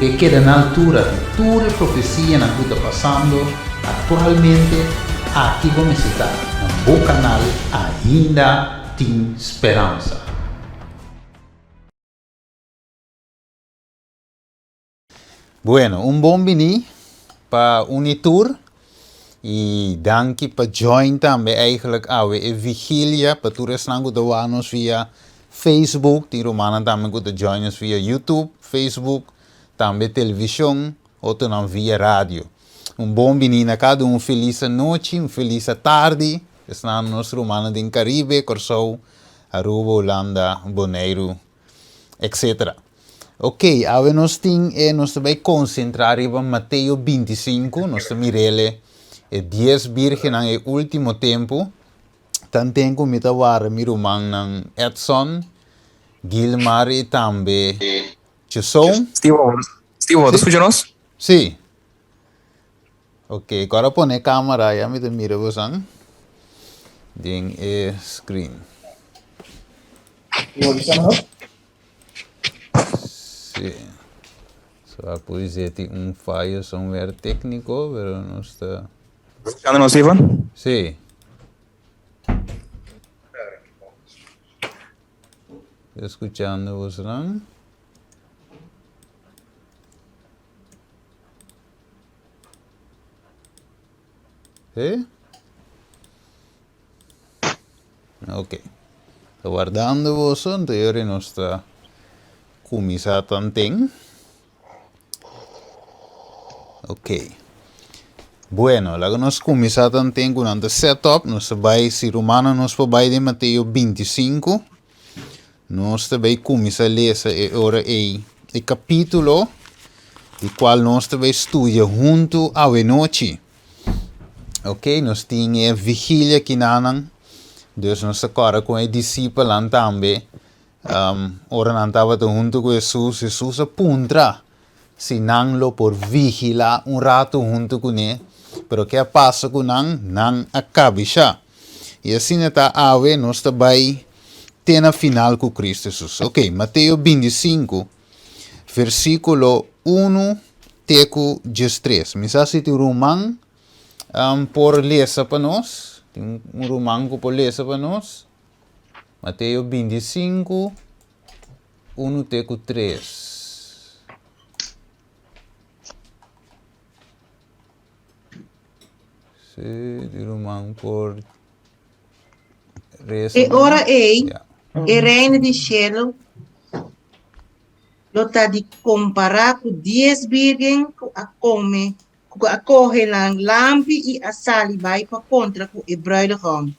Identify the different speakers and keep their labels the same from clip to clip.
Speaker 1: ke keda na altura di tur e profesianan ku ta pasando aktualmente, aki bo mester ta na bo kanal Ainda Tin Speransa. Bueno, un bon bini pa un i tur i danki pa join tambe eigenlijk awe e vigilia pa tur esnan ku ta wak nos via Facebook, tin rumannan tambe ku ta join nos via YouTube, Facebook, tambe televishon, otronan via radio. Un bon bini na kada un, felis anochi, un felis atardi, esnan nos rumannan den Caribe, Kòrsou, Aruba, Hulanda, Boneiru, etc. Ok, awe nos tin e, nos ta bai konsentrá riba Mateo 25, nos ta mir'el e dies bírgennan e último tempu. Tanten ku mi ta wara mi rumannan Edson, Gilmar i tambe Chesou.
Speaker 2: Steve, Steve, bo ta skucha nos?
Speaker 1: Sí. Ok, ku ora pone e camera ya mi ta mira bosan den e screen. Sí. So a pudi ser tin un fallo somewhere técnico, pero nos ta...
Speaker 2: Escuchando nos, Ivan?
Speaker 1: Sí. Escuchando bosan. Sí? Ok. Ta wardando boso, anto yori nos ta kuminsá tanten. Ok. Bueno, laga nos kuminsá tanten ku nan ta set up. Nos ta bai, si rumannan nos por bai den Mateo 25. Nos ta bai kuminsá lesa e ora ei e kapítulo di kual nos ta bai studia huntu awenochi. Ok, nos tin e vigilia kinanan, dus nos ta kòrda ku e disipelnan tambe, ora nan tabata huntu ku Hesus, Hesus a puntra si nan lo por vigilá un ratu huntu kuné, pero ke a pasa ku nan? Nan a kabishá. I asina ta awe nos ta bai te na final ku Kristu Hesus. Ok, Mateo 25, versíkulo unu te ku diestres. Mi sa si tin ruman um, por lesa pa nos. Tin un ruman ku por lesa pa nos. Mateo 25, unu te ku tres. Si di ruman por resa.
Speaker 3: E ora ei, e Reino di shelu lo ta di kompará ku dies bírgen ku a kome, ku a kohe nan lampi i a sali bai pa kontra ku e brùidegòm.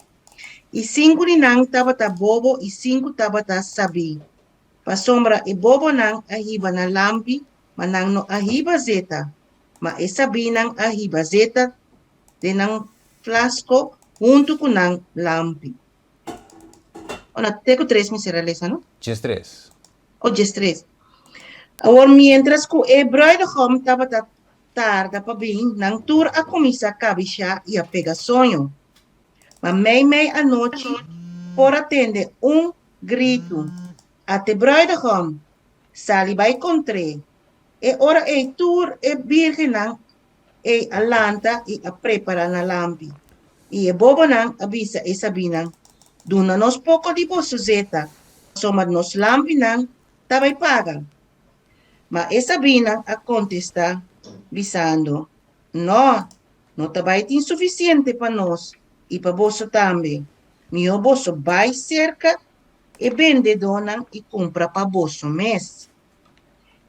Speaker 3: I sinku di nan tabata bobo i sinku tabata sabí. Pasobra e bobonan a hiba nan lampi, ma nan no a hiba zeta, ma e sabínan a hiba zeta den nan flasko huntu ku nan lampi. Ora, te ku tres mi ser a lesa, no?
Speaker 1: Diestres.
Speaker 3: O, diestres. Awor, miéntras ku e brùidegòm tabata tarda pa bin, nan tur a kuminsá kabishá i a pega soño. Ma meimei anochi por a tende un gritu, Ate brùidegòm! Sali bai kontr'é! E ora ei tur e bírgennan ei a lanta i a prepará nan lampi. I e bobonan a bisa e sabínan, Duna nos poko di boso zeta, pasobra nos lampinan ta bai paga. Ma e sabínan a kontestá, bisando, Nò, No ta bai tin sufisiente pa nos i pa boso tambe. Mihó boso bai serka e bendedónan i kumpra pa boso mes.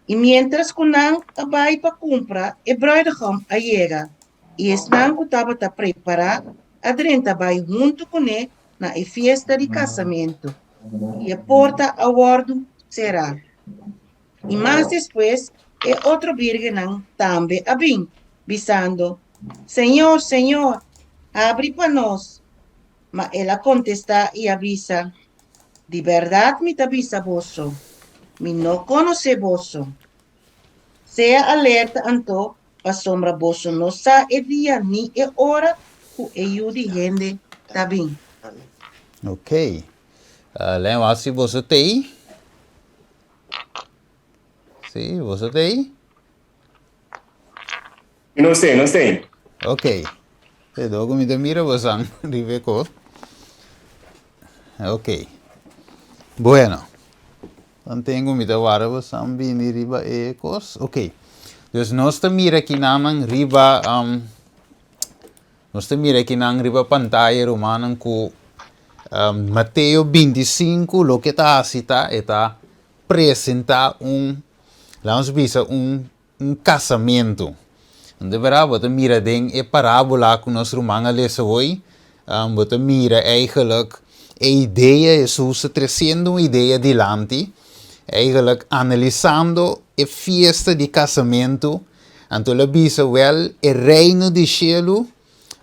Speaker 3: I miéntras ku nan a bai pa kumpra, e brùidegòm a yega, i esnan ku tabata prepará a drenta bai huntu kuné na e fiesta di kasamentu, i e porta a wòrdu será. I mas despues e otro bírgennan tambe a bin, bisando, Señor, Señor, habri pa nos. Ma el a kontestá i a bisa, Di bèrdat mi ta bisa boso, mi no konosé boso. Sea alerta anto, pasobra boso no sa e dia ni e ora ku e Yu di hende ta bin.
Speaker 1: Ok. Len wak si boso t'ei. Sí, boso t'ei?
Speaker 4: Nos t'ei, nos t'ei.
Speaker 1: Ok. Te dor ku mi ta mira bosan riba e kos. Ok. Bueno. Dan tengo mi ta wara bosan bini riba e kos. Ok. Dus nos ta mira kinanan riba um, nos ta mira kinan riba pantaya rumannan ku um, Mateo 25 loke ta hasi ta e ta presenta un laat ons bisa un un kasamentu. Anto bera bo ta mira den e parábola ku nos ruman a lesa hoy, bo ta mira eigenlijk e idea, Hesus ta tresiendo un idea dilanti, eigenlijk analisando e fiesta di kasamentu, anto el a bisa, wèl, e reino di shelu,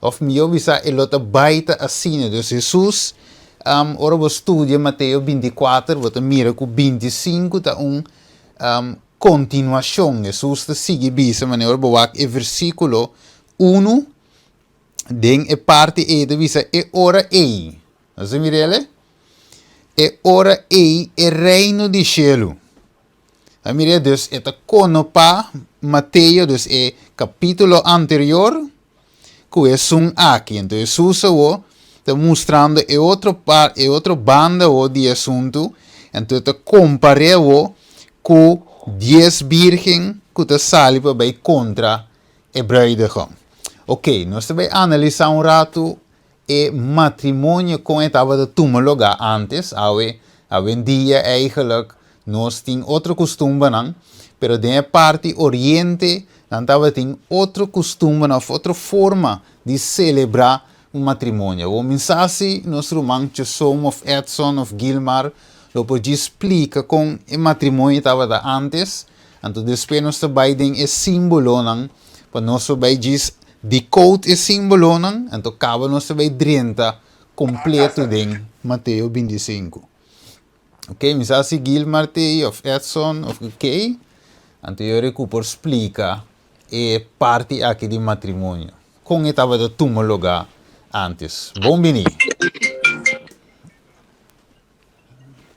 Speaker 1: òf mihó bisa e lo ta bai ta asina. Dus Hesus, ora bo studia Mateo 24, bo ta mira ku 25 ta un Kontinuashon, Hesus ta sigui bisa manera ora bo wak e versíkulo unu, den e parti ei ta bisa e ora ei. Nos a mira el? E ora ei e reino di shelu. A mira dus e ta konopá Mateo, dus e kapítulo anterior, ku esun aki. Enton Hesus awor ta mustrando e otro par, e otro banda awor di e asuntu, enton e ta kompar'é awor ku dies bírgen ku ta sali pa bai kontra e bruidegom. Oké, nos ta bai analisá un ratu e matrimonio kon e tabata tuma lugá ántes, awe awendia eigenlijk nos tin otro kustumbernan, pero den e parti oriente nan tabatin otro kustumbernan òf otro forma di selebrá un matrimonio. Awor mi sa si nos ruman Chosom òf Edson òf Gilmar lo por djis splika kon e matrimonio tabata ántes, anto despues nos ta bai den e símbolonan pa nos por bai djis Decode e simbolonan, anto kaba nos ta bay drenta completo den Mateo 25. Ok, mi sa si Gilmar t'ey of Edson of key, anto yo recu por splica e parti aki di matrimonio. Con e tabata tuma lugar antes. Bon bini.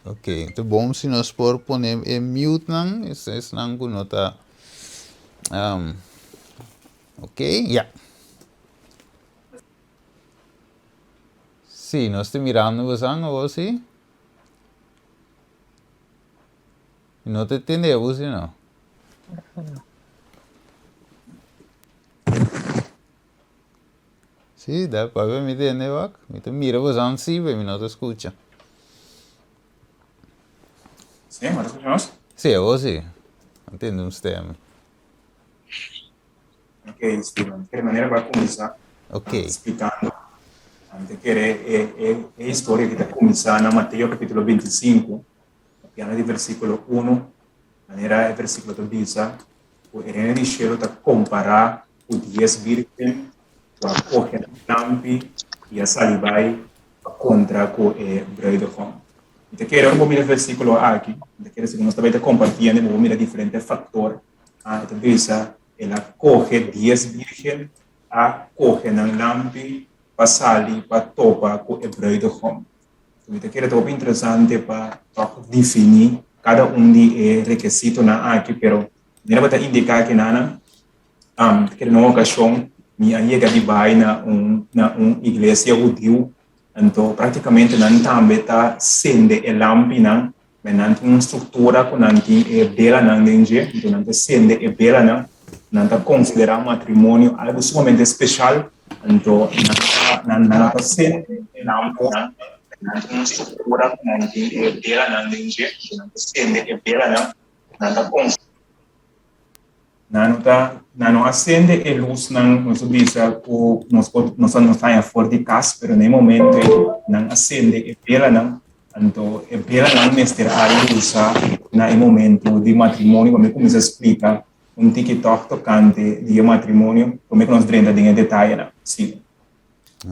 Speaker 1: Ok, ta bon si nos por pone e mute nan, esnan cu no ta Ok, ya. Sí, nos ta mirando bosan awor sí. No te tende bo sí no. Sí, da pa mi tende wak. Mi ta mira bosan sí, pero mi no ta escucha.
Speaker 2: Sí, ¿me escuchamos?
Speaker 1: Sí, awor sí. No tende un stem.
Speaker 2: Ok, Steven, di manera pa kuminsá
Speaker 1: Ok.
Speaker 2: splikando. Ante kere e, e, e historia ki ta kuminsá na Mateo kapítulo 25, papiando di versíkulo 1, manera e versíkulo ta bisa ku e reino di shelu ta kompará ku dies bírgen ku a kohe nan lampi i a sali bai pa kontra ku e bruidegom. Mi ta kere ora bo mira e versíkulo aki, mi ta kere segun nos ta bai ta kompartiendo, bo por mira diferente faktor. Ah, e ta bisa, El a kohe dies bírgen, a kohe nan lampi pa sali pa topa ku e bruidegom. Mi ta kere ta hopi interesante pa tòg definí kada un di e rekesitonan aki, pero manera bo ta indiká kinanan, Ta kere na un okashon mi a yega di bai na un na un iglesia hudiu, anto praktikamente nan tambe ta sende e lampinan, ma nan tin un struktura ku nan tin e belanan den dje, anto nan ta sende e belanan, nan ta konsiderá matrimonio algu sumamente speshal, anto nan ta nan nan ta sende e lampinan, nan tin un struktura ku nan tin e belanan den dje, anto nan ta sende e belanan, nan ta Nan no ta, nan no a sende e lusnan, nos a bisa ku nos por, nos a nos haña for di kas, pero na e momento ei nan a sende e belanan, anto e belanan mester a lusa na e momento di matrimonio. Ku mi kuminsá splika un tiki tòg tokante di e matrimonio promé ku nos drenta den e detayenan. Sí.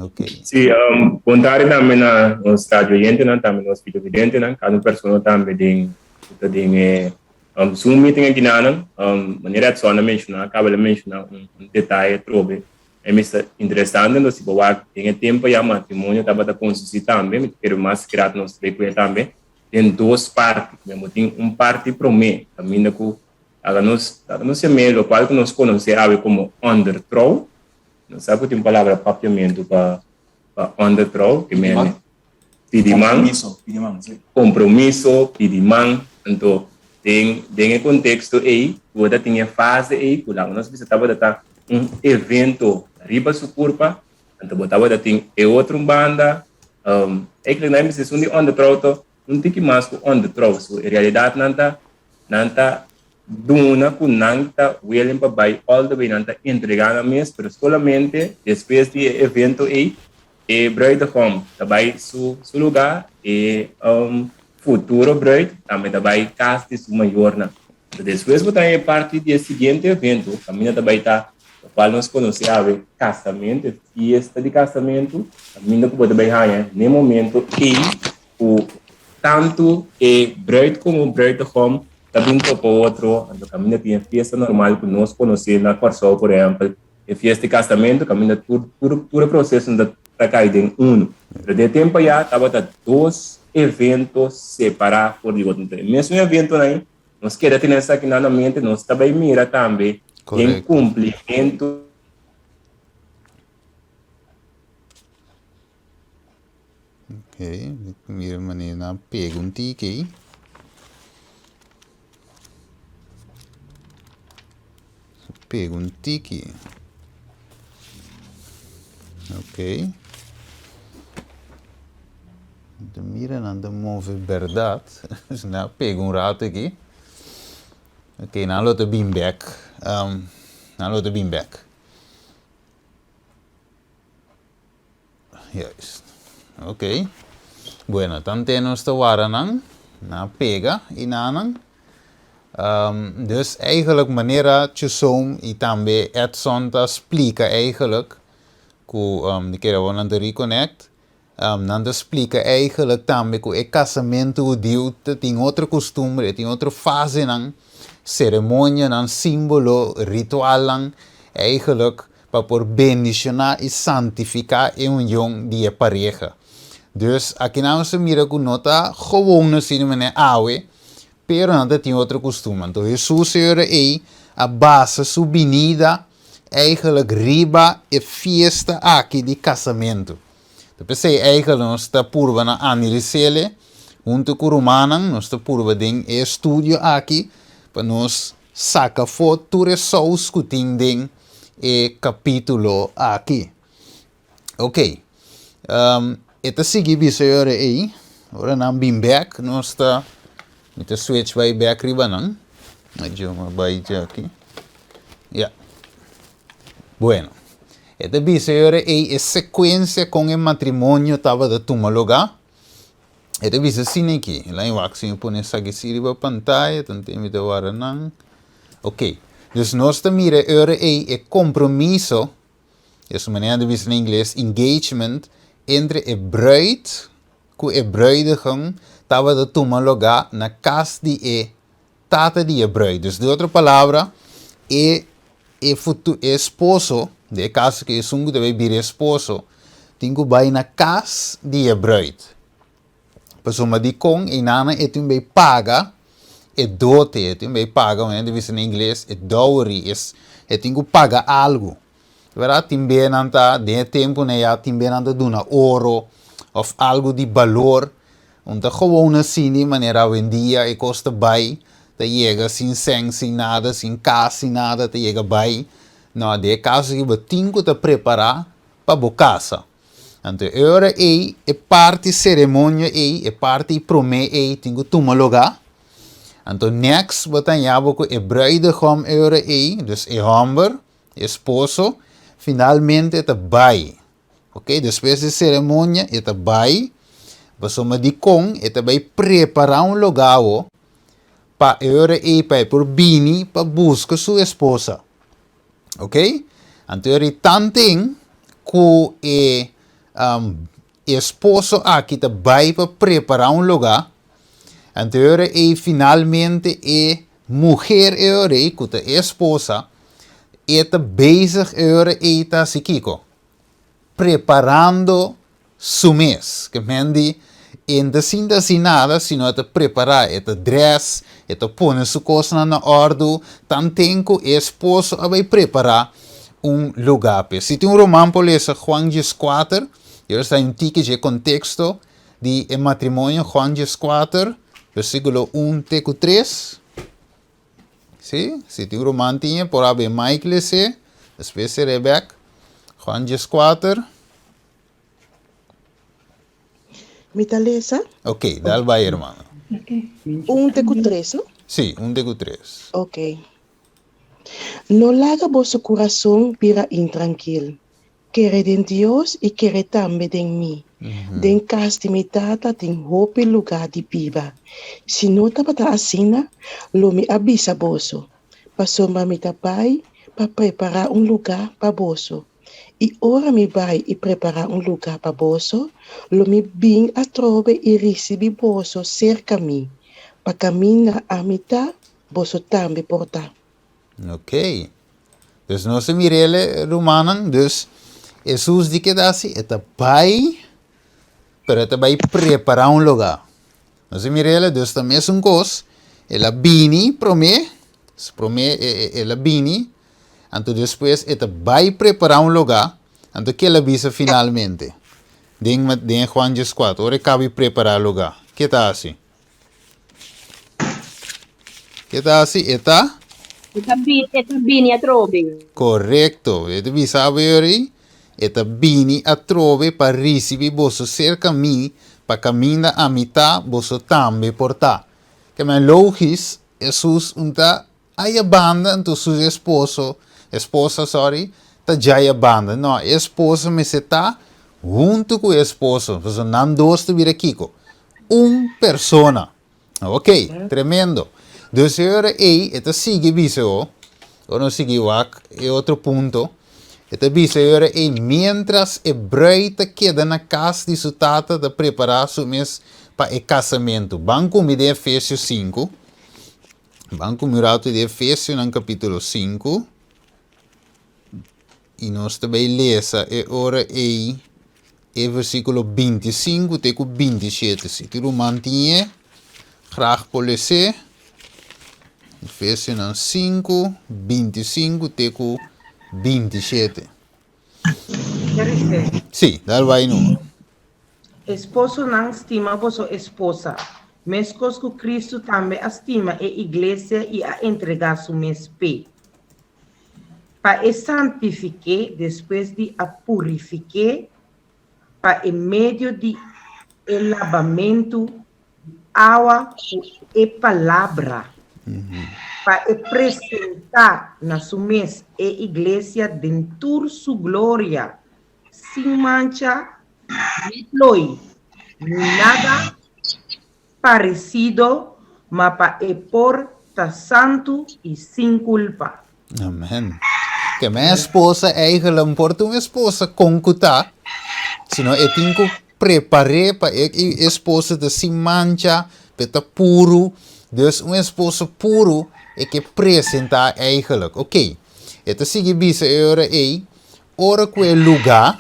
Speaker 1: Ok.
Speaker 4: Sí, um, bon tarde tambe na nos radio oyentenan, tambe nos videovidentenan, cada un persona tambe den, ta den e um, Zoom meeting aki nanan. Um, manera Edson a menciona, acaba de menciona un, un detaye trobe. E mi sta interesante, entonces si bo wak den e tempo ya matrimonio tabata consisti tambe, mi ta kere mas grato nos trek tambe, den dos parti. Mi tin un parti prome, caminda cu. Laga nos laga nos yam'é lokual ku nos konosé awe komo ondertrouw. Nos sa ku tin un palabra papiamentu pa pa ondertrouw, ke mene pidi man.
Speaker 2: Kompromiso, pidi man, si.
Speaker 4: Kompromiso, pidi man. Anto den den e konteksto ei ku bo ta tin e fase ei ku laga nos bisa tabata ta un evento riba su kurpa, anto bo tabata tin e otro banda, eigenlijk nan bisa esun di ondertrouw ta un tiki mas ku ondertrouw. So e realidat nan ta Nan ta duna ku nan ta willing pa bai all the way, nan ta entregá nan mes, pero solamente despues di e evento ei, e bruidegom ta bai su su lugá, e futuro bruid tambe ta bai kas di su mayornan. Pero despues bo ta e parti di e siguiente evento, kaminda ta bai ta lokual nos konosé awe kasamentu, e fiesta di kasamentu, kaminda ku bo ta bai haña n'e momento ei ku tantu e bruid komo bruidegom ta bin topa otro, anto kaminda tin e fiesta normal ku nos konosé na Kòrsou, por ehèmpel, e fiesta di kasamentu kaminda tur tur tur e prosesonan ta ta kai den unu. Pero den e tempu ayá tabata dos evento separá for di otro. Enton e mesun eventonan ei nos keda tene esakinan na mente, nos ta bai mira tambe den kumplimentu.
Speaker 1: Ok, mira manera nan pega un tiki ei. Pega un tiki. Ok. Ta mira nan ta move berdad. Nan a pega un rato aki. Ok, nan lo ta bin bek. Nan lo ta bin bek. Juist. Ok. Bueno, tante nos ta wara nan, na pega i nanan. Um, dus eigenlijk manera Chusoom i tambe Edson ta splika eigenlijk ku um, di kere nan ta reconnect, um, nan ta splika eigenlijk tambe ku e kasamentu hudiu ta tin otro kustumbre, tin otro fasenan, seremonianan, símbolo, ritualnan, eigenlijk pa por bendishoná i santifiká e union di e pareha. Dus, akinan nos ta mira ku no ta gewoon asina manera awe, pero nan ta tin otro kustumber. Anto Hesus e ora ei a basa su binida eigenlijk riba e fiesta aki di kasamentu. Ta p'esei eigenlijk nos ta purba na analis'ele huntu ku rumannan, nos ta purba den e estudio aki pa nos Saka afó tur e sous ku tin den e kapítulo aki. Ok, e ta sigui bisa e ora ei, ora nan bin bèk nos ta, mi ta switch bai bèk riba nan. Djo mi bai djaki. Ya. Bueno, e ta bisa e ora ei e sekuensia kon e matrimonio tabata tuma lugá. E ta bisa asina aki, laña wak si mi pone esaki si riba pantaya, tanten mi ta wara nan. Ok, dus nos ta mira e ora ei e kompromiso, esun manera nan ta bisa na ingles, engagement, entre e bruid ku e bruidegom tabata tuma lugá na kas di e tata di e bruid. Dus di otro palabra, e e futu e esposo, den e kaso ku esun ku ta bai bira esposo, tin ku bai na kas di e bruid. Pasobra dikon einan e tin bai paga e dote, e tin bai paga, manera nan ta bisa na ingles, e dowry, e tin ku paga algu. Verdad? Tin be nan ta, den e tempunan ya, tin be nan ta duna oro òf algu di balor. Un ta gewoon asina manera awendia e kos ta bai, ta yega sin sèn, sin nada, sin kas, sin nada, ta yega bai. No, den e kaso aki bo tin ku ta prepará pa bo kasa. Anto e ora ei, e parti seremonia ei, e parti promé ei tin ku tuma lugá. Anto next bo ta haña bo ku e bruidegom e ora ei, dus e hòmber, E esposo finalmente ta bai. Ok, despues di ceremonia e ta bai, pasobra dikon e ta bai prepara un lugao pa e ora ei pa e por bini pa buska su esposa. Ok, anto e ora ei tanten ku e esposo aki ta bai pa prepara un luga, anto e ora ei finalmente e muher e ora ei ku ta e esposa, e ta bezig e ora ei ta hasi kiko? Preparando su mes. Ke men di e no ta sinta hasi nada, sino e ta prepará, e ta dress, E ta pone su kosnan na òrdu, tanten ku e esposo a bai prepará un lugá p'e. Si tin un ruman por lesa Juan dieskuater, i ora sta un tiki dje konteksto di e matrimonio, Juan dieskuater, versíkulo un te ku tres. Sí, si tin un ruman tin e por hab'e Mike les'é, despues ser'é bèk. Juan dieskuater.
Speaker 5: Mi ta lesa.
Speaker 1: Ok, dal bai hermano.
Speaker 5: Un te ku tres, no?
Speaker 1: Sí, un te ku tres.
Speaker 5: Ok. No laga boso kurason bira intrankil. Kere den Dios i kere tambe den mi. Den kas di mi Tata tin hopi lugá di biba. Si no tabata asina, lo mi a bisa boso, pasobra mi ta bai pa prepará un lugá pa boso. I ora mi bai i prepará un lugá pa boso, lo mi bin atrobe i risibí boso serka mi, pa kaminda ami ta, boso tambe por ta.
Speaker 1: Ok. Dus nos a mir'el, rumannan. Dus Hesus di keda hasi? E ta bai, pero e ta bai prepará un lugá. Nos a mir'el, dus ta mesun kos. El a bini promé, promé el a bini, Anto despues e ta bai prepará un lugá, anto ke el a bisa finalmente? Den den Juan dieskuater, ora e kaba di prepará lugá, ke ta hasi? Ke ta hasi? E ta?
Speaker 6: E ta bini, e ta bini atrobe.
Speaker 1: Korekto. E ta bisa abo yori, e ta bini atrobe pa risibí boso serka mi, pa kaminda ami ta, boso tambe por ta. Ke men logis, Hesus un ta Aya banda anto su esposo, esposa sorry, ta djaya banda. No, e esposa mester ta huntu ku e esposo, pasobra nan dos ta bira kiko? Un persona. Ok, tremendo. Dus e ora ei e ta sigui bisa ho, ora nos sigui wak e otro punto, e ta bisa e ora ei mientras e bruid ta keda na kas di su tata ta prepara su mes pa e kasamentu. Ban ku mi den Efesios sinku. Ban ku mi ratu di Efesionan kapítulo sinku i nos ta bai lesa e ora ei e versíkulo 25 te ku 27. Si tur ruman tin e, graag por les'é. Efesionan 5, 25 te ku 27. Sí, dal bai numa.
Speaker 3: Esposonan, stima boso esposa, meskos ku Kristu tambe a stima e iglesia i a entregá su mes p'e, pa e santifik'é despues di a purifik'é pa e medio di e labamentu di awa ku e palabra, pa e presentá na su mes e iglesia den tur su gloria, sin mancha, ni ploi, ni nada paresido, ma pa e por ta santu i sin kulpa.
Speaker 1: Amen. Ke mi esposa eigenlijk por ta un esposa kon ku ta, sino e tin ku prepar'é pa e esposa ta sin mancha, pa e ta puru. Dus un esposo puru e ke presentá eigenlijk. Oké, e ta sigui bisa e ora ei, Ora ku e lugá,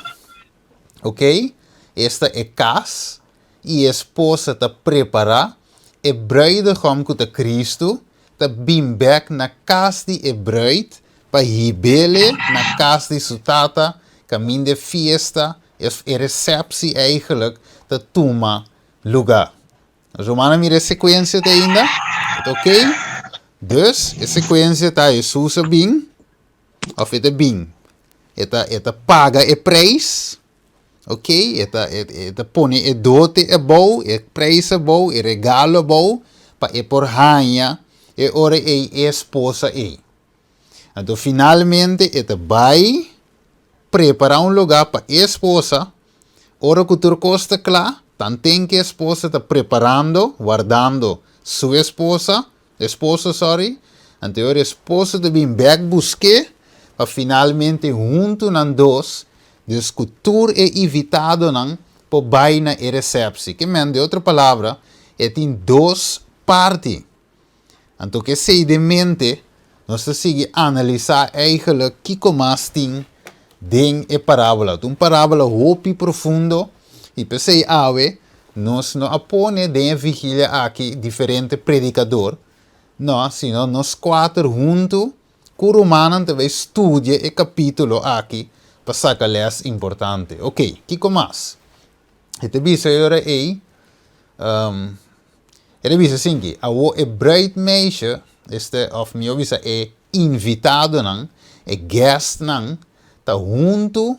Speaker 1: ok, esta e kas, i e esposa ta prepará, e bruidegom ku ta Kristu ta bin bèk na kas di e bruid pa hib'ele na kas di su tata kaminda e fiesta, e resèpsi eigelijk, ta tuma lugá. Rumannan mira e sekuensia te ainda? E ta ok? Dus, e sekuensia ta Hesus a bin. Of e ta bin, e ta e ta paga e prijs, ok, e ta e ta pone e dote abou, e prijs abou, e regalo abou, pa e por haña e ora ei e esposa ei. Anto finalmente e ta bai prepara un lugá pa e esposa, Ora ku tur kos ta kla, tanten ku e esposa ta preparando, wardando, su esposa, esposo, sorry, anto e ora e esposo ta bin bèk busk'é pa finalmente huntu nan dos, dus ku tur e invitadonan por bai na e resèpsi. Ke men, di otro palabra, e tin dos parti. Anto ku esei den mente, nos ta sigui analisá eigenlijk kiko mas tin den e parábola. Ta un parábola hopi profundo i p'esei awe nos no a pone den e vigilia aki diferente predikador. No, sino nos kuater huntu ku rumannan ta bai studia e kapítulo aki pa saka lès importante. Oké, kiko mas? E ta bisa e ora ei, e ta bisa asinki, Awor e bruidmeisje, este, òf mihó bisa e invitadonan, e guestnan, ta huntu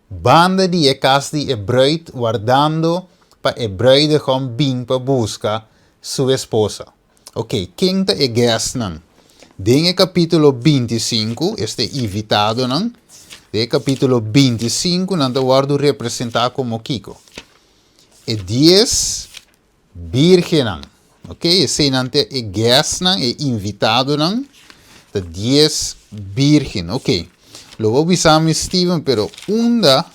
Speaker 1: banda di e kas di e bruid wardando pa e bruidegom bin pa buska su esposa. Ok, ken ta e guestnan? Den e kapítulo 25, este invitadonan, den e kapítulo 25 nan ta wòrdu representá komo kiko? E dies bírgennan. Ok, eseinan ta e guestnan, e invitadonan, ta dies bírgen. Ok, lo bo bisa mi, Steven, pero unda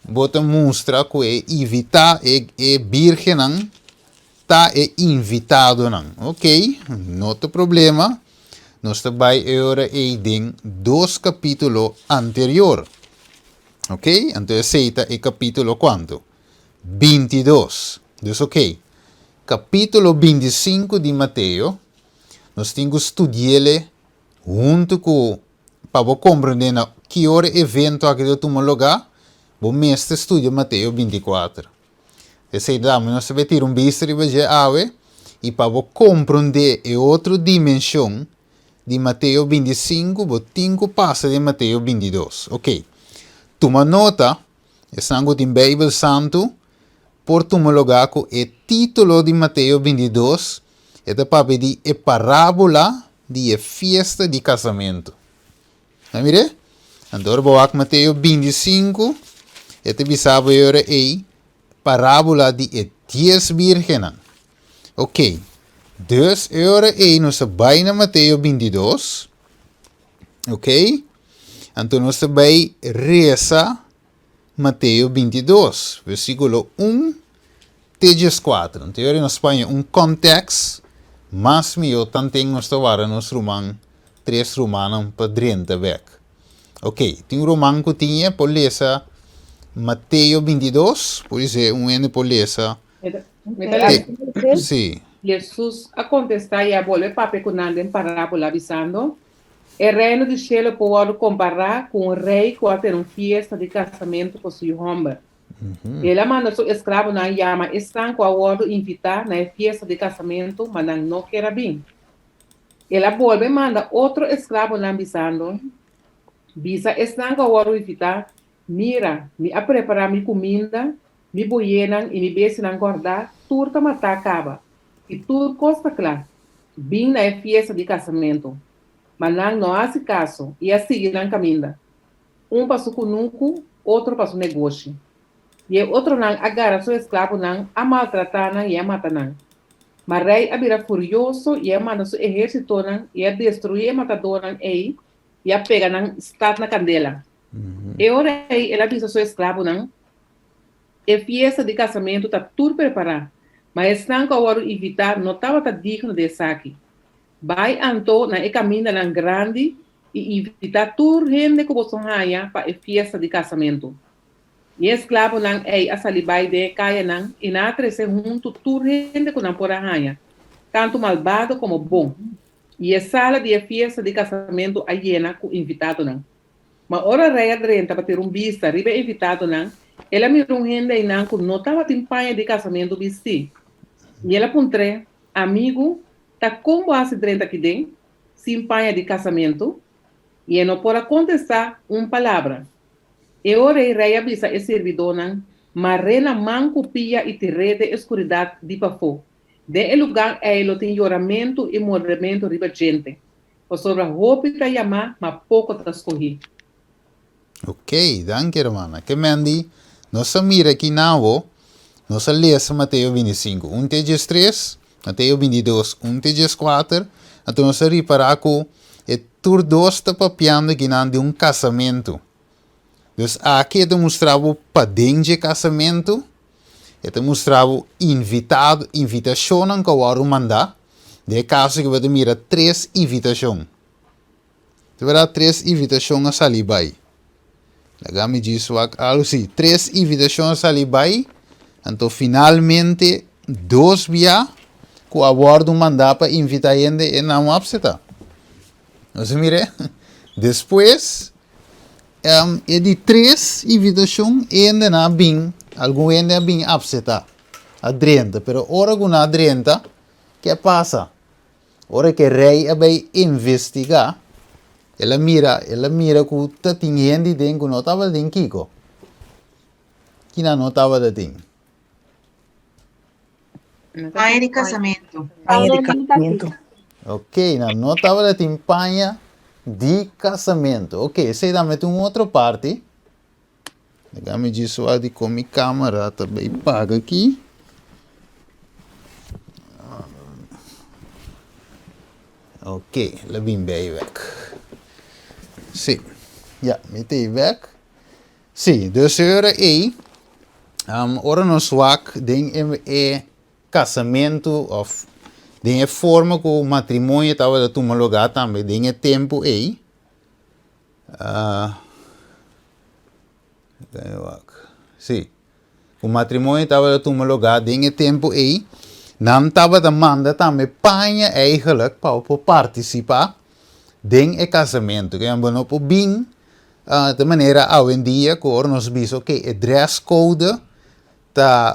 Speaker 1: bo ta mustra ku e invita, e, e bírgennan ta e invitadonan? Ok, no ta problema. Nos ta bai e ora ei den dos kapítulo anterior. Ok, anto esei ta e kapítulo kuantu? 22. Dus ok, kapítulo 25 di Mateo, nos tin ku studi'ele huntu ku, pa bo komprendé na ki ora e evento aki ta tuma lugá, bo mester studia Mateo 24. Esei tambe nos ta bay tira un bista riba dje awe, i pa bo komprondé e otro dimenshon di Mateo 25, bo tin ku pasa den Mateo 22. Ok, tuma nota, esnan ku tin Beibel Santu por tuma lugá ku e título di Mateo 22, e ta papia di e parábola di e fiesta di kasamentu. A mir'é? Anto ora bo wak Mateo 25, e ta bisa bo e ora ei parábola di e dies bírgennan. Ok, dus e ora ei nos ta bai na Mateo 22, ok, anto nos ta bai resa Mateo 22, versíkulo 1 te 14. Anto e ora ei nos paña un kòntèks mas mihó tanten nos ta wara nos ruman, tres rumannan pa drenta bèk. Ok, tin un ruman ku tin e por lesa Mateo 22, por dice un hende por lesa.
Speaker 7: Te, sí. Jesus a kontestá i a bolbe papia ku nan den parábola, bisando, E Reino di shelu por wòrdu kompará ku un rei ku a tene un fiesta di kasamentu pa su yu hòmber. El a manda su esklabonan yama esnan ku a wòrdu invitá na e fiesta di kasamentu, ma nan no ker a bin. El a bolbe manda otro esklabonan bisando, Bisa esnan ku a wòrdu invitá, Mira, mi a prepará mi kuminda, mi buyenan i mi bestianan gòrdá tur ta matá kaba, i tur kos ta kla. Bin na e fiesta di kasamentu. Ma nan no a hasi kaso i a sigui nan kaminda, un pa su kunuku, otro pa su negoshi. I e otronan a gara su esklabonan, a maltratá nan i a mata nan. Ma rei a bira furioso i a manda su ehérsitonan i a destruí e matadónan ei i a pega nan stat na kandela. E ora ei el a bisa su esklabonan, E fiesta di kasamentu ta tur prepará, ma esnan ku a wòrdu invitá no tabata digno di esaki. Bai anto na e kamindanan grandi i invitá tur hende ku boso haña pa e fiesta di kasamentu. I e esklabonan ei a sali bai den e kayanan i nan a trese huntu tur hende ku nan por a haña, tantu malbado komo bon. I e sala di e fiesta di kasamentu a yena ku invitadonan. Ma ora rei a drenta pa tira un bista riba e invitadonan, el a mira un hende einan ku no tabatin paña di kasamentu bistí. I el a puntr'é, Amigu, ta kon bo hasi drenta aki den, sin paña di kasamentu? I e no por a kontestá un palabra. E ora ei rei a bisa e sirbidónan, Mar'é na man ku pia i tir'é den e skuridat di pafó. Den e lugá ei lo tin yoramentu i mordementu riba djente. Pasobra hopi ta yamá, ma poko ta skohí.
Speaker 1: Ok, danki hermana. Ke men di, nos a mira aki nawo, nos a lesa Mateo 25, un te 13, Mateo 22, un te 14, anto nos a ripará ku e tur dos ta papiando akinan di un kasamentu. Dus aki e ta mustra bo paden dje kasamentu, e ta mustra bo invitado, invitashonnan ku a wòrdu mandá. Den e kaso aki bo ta mira tres invitashon. Ta berdad tres invitashon a sali bai. Laga mi djis wak algu. Si, tres invitashon a sali bai, anto finalmente dos bia. ku a wòrdu mandá pa invitá hende e nan no apseptá. Nos a mir'é. Despues, e di tres invitashon hendenan a bin, algun hende a bin apseptá, a drenta. Pero ora ku nan a drenta, ke a pasa? Ora ku e rei a bai investigá, el a mira, el a mira ku ta tin hende den ku no tabatin kiko. Kina no tabatin?
Speaker 3: Paña di kasamentu.
Speaker 5: Paña di kasamentu.
Speaker 1: Ok, nan no tabatin paña di kasamentu. Ok, esei tambe ta un otro parti. Laga mi djis wak di kon mi kamera ta bay paga aki. Ok, la bin bay bek. Si, ya, mi ta ei bek. Si, dus e ora ei, ora nos wak den e kasamentu òf den e forma ku matrimonio tabata tuma lugá tambe den e tempu ei, si, ku matrimonio tabata tuma lugá den e tempu ei, nan tabata manda tambe paña eigenlijk pa bo por partisipá den e kasamentu. Ke bo no por bin Di manera awendia ku ora nos bisa ok e dress code ta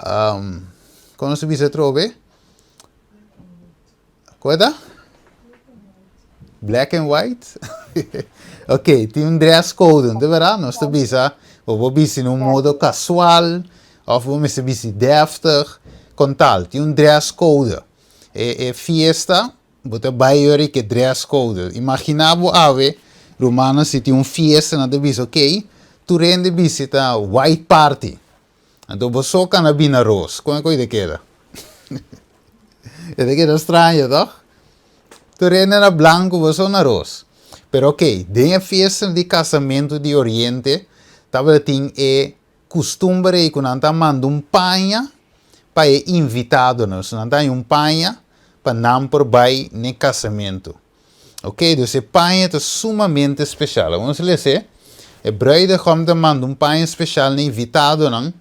Speaker 1: kon nos ta bisa atrobe? Ku e ta? Black and white? Ok tin un dress code no ta berdad? Nos ta bisa bo por bisti na un modo kasual òf bo mester bisti dèftig kon tal tin un dress code e fiesta Bo ta bai yori ke dress code. Imagina bo awe, rumannan si tin un fiesta nan ta bisa ok, tur hende bisti ta white party. Anto bo so kana bina ros. Kon e koe ta keda? E ta keda straño toch? Tur hende na blanco bo so na ros. Pero ok, den e fiesta di casamentu di oriente tabatin e kustumber ei ku nan ta manda un paña pa e invitadonan. So nan ta haña un paña pa nan por bai n'e kasamentu. Oke, dus e paña ta sumamente speshal. Awor nos lesa e bruidegom ta manda un paña speshal n'e invitadonan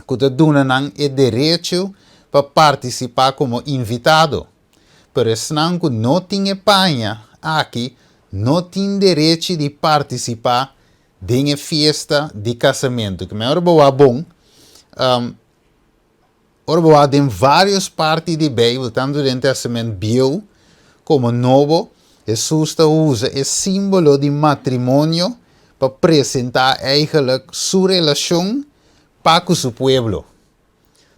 Speaker 1: ku ta duna nan e derecho pa partisipá komo invitado. Pero esnan ku no tin e paña aki no tin derechi di partisipá Den e fiesta di kasamentu. Ke men ora bo wak bon, ora bo wak den vários parti di Beibel, tantu den Testament Bieu komo Nobo, Hesus ta usa e símbolo di matrimonio pa presentá eigenlijk su relashon pa ku su pueblo.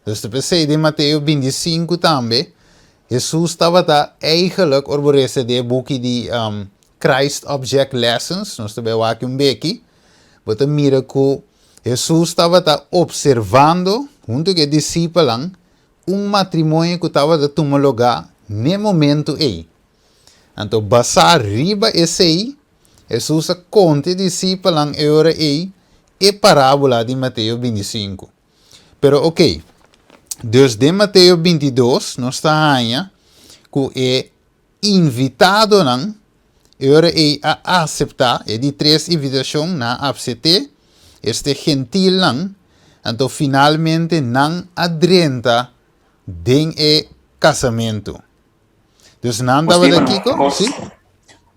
Speaker 1: Dus ta p'esei den Mateo 25 tambe, Hesus tabata eigenlijk, ora bo resa den e buki di Christ Object Lessons, nos ta bai wak un beki, bo ta mira ku Hesus tabata opservando huntu ku e disipelnan un matrimonio ku tabata tuma lugá n'e momentu ei. Anto basá riba esei, Hesus a konta e disipelnan e ora ei e parábola di Mateo 25. Pero ok, dus den Mateo 22 nos ta haña ku e invitadonan e ora ei a aseptá e di tres invitashon, nan a apsept'é, este gentilnan, anto finalmente nan a drenta den e kasamentu. Dus nan tabata kiko? Sí?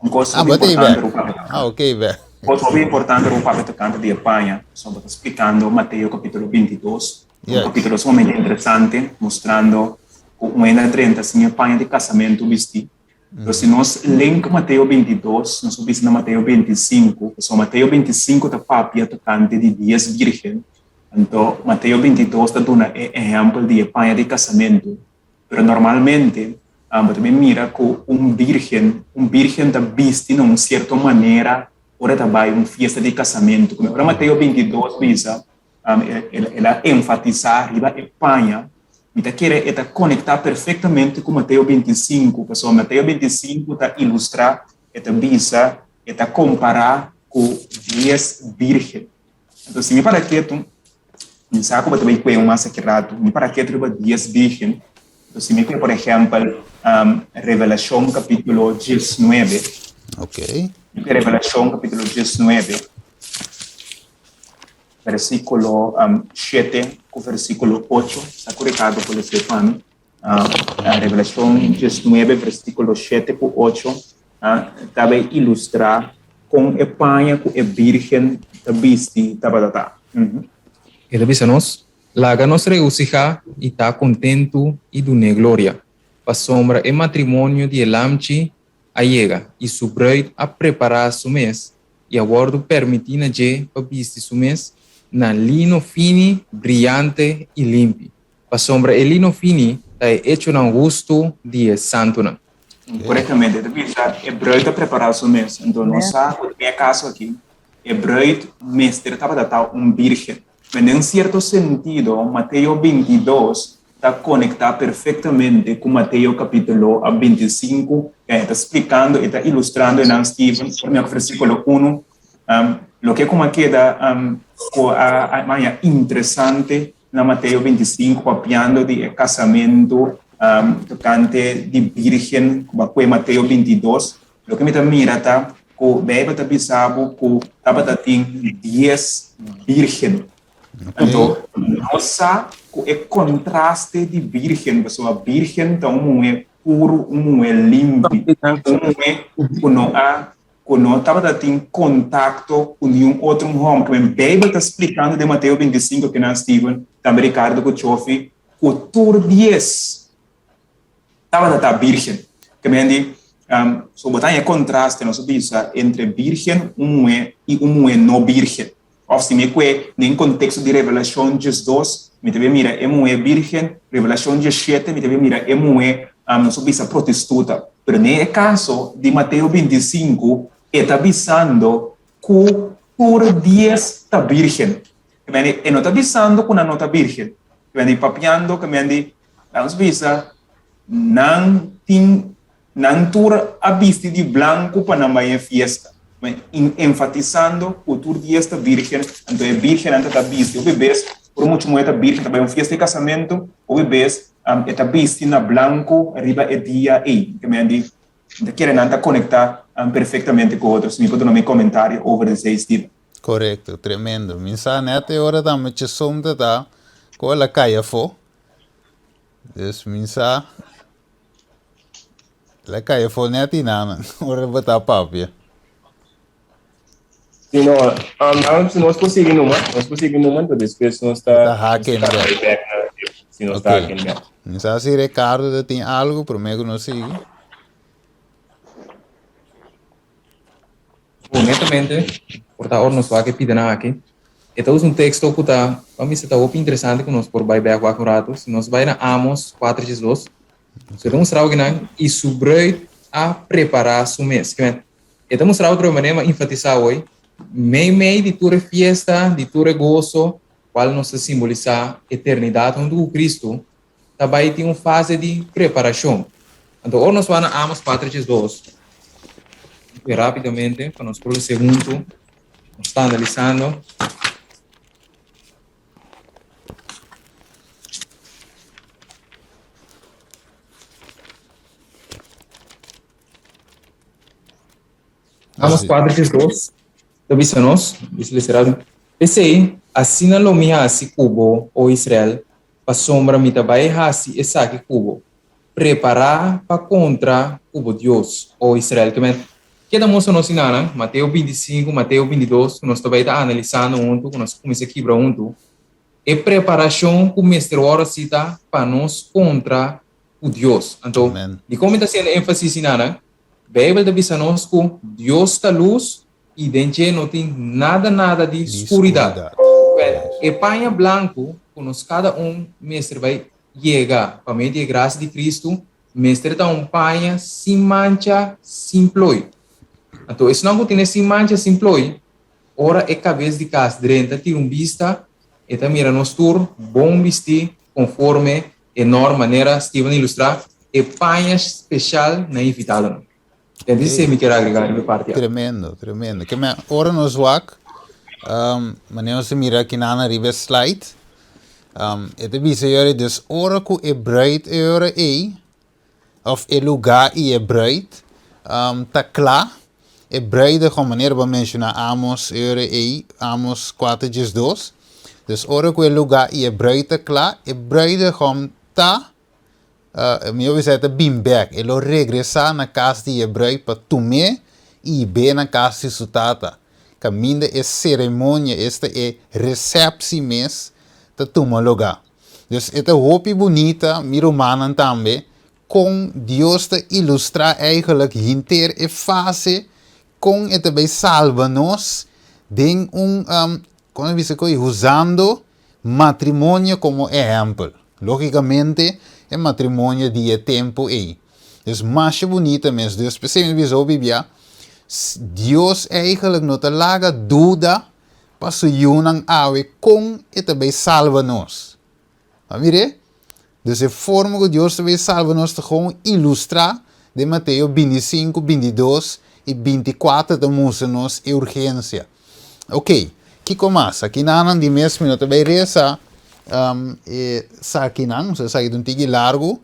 Speaker 2: Un kos
Speaker 1: Ah,
Speaker 2: hopi
Speaker 1: bo ta ei
Speaker 2: importante
Speaker 1: bek.
Speaker 2: ku papia tokante.
Speaker 1: Ah, ok, bek.
Speaker 2: Un kos hopi importante ku papia tokante di e paña, pasobra bo ta splikando Mateo kapítulo 22, un
Speaker 1: Yes.
Speaker 2: kapítulo sumamente interesante, mustrando ku un hende a drenta sin e paña di kasamentu bistí. Pero si nos link Mateo 22, nos por bisa na Mateo 25, pasobra Mateo 25 ta papia tokante di dies bírgen, anto Mateo 22 ta duna e ehèmpel di e paña di kasamentu. Pero normalmente bo ta bin mira ku un bírgen, un bírgen ta bisti na un sierto manera ora e ta bai un fiesta di kasamentu. Kuma ora Mateo 22 bisa, el a enfatisá riba e paña, mi ta kere e ta konektá perfektamente ku Mateo 25, pasobra Mateo 25 ta ilustrá, e ta bisa, e ta kompará ku dies bírgen. Anto si mi para ketu, mi sa ku bo ta bai kue un mas aki ratu, mi para ketu riba dies bírgen. Anto si mi kue por ehèmpel Revelashon kapítulo diesnuebe.
Speaker 1: Ok.
Speaker 2: Mi kue Revelashon kapítulo diesnuebe, versíkulo shete ku versíkulo ocho. Sa ku Ricardo por les'é pa mi. Revelashon 19 versíkulo 7 ku 8 ta bai ilustrá kon e paña ku e bírgen ta bisti tabata ta.
Speaker 8: E ta bisa nos, Laga nos regosihá i ta kontentu i dun'é gloria, pasobra e matrimonio di e Lamchi a yega, i su bruid a prepará su mes, i a wòrdu permití na dje pa bisti su mes na lino fini, briante i limpi, pasobra e lino fini ta e echonan hustu di e santunan.
Speaker 2: Korektamente, e ta bisa e bruid a prepará su mes. Anto nos sa ku den e kaso aki e bruid mester tabata ta un bírgen. Men den sierto sentido Mateo 22 ta konektá perfektamente ku Mateo kapítulo 25, e ta splikando, e ta ilustrando enan Steven, por mira ku versíkulo unu, loke ku a keda ku a haña interesante na Mateo 25 papiando di e kasamentu tokante di bírgen ku a kue Mateo 22, loke mi ta mira ta ku Beibel ta bisa bo ku tabata tin dies bírgen. Anto nos sa ku e kontraste di bírgen, pasobra bírgen ta un muhé puru, un muhé limpi, un muhé ku no a ku no tabata tin kontakto ku niun otro hòmber. Kimen Beibel ta splikando den Mateo 25 kinan Steven, tambe Ricardo ku Chofi, ku tur dies tabata ta bírgen. Kimen di, so bo ta haña e kontraste nos a bisa entre bírgen, un muhé, i un muhé no bírgen. Òf si mi kue den konteksto di Revelashon 12, mi ta bin mira e muhé bírgen, Revelashon 17 mi ta bin mira e muhé, nos a bisa protestuta. Pero den e kaso di Mateo 25, e ta bisando ku tur dies ta bírgen. E no ta bisando ku nan no ta bírgen. E papiando ke men nos bisa nan tin Nan tur a bisti di blanku pa nan bai e fiesta, enfatisando ku tur dies ta bírgen, anto e bírgennan ta ta bisti. Hopi bes, ora mucha muhé ta bírgen ta bai un fiesta di kasamentu, hopi bes e ta bisti na blanku riba e dia ei. Ke men di, mi ta kere nan ta konektá perfektamente ku otro. Si mi por duna mi komentario over esei, Steven.
Speaker 1: Korekto, tremendo. Mi sa nèt e ora tambe Chesom ta ta ku el a kai afó. Dus mi sa. La kai afó net i nana, ora bo ta papia.
Speaker 4: Si no, um, si nos por sigui numa, nos por sigui numa, entonces despues nos ta...
Speaker 1: Ta haken
Speaker 4: nos ta back. back na, si nos ta haken back.
Speaker 1: Mi sa si Ricardo ta tin algo prome ku nos sigui.
Speaker 8: Honestamente, por ta ora nos wak e pidanan aki, e ta usa un teksto ku ta, pa mi ta hopi interesante ku nos por bai bek wak un ratu. Si nos bai na Amos kuater djes dos, so e ta mustra okinan, i su bruid a prepará su mes. Kimen, e ta mustra otro manera ma enfatisá hoy, meimei di tur e fiesta, di tur e goso, kual nos ta simbolisá eternidat huntu ku Kristu, ta bai tin un fase di preparashon. Anto ora nos wak na Amos kuater djes dos, i rápidamente pa nos por lese huntu, nos ta analisando. Amos 4, 2 ta bisa nos, bisa literal, P'esei, asina lo mi hasi ku bo, o Israel, pasobra mi ta bai hasi esaki ku bo. Prepará pa kontra ku bo Dios, o Israel. Ke men keda mustra nos inana, Mateo 25, Mateo 22, ku nos ta bai ta analisando huntu, ku nos a kuminsá kibra huntu, e preparashon ku mester wòrdu hasi ta pa nos kontra ku Dios. Anto, dikon mi ta hasiendo énfasis inana? Beibel ta bisa nos ku Dios ta lus i den dje no tin nada nada di skuridat. E paña blanku ku nos kada un mester bai yega pa medio di e grasia di Kristu mester ta un paña sin mancha, sin ploi. Anto esnan ku tene sin mancha, sin ploi, ora e kabes di kas drenta tira un bista, e ta mira nos tur bon bistí konforme e norma manera Steven a ilustrá e paña speshal na e invitadonan. Entonces sí mi kier agrega riba e parti aki.
Speaker 1: Tremendo, tremendo. Ke men ora nos wak, um, manera nos ta mira aki nan riba e slide, um, e ta bisa yori dus ora ku e bruid e ora ei, of e lugá i e bruid, um, ta kla, e bruidegom, manera bo a menshoná Amos e ora ei, Amos 4:12, dus ora ku e lugá i e bruid ta kla, e bruidegom ta. Mi a bisa e ta bin bek, e lo regresá na kas di e bruid pa tum'é i hib'é na kas di su tata, kaminda e seremonia, esta e resèpsi mes, ta tuma lugá. Dus e ta hopi bunita, mi rumannan tambe, kon Dios ta ilustrá eigenlijk henter e fase kon e ta bai salba nos den un, kon a bisa koe, usando matrimonio komo ehèmpel. Lógikamente e matrimonio di e tempu ei. Dus masha bunita mes. Dus p'esei mi bisa hopi bia, Dios eigenlijk no ta laga duda pa su yunan awe kon e ta bai salba nos. A mir'é? Dus e forma ku Dios ta bai salba nos ta gewoon ilustrá den Mateo bintisinku, bintidos i bintikuater ta mustra nos e urgensia. Ok, kiko mas? Akinanan di mes mi no ta bai resa e sakinan, so esaki ta un tiki largu,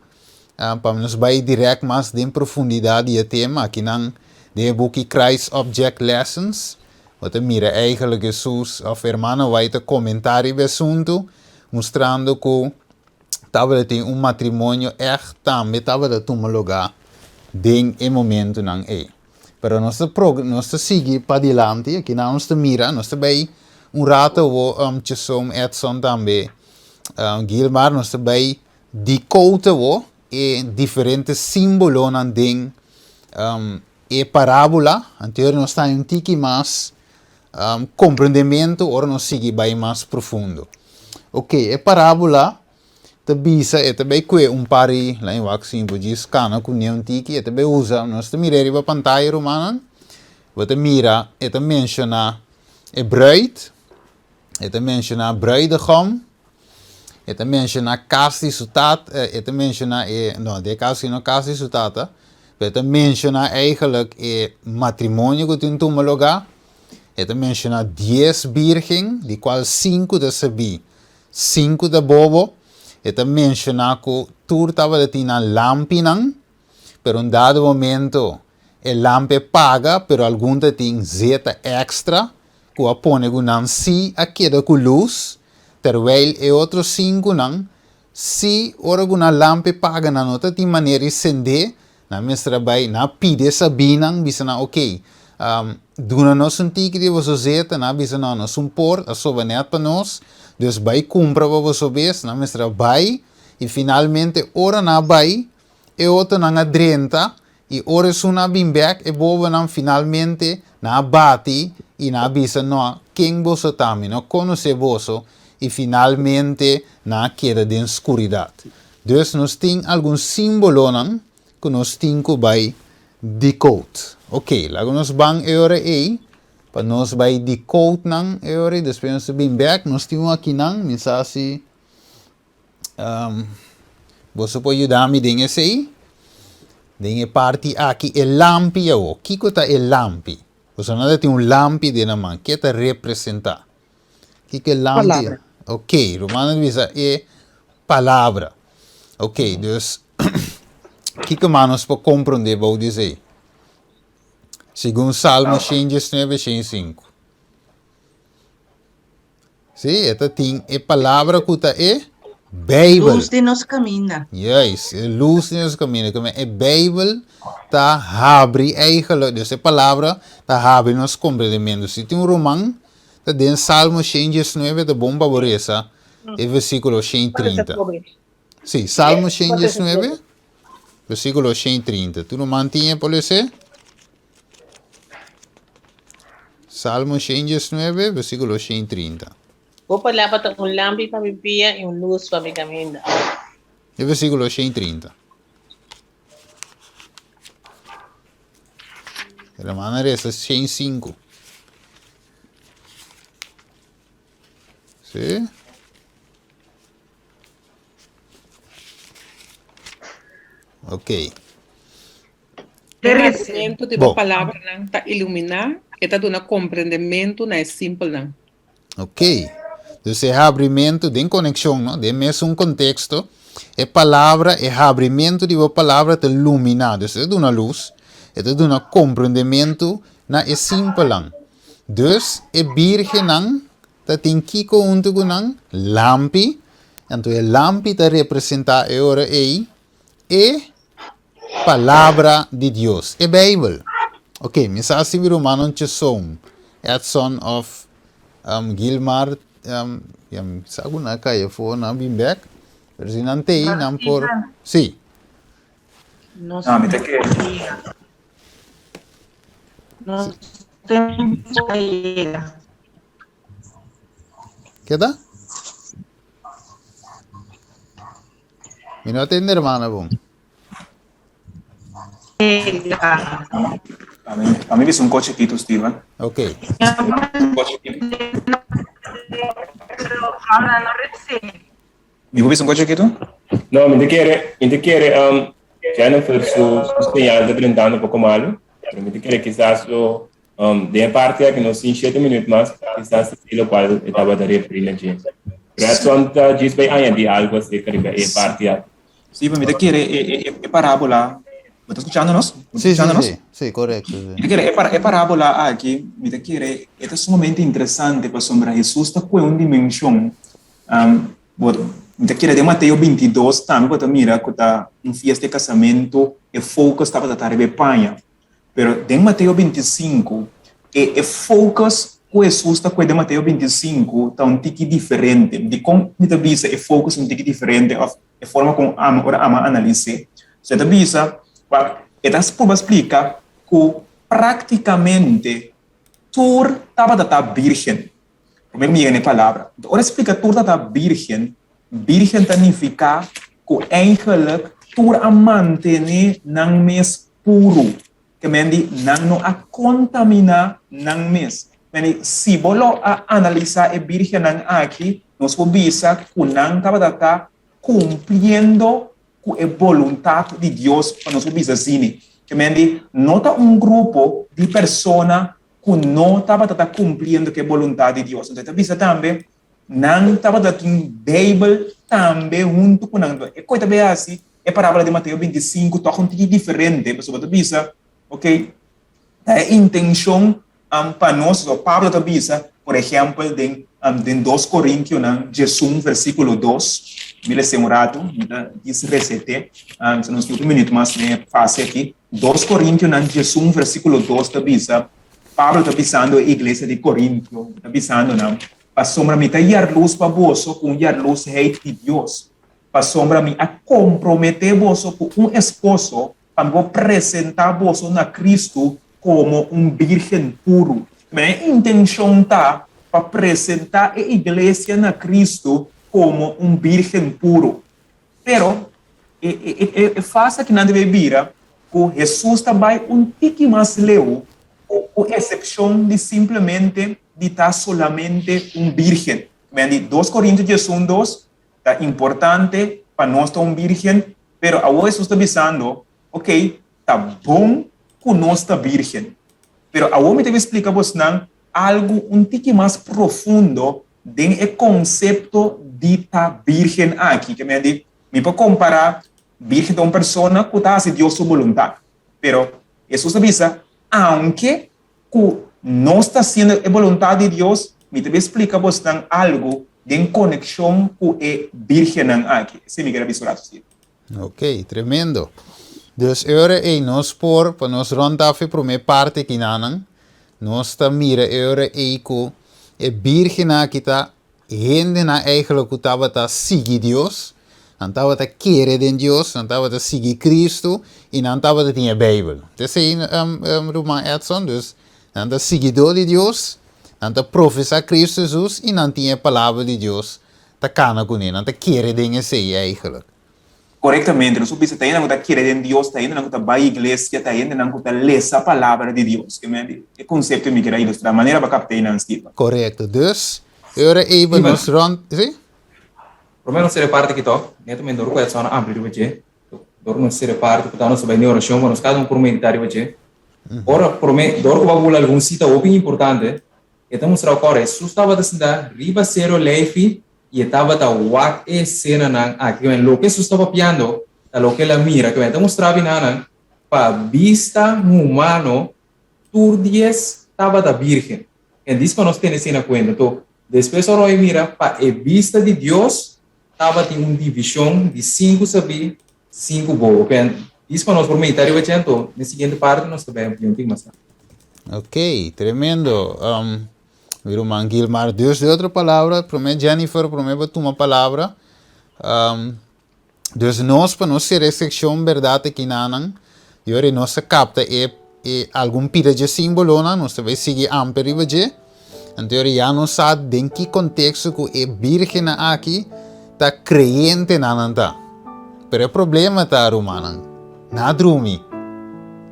Speaker 1: pa nos bai dirèkt mas den profundidat di e tema. Akinan den e buki Christ Object Lessons, bo ta mira eigenlijk Hesus òf Hermana White ta komentá riba e asuntu, mustrando ku tabata tin un matrimonio ègt tambe tabata tuma lugá den e momentunan ei. Pero nos ta prog nos ta sigui padilanti, akinan nos ta mira, nos ta bai un rato awo Chesom, Edson tambe, Gilmar, nos ta bai decode awo e diferente simbolonan den e parabola, anto nos ta haña un tiki mas Komprendementu ora nos sigui bai mas profundo. Ok, e parábola ta bisa, e ta bai kue un par di, laat mi wak si mi por djis kana kuné un tiki, e ta bai usa, nos ta mira riba pantaya rumannan, bo ta mira e ta menshoná e bruid, e ta menshoná bruidegom, e ta menshoná kas di su tata, e ta menshoná e, no, den e kaso aki no kas di su tata, pero e ta menshoná eigenlijk e matrimonio ku tin tuma lugá, e ta menshoná dies bírgen, di kual sinku ta sabí, sinku ta bobo, e ta menshoná ku tur tabata tin nan lampinan, pero un dado momento e lampi a paga, pero algun ta tin zeta èkstra, ku a pone ku nan sí a keda ku lus, terwijl e otro sinkunan sí ora ku nan lampi paga nan no ta tin manera di sendé, nan mester a bai, nan a pidi e sabínan, bisa nan oké, duna nos un tiki di boso zeta, nan a bisa no, nos un por, a soba nèt pa nos, dus bai kumpra pa boso bes, nan mester a bai, i finalmente ora nan a bai, e otronan a drenta, I ora esun a bin bek, e bobonan finalmente nan a bati i nan a bisa, No, ken boso ta? Mi no konosé boso. I finalmente nan a keda den skuridat. Dus nos tin algun símbolonan ku nos tin ku bai decode. Oké, laga nos ban e ora ei pa nos bai decode nan e ora ei, despues nos ta bin bek. Nos tin un akinan, mi sa si. Um, boso por yuda mi den esei? Den e parti aki, e lampi awo. Kiko ta e lampi? Boso no ta tin un lampi den nan man. Ke ta representa? Kiko e lampi?
Speaker 3: Palabra.
Speaker 1: Ok, Romano bisa e palabra. Ok, dus kiko mas nos por comprende bou di esei? Segun Salmo 119, 105. Sí, e ta tin e palabra ku ta e Beibel.
Speaker 3: Lus di nos kaminda.
Speaker 1: Juist, e lus di nos kaminda. Kome e Beibel ta habri eigenlijk, dus e palabra ta habri nos komprendementu. Si tin un ruman ta den Salmo 119 ta bon pa bo resa e versíkulo 130. Sí, Salmo 119, versíkulo 130. Tur ruman tin e por lesa? Salmo 119, versíkulo 130.
Speaker 9: Bo palabra ta un lampi pa mi pia i un lus pa mi kaminda.
Speaker 1: E versíkulo 130. Hermana resa 105. Sí? Ok.
Speaker 7: E habrimentu di bo palabranan ta iluminá, e ta duna komprendementu na e simpelnan.
Speaker 1: Ok. Dus e habrimentu den konekshon, no? Den mesun konteksto, e palabra, e habrimentu di bo palabra ta luminá. Dus e ta duna lus, e ta duna komprendementu na e simpelnan. Dus e bírgennan ta tin kiko huntu ku nan? Lampi. Anto e lampi ta representá e ora ei. E Palabra di Dios, e Bijbel. Ok, mi sa si mi rumannan Cheson, Edson of um, Gilmar, um, ya, mi sa ku nan a kai afó, nan a bin bèk. Pero si nan t'ei, nan por... Sí.
Speaker 3: Nos
Speaker 2: Ah, mi ta kere.
Speaker 3: Nos tempo a yega.
Speaker 1: Keda? Mi no tende hermana bon.
Speaker 2: A mi bisa un ko chikitu, Steven.
Speaker 1: Ok.
Speaker 2: Un ko chikitu. Mi por bisa un ko chikitu?
Speaker 4: No, mi ta kere, mi ta kere um, Jennifer su, su señal ta drentando poko malu, pero mi ta kere kisas lo Um, den e parti aki nos tin shete minuut mas, kisas ta si lokual e tabata referí na dje. Pero Edson ta djis bai añadí algu aserka riba e parti aki.
Speaker 2: Sí, pero mi ta kere e, e, e, e parábola. Bo ta skuchando nos? Bo ta
Speaker 1: Sí, sí,
Speaker 2: skuchando nos?
Speaker 1: sí, sí, korekto, sí.
Speaker 2: Mi ta kere e, para, e parábola aki, mi ta kere e ta sumamente interesante pasobra Hesus ta kue un dimenshon. Um, bo, mi ta kere den Mateo 22 tambe bo ta mira ku ta un fiesta di kasamentu, e focus tabata ta riba e paña. Pero den Mateo 25, e e focus ku Hesus ta kue den Mateo 25 ta un tiki diferente. Dikon mi ta bisa e focus un tiki diferente òf e forma kon ami ora ami a analis'é? So e ta bisa, wak, e ta purba splika ku praktikamente tur tabata ta bírgen. Promé ku mi yega na e palabra. Ora e splika tur tabata bírgen, bírgen ta nifiká ku eigenlijk tur a mantené nan mes puru. Ke men di nan no a kontaminá nan mes. Men di si bo lo a analisá e bírgennan aki, nos por bisa ku nan tabata ta kumpliendo ku e boluntat di Dios, pa nos por bisa asina. Ke men di no ta un grupo di persona ku no tabata ta kumpliendo ku e boluntat di Dios. Entonces e ta bisa tambe nan tabata tin Beibel tambe huntu ku nan. E koe ta bay hasi e parábola di Mateo 25 tòg un tiki diferente, pasobra bo ta bisa, ok, ta e intenshon pa nos, so Pablo ta bisa, por ehèmpel, den den dos Korintionan 11 versíkulo 2, mi lesa un ratu, mi ta djis reset'é, si nos tin un minüt mas den e fase aki. Dos Korintionan 11 versíkulo 2 ta bisa, Pablo ta bisando e iglesia di Korintio, e ta bisando nan, Pasobra mi ta yarlus pa boso ku un yarlusheid di Dios, pasobra mi a komprometé boso ku un esposo pa mi por presentá boso na Kristu komo un bírgen puru. Mi intenshon ta pa presentá e iglesia na Kristu komo un bírgen puru. Pero, e, e, e, e fase aki nan debe bira ku Hesus ta bai un tiki mas leu, ku esepshon di simplemente di ta solamente un bírgen. Men di 2 Korinto 11, 2, ta importante pa nos ta un bírgen, pero awor Hesus ta bisando, ok, ta bon ku nos ta bírgen. Pero awor mi ta bin splika bosnan algu un tiki mas profundo den e konsepto di ta bírgen aki. Ke men di, mi por kompará bírgen ta un persona ku ta hasi Dios su boluntat. Pero Hesus a bisa, aunke ku nos ta hasiendo e boluntat di Dios, mi ta bin splika bosnan algu den konekshon ku e bírgennan aki. Esei mi kere bisa un ratu si.
Speaker 1: Ok, tremendo. Dus e ora ei nos por, pa nos rond af e promé parti kinanan, nos ta mira e ora ei ku e bírgennan aki ta hendenan eigenlijk ku tabata sigui Dios, nan tabata kere den Dios, nan tabata sigui Cristo i nan tabata tin e Bijbel. Ta esei, ruman Edson? Dus nan ta siguidó di Dios, nan ta profesá Cristo Jesus i nan tin e Palabra di Dios ta kana kuné, nan ta kere den esei eigenlijk.
Speaker 2: Korektamente, nos por bisa ta hendenan ku ta kere den Dios, ta hendenan ku ta bai iglesia, ta hendenan ku ta lesa palabra di Dios. E konsepto mi kier a ilustrá, manera bo a kapta einan, Steven.
Speaker 1: Korekto. Dus, e ora ei bo nos rònt, si?
Speaker 8: Promé nos sera e parti aki tòg, netamente dor ku Edson a amplia riba dje, dor ku nos sera e parti ku ta nos ta bai den orashon pa nos kada un por meditá riba dje. Ora promé, dor ku bo a bula algun sita hopi importante, E ta mustra ora Hesus tabata sintá riba Sero Leifi i e tabata wak e esenanan aki. Kimen loke Hesus ta papiando ta loke el a mira. Kimen e ta mustra binanan pa bista humano tur dies tabata bírgen. En dis pa nos tene esei na kuenta. Anto, despues ora e mira pa e bista di Dios tabatin un divishon di sinku sabí. Sinku bobo. Oke, dis pa nos por medita riba dje anto den siguiente parte nos ta bai un tin mas tantu.
Speaker 1: Ok, tremendo. Um, mi ruman Gilmar, dus de otro palabra, prome Jennifer, prome bo tuma palabra. Um, dus nos pa nos sera e seccion berdad ekinanan, yori nos a capta e, e algun pida dje simbolonan, nos ta bai sigui amper riba dje. Anto yori ya nos sa den ki konteksto ku e bírgennan aki ta kreyentenan nan ta. Pero e problema ta, rumannan, nan a drumi.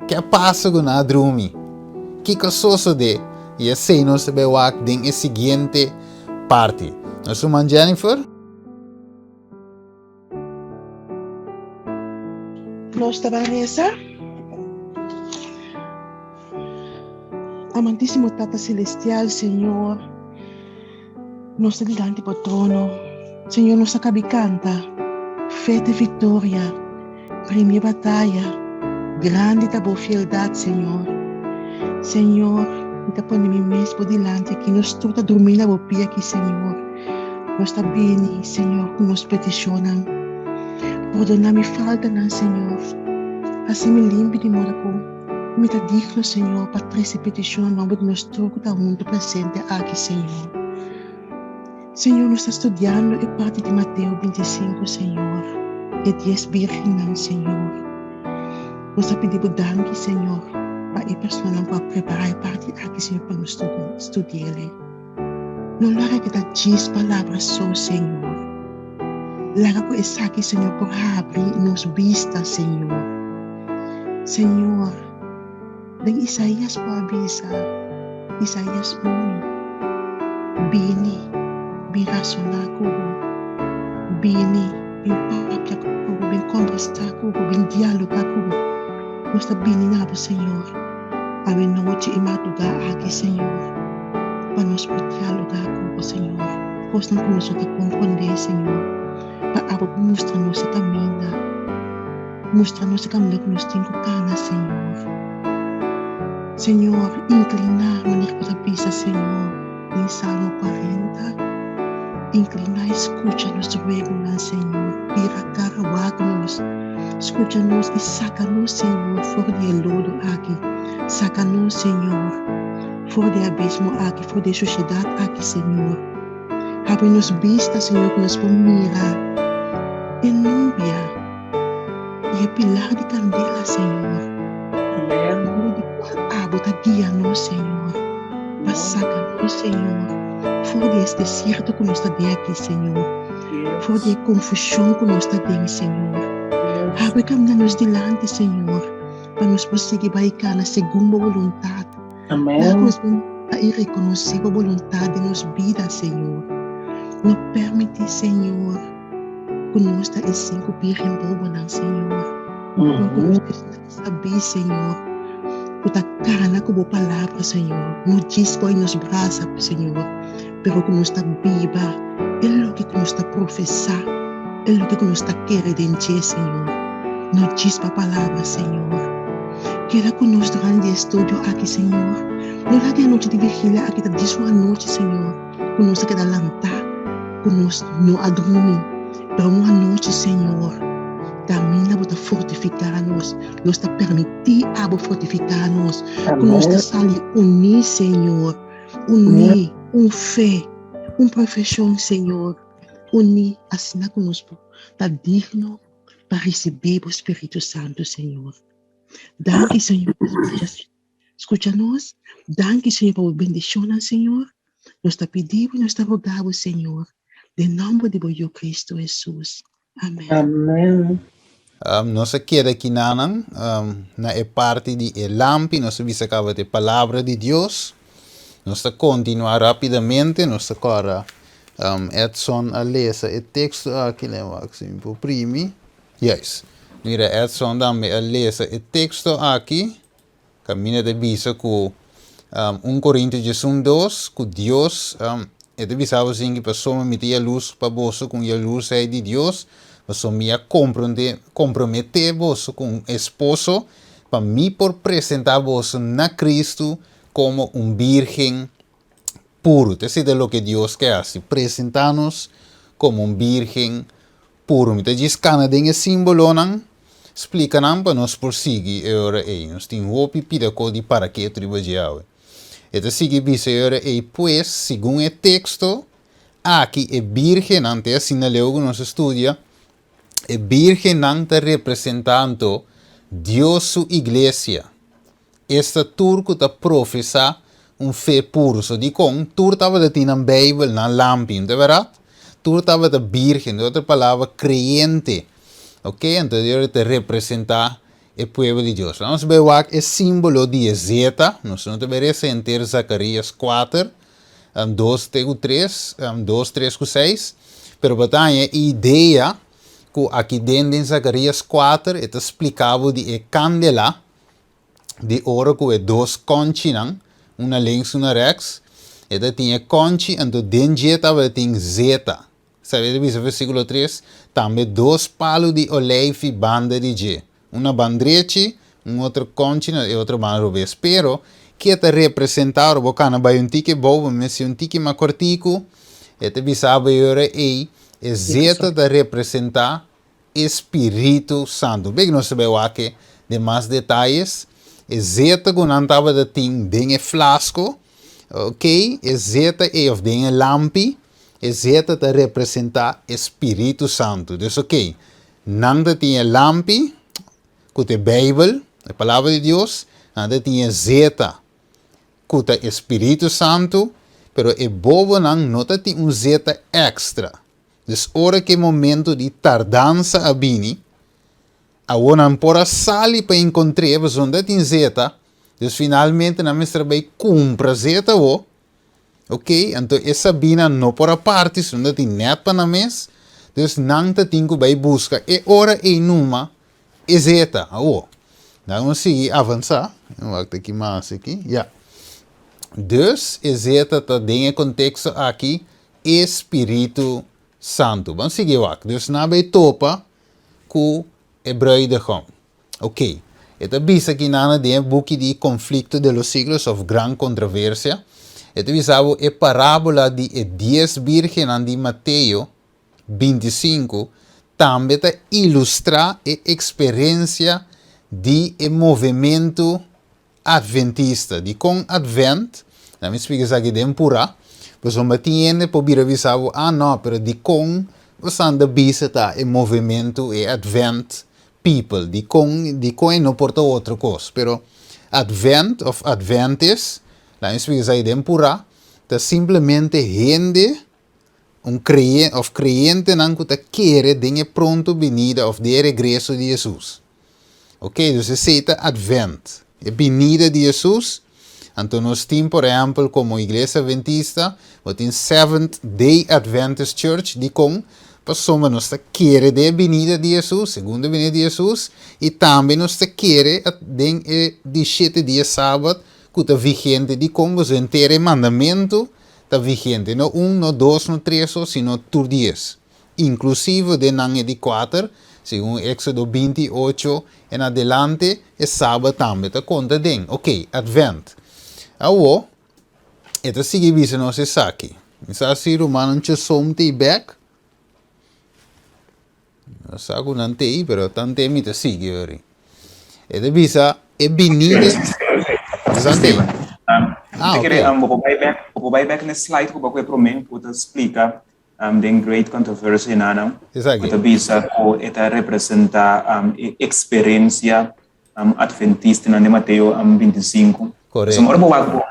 Speaker 1: Ke a pasa ku nan a drumi? Kiko a sosodé? I esei nos ta bai wak den e siguiente parti. Nos ruman Jennifer?
Speaker 5: Nos ta ban resa. Amantísimo Tata Celestial, Señor, nos ta dilanti bo trono. Señor, nos a kabi kanta, Fe te victoria, premie bataya, grandi ta bo fieldad, Señor. Señor, mi ta pone mi mes bo dilanti aki, nos tur ta drumi na bo pia aki, Señor. Nos ta bini, Señor, ku nos petishonnan. Pordoná mi faltanan, Señor. Hasi mi limpi di moda ku mi ta digno, Señor, pa trese petishon na nomber di nos tur ku ta huntu presente aki, Señor. Señor, nos ta studiando e parti di Mateo 25, Señor, e dies bírgennan, Señor. Nos ta pidi bo danki, Señor, pa e personanan ku a prepará e parti aki, Señor, pa nos studi'el. No laga keda djis palabra so, Señor. Laga ku esaki, Señor, por habri nos bista, Señor. Señor, den Isaías bo a bisa, Isaías unu, Bini, bin rasoná ku bo. Bini, bin papia ku bo, bin kombersá ku bo, bin dialogá ku bo. Nos ta bini na bo, Señor. Awe nochi i madrugá aki, Señor, pa nos por dialogá ku bo, Señor, kosnan ku nos no ta komprondé, Señor, pa abo por mustra nos e kaminda, mustra nos e kaminda ku nos tin ku kana, Señor. Señor, inkliná manera ku ta bisa, Señor, den Salmo 40, inkliná i skucha nos ruegonan, Señor, bira kara wak nos. Skucha nos i saka nos, Señor, for di e lodo aki. Saka nos, Señor, for di e abismo aki, for di e shushedat aki, Señor. Habri nos bista, Señor, ku nos por mira e nubia i e pilar di kandela, Señor.
Speaker 7: Amen.
Speaker 5: Dor di kual abo ta guia nos, Señor, pa saka nos, Señor, for di es desierto ku nos ta den aki, Señor. For di e konfushon ku nos ta den, Señor. Habri kaminda nos dilanti, Señor, pa nos por sigui bai kana segun bo boluntat.
Speaker 7: Amen.
Speaker 5: Laga nos por mira i rekonosé bo boluntat den nos bida, Señor. No permití, Señor, ku nos ta e sinku bírgen bobonan, Señor. Pero ku nos ta esnan sabí, Señor, ku ta kana ku bo palabra, Señor. No djis poi nos brasa, Señor, pero ku nos ta biba e loke ku nos ta profesá, e loke ku nos ta kere den dje, Señor. No djis pa palabra, Señor. Keda ku nos durante di e studio aki, Señor. No laga e anochi di vigilia aki ta djis un anochi, Señor, ku nos ta keda lantá, ku nos no a drumi, pero un anochi, Señor, kaminda Bo ta fortifiká nos, nos ta permití Abo fortifiká nos, ku nos ta sali uní, Señor. Uní, un fe, un profeshon, Señor, uní asina ku nos por ta digno pa risibí bo Spiritu Santu, Señor. Danki, Señor, pa skucha, skucha nos. Danki, Señor, pa bo bendishonnan, Señor. Nos ta pidi bo, nos ta roga bo, Señor, den nòmber di bo Yu Kristu Hesus. Amen.
Speaker 7: Amen.
Speaker 1: Nos a keda kinanan na e parti di e lampi, nos a bisa kaba ta e palabra di Dios. Nos ta kontinuá rápidamente, nos ta kòrda Edson a lesa e teksto aki, lei wak si mi por primi. Juist. Mira Edson tambe a lesa e teksto aki. Kaminda ta bisa ku 1 Korintio 11:2 ku Dios e ta bisa bo sinki pasobra mi ta yalurs pa boso ku un yalurs ei di Dios, pasobra mi a komprometé boso ku un esposo pa mi por presentá boso na Kristu komo un bírgen puru. Ta esei ta loke Dios ke hasi, presentá nos komo un bírgen. puru. Mi ta djis kana den e símbolonan, splika nan pa nos por sigui e ora ei. Nos tin hopi pida kos di paraketu riba dje awe. E ta sigui bisa e ora ei, Pues, segun e teksto aki e bírgennan, te asina leu ku nos a studia, e bírgennan ta representá anto Dios su iglesia. Esta tur ku ta profesá un fe puru. So dikon tur tabata tin nan Beibel, nan lampi, no ta bèrdat? Tur tabata bírgen, den otro palabra, kreyente. Oke, anto e ora ta representá e pueblo di Dios. Laga nos bai wak e símbolo di e zeta. Nos no ta bai resa henter Zakarías kuater, dos te ku tres, dos, tres ku seis, pero bo ta haña e idea ku aki den den Zakarías kuater e ta splika bo di e kandela di oro ku e dos kònchinan, un na links un na rèks, e ta tin e kònchi anto den dje tabatin zeta. Sabi e ta bisa versíkulo tres, Tambe dos palu di oleifi banda di dje, un na ban drechi, un otro kònchi na e otro ban robes. Pero, ke ta representá ora bo kana bai un tiki bou, bo mester un tiki mas kòrtiku, e ta bisa bo e ora ei, e zeta ta representá e Spiritu Santu. Bek nos ta bai wak e den mas detayes. E zeta ku nan tabata tin den e flasko, ok, e zeta ei òf den e lampi, e zeta ta representá e Spiritu Santu. Dus ok, nan ta tin e lampi ku ta e Beibel, e Palabra di Dios, nan ta tin e zeta ku ta e Spiritu Santu, pero e bobonan no ta tin un zeta èkstra. Dus ora ku e momento di tardansa a bini, awor nan por a sali pa enkontr'é, pasobra no ta tin zeta, dus finalmente nan mester a bai kumpra zeta awor, ok, anto e sabínan no por a parti, pasobra no ta tin nèt pa nan mes, dus nan ta tin ku bai buska e ora ei numa e zeta, awor. Nan a sigui avansá, wak ta ki mas aki, ya. Dus e zeta ta den e konteksto aki e Spiritu Santu. Ban sigui wak. Dus nan bai topa ku e bruidegom. Ok. E ta bisa ki nan den e buki di Conflicto de los Siglos of Gran Controversia, e ta bisa bo e parabola di e dies birgennan di Mateo 25 tambe ta ilustra e eksperensia di e movementu Adventista, dikon Advent? Laat mi splika esaki den purá, pasobra tin hende por bira bisa bo, ah no, pero dikon bo san ta bisa ta e movementu, e Advent people, dikon, dikon e no por ta otro kos? Pero Advent of Adventist, laat mi splika esaki den purá, ta simplemente hende, un kreye of kreyentenan ku ta kere den e pronto binida of den e regreso di Hesus. Ok, dus esei ta Advent, e binida di Hesus. Anto nos tin, por ehèmpel, komo Iglesia Adventista, bo tin Seventh Day Adventist Church. Dikon? Pasobra nos ta kere den e binida di Hesus, segundo binida di Hesus, i tambe nos ta kere den e di shete dia Sabat ku ta vigente. Dikon? Pasobra henter e mandamentu ta vigente, no un, no dos, no tres so, sino tur dies. Inklusivo den nan e di kuater, segun Éksodo 28 en adelante, e Sabat tambe ta konta den. Oké, Advent. Awor, e ta sigui bisa nos esaki. Mi sa si rumannan Chesom ta ei bèk. No sa ku nan ta ei, pero tante mi ta sigui ori. E ta bisa e binida.
Speaker 2: Steven, ah, okay. Um, bo bai bèk, bo bai bèk na slide ku bo ku e promé ku ta splika um, den Great Controversy nana.
Speaker 1: Esaki.
Speaker 2: Ku ta bisa ku e ta representá um, e eksperensia um, adventistanan den Mateo um, 25.
Speaker 1: Korekto.
Speaker 2: So, ora bo wak bo,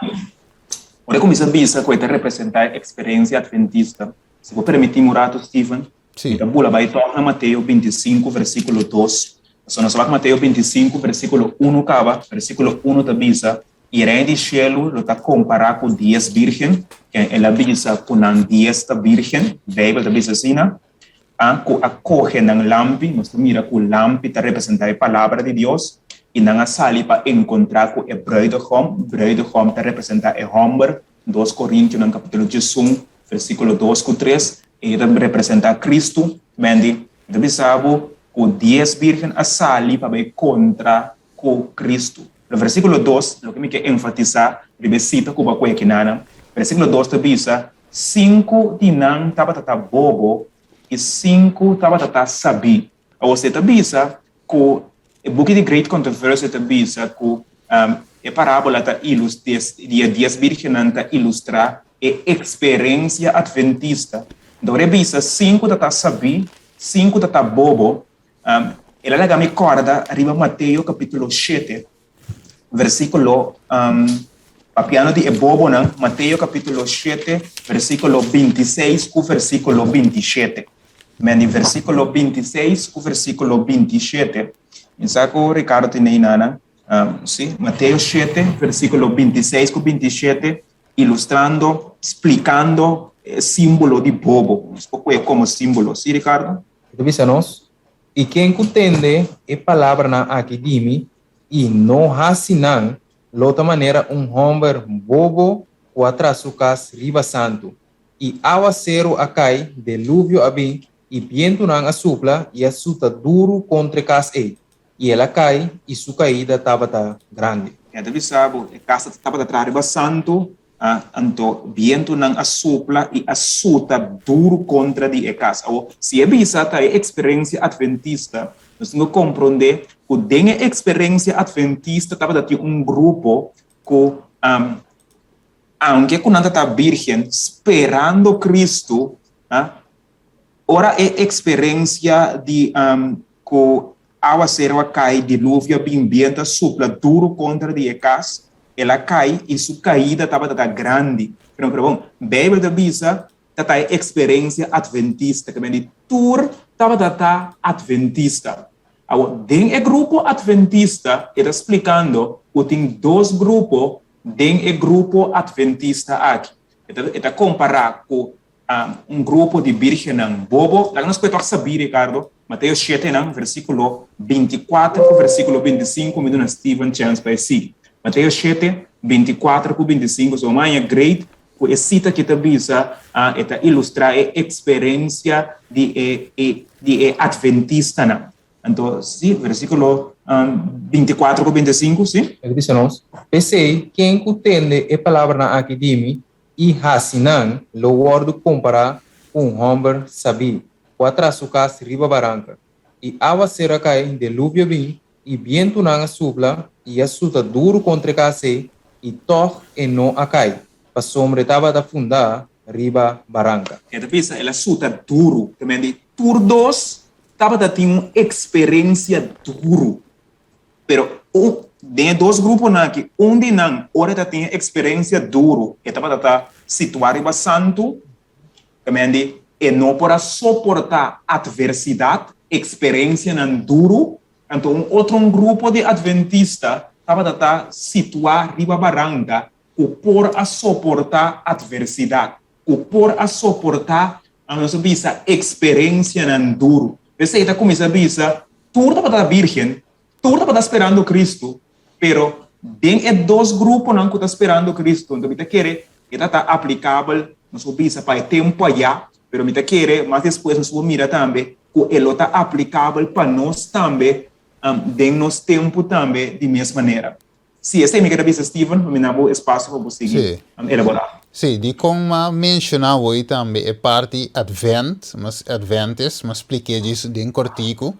Speaker 2: ora kuminsá bisa ku e ta representá e eksperensia adventista, si bo permití mi un ratu, Steven,
Speaker 1: Sí.
Speaker 2: Mi ta bula bai tòg na Mateo 25, versíkulo 2. Pasobra nos a wak Mateo 25, versíkulo 1 kaba. Versíkulo 1 ta bisa, I Rei di shelu lo ta kompará ku dies bírgen, ken el a bisa ku nan dies ta bírgen, Beibel ta bisa asina, a ku a kohe nan lampi, nos ta mira ku lampi ta representá e Palabra di Dios, i nan a sali pa enkontrá ku e bruidegom, bruidegom ta representá e hòmber, Dos Korintionan kapítulo 11, versíkulo 2 ku 3, e ta representá Kristu, Mandy, mi ta bisa bo ku dies bírgen a sali pa bai kontra ku Kristu. Pero versíkulo 2, loke mi ke enfatisá riba e sita ku bo a kohe kinanan, versíkulo 2 ta bisa, Sinku di nan tabata ta bobo. i sinku tabata ta sabí. Awor si e ta bisa ku e buki di Great Controversy ta bisa ku e parábola ta di e dies bírgennan ta ilustrá e eksperensia atventista. Anto ora e bisa sinku ta ta sabí, sinku ta ta bobo, el a laga mi kòrda riba Mateo kapítulo shete, versíkulo papiando di e bobonan, Mateo kapítulo shete, versíkulo bintiseis ku versíkulo bintishete. Men di versíkulo bintiseis ku versíkulo bintishete. Mi sa ku Ricardo tin einanan. Sí, Mateo shete, versíkulo bintiseis ku bintishete, ilustrando, splikando e símbolo di bobo. Nos por kohe komo símbolo. Sí, Ricardo?
Speaker 8: E ta bisa nos, I ken ku tende e palabranan aki di mi i no hasi nan, lo ta manera un hòmber bobo ku a traha su kas riba santu. I awaseru a kai, deluvio a bin, i bientunan a supla i a suta duru kontra e kas ei, i el a kai, i su kaida tabata grandi.
Speaker 2: E ta bisa bo, e kas tabata traha riba santu, anto bientunan a supla i a suta duru kontra di e kas. Awor, si e bisa ta e eksperensia atventista, nos tin ku komprondé ku den e eksperensia atventista tabata tin un grupo ku, aunke ku nan ta ta bírgen, sperando Kristu, ora e eksperensia di ku awaseru a kai, diluvio a bin, bientu a supla duru kontra di e kas, el a kai i su kaida tabata ta grandi. Pero pero bon, Beibel ta bisa ta ta e eksperensia atventista, ke men di tur tabata ta atventista. Awor, den e grupo atventista e ta splikando ku tin dos grupo den e grupo atventista aki. E ta e ta kompará ku un grupo di bírgennan bobo. Laga nos pue tok sabí, Ricardo, Mateo shetenan, versíkulo bintikuater ku versíkulo bintisinku, mi duna Steven chèns pa e sigui. Mateo shete, bintikuater ku bintisinku, so maña great ku e sita aki ta bisa, e ta ilustrá e eksperensia di e e di e atventistanan. Anto, sí, versíkulo bintikuater ku bintisinku, sí.
Speaker 8: E ta bisa nos, P'esei, ken ku tende e palabranan aki di mi i hasi nan lo wòrdu kompará ku un hòmber sabí ku a traha su kas riba baranka. I awaseru a kai, deluvio a bin, i bientunan a supla i a suta duru kontra e kas ei, i tòg e no a kai, pasobra e tabata fundá riba baranka.
Speaker 2: E ta bisa el a suta duru, ta mende tur dos tabata tin un eksperensia duru. Pero un, den e dos gruponan aki, un di nan, ora e ta tin e eksperensia duru, e tabata ta situá riba santu, ta mende e no por a soportá atversidat, eksperensianan duru. Anto un otro un grupo di atventista tabata ta situá riba baranka ku por a soportá atversidat, ku por a soportá, nos a bisa, eksperensianan duru. P'esei ta kuminsá bisa, tur tabata bírgen, tur tabata sperando Kristu, pero den e dos gruponan ku ta sperando Kristu, anto mi ta kere e ta ta aplikabel, nos por bisa, pa e tempu ayá, pero mi ta kere mas despues nos por mira tambe ku e lo ta aplikabel pa nos tambe den nos tempu tambe di mes manera. Sí, esei mi ke ta bisa Steven, pa mi na bo espasio pa bo sigui elaborá.
Speaker 1: Sí, dikon m'a menshoná awor tambe e parti Advent, mas Adventist, m'a splik'é djis den kòrtiku,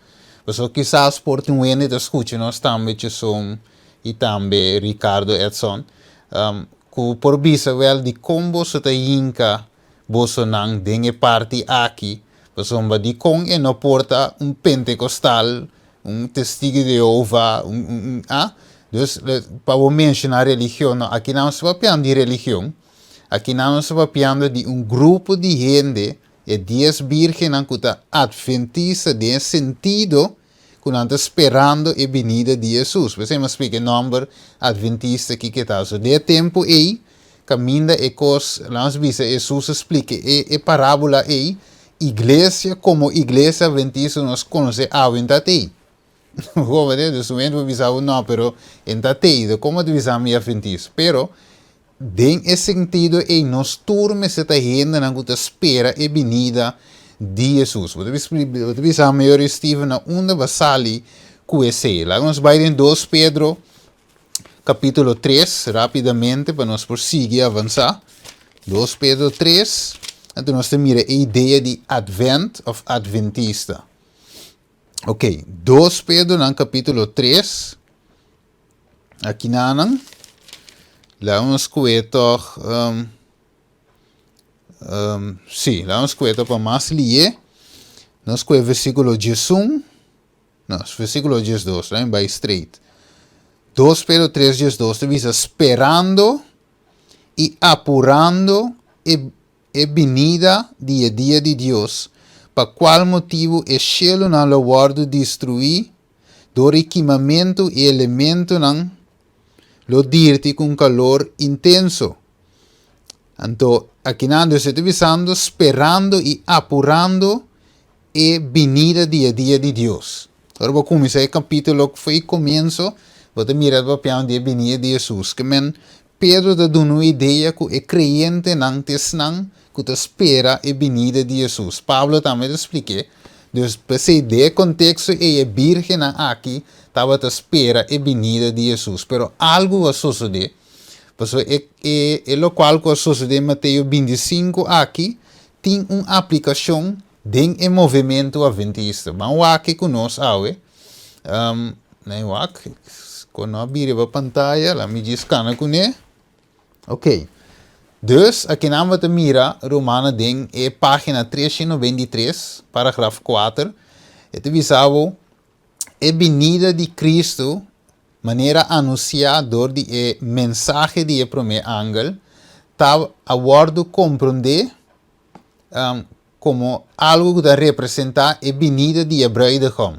Speaker 1: pasobra kisas por tin un hende ta skucha nos tambe Cheson i tambe Ricardo Edson, ku por bisa wèl dikon boso ta hinka bosonan den e parti aki, pasobra dikon e no por ta un pentekostal, un testigo di Jehová, un, un, un, ah? Dus, pa bo menshoná religion, no, aki nan no sta papiando di religion, aki nan nos sta papiando di un grupo di hende, e dies bírgennan ku ta atventista den e sentido ku nan ta sperando e binida di Hesus. P'esei mi a splika e nòmber atventista kiko e ta. So, den e tempu ei, kaminda e kos, laga nos bisa, Hesus a splika e e parábola ei, iglesia komo iglesia atventista nos konosé awe no ta tei. Bo mende? Dus un hende por bisa bo, no, pero e no ta tei, komo bo ta bisa mi atventista? Pero, Den e sentido ei nos tur mester ta hendenan ku ta spera e binida di Hesus. Bo ta bo ta bisa mayor Steven na unda bo sali ku esei. Laga nos bai den dos Pedro kapitulo tres rapidamente pa nos por sigui avansá. Dos Pedro tres. Anto nos ta mira e idea di advent of adventista. Ok, 2 Pedro nan capítulo 3. Aki nanan. Laat ons kue toch um, um, sí, laat ons kue toch pa mas lié. Nos kue versículo 11. No, versículo 12, laat me bai straight. 2 Pedro 3, 12 te bisa sperando i apurando e e binida di e dia di Dios, pa kual motibu e shelunan lo wòrdu destruí dor e kimamentu i elementonan lo dirti ku un kalor intenso. Anto, akinan Dios e ta bisando, sperando i apurando e binida di e dia di Dios. Ora bo kuminsá e kapítulo for e komienso, bo ta mira ta papiando di e binida di Hesus. Ke men, Pedro ta duna un idea ku e kreyentenan ta esnan ku ta spera e binida di Hesus. Pablo tambe ta splik'é. Dus, p'esei den e konteksto ei e bírgennan aki tabata spera e binida di Hesus. Pero algu a sosodé. Pasobra e e e lokual ku a sosodé Mateo 25 aki tin un aplikashon Den e movementu adventista. Ban wak ku nos awe. Um, nee, wak. Kon no a bira riba pantaya, laat mi djis kana kuné. Ok. Dus, akinan bo ta mira Romano den e página 393, paragraf 4. E ta bisa bo, e binida di Cristo, manera anunsiá dor di e mensahe di e promé angel, ta a wòrdu komprondé komo algu ku ta representá e binida di e bruidegom.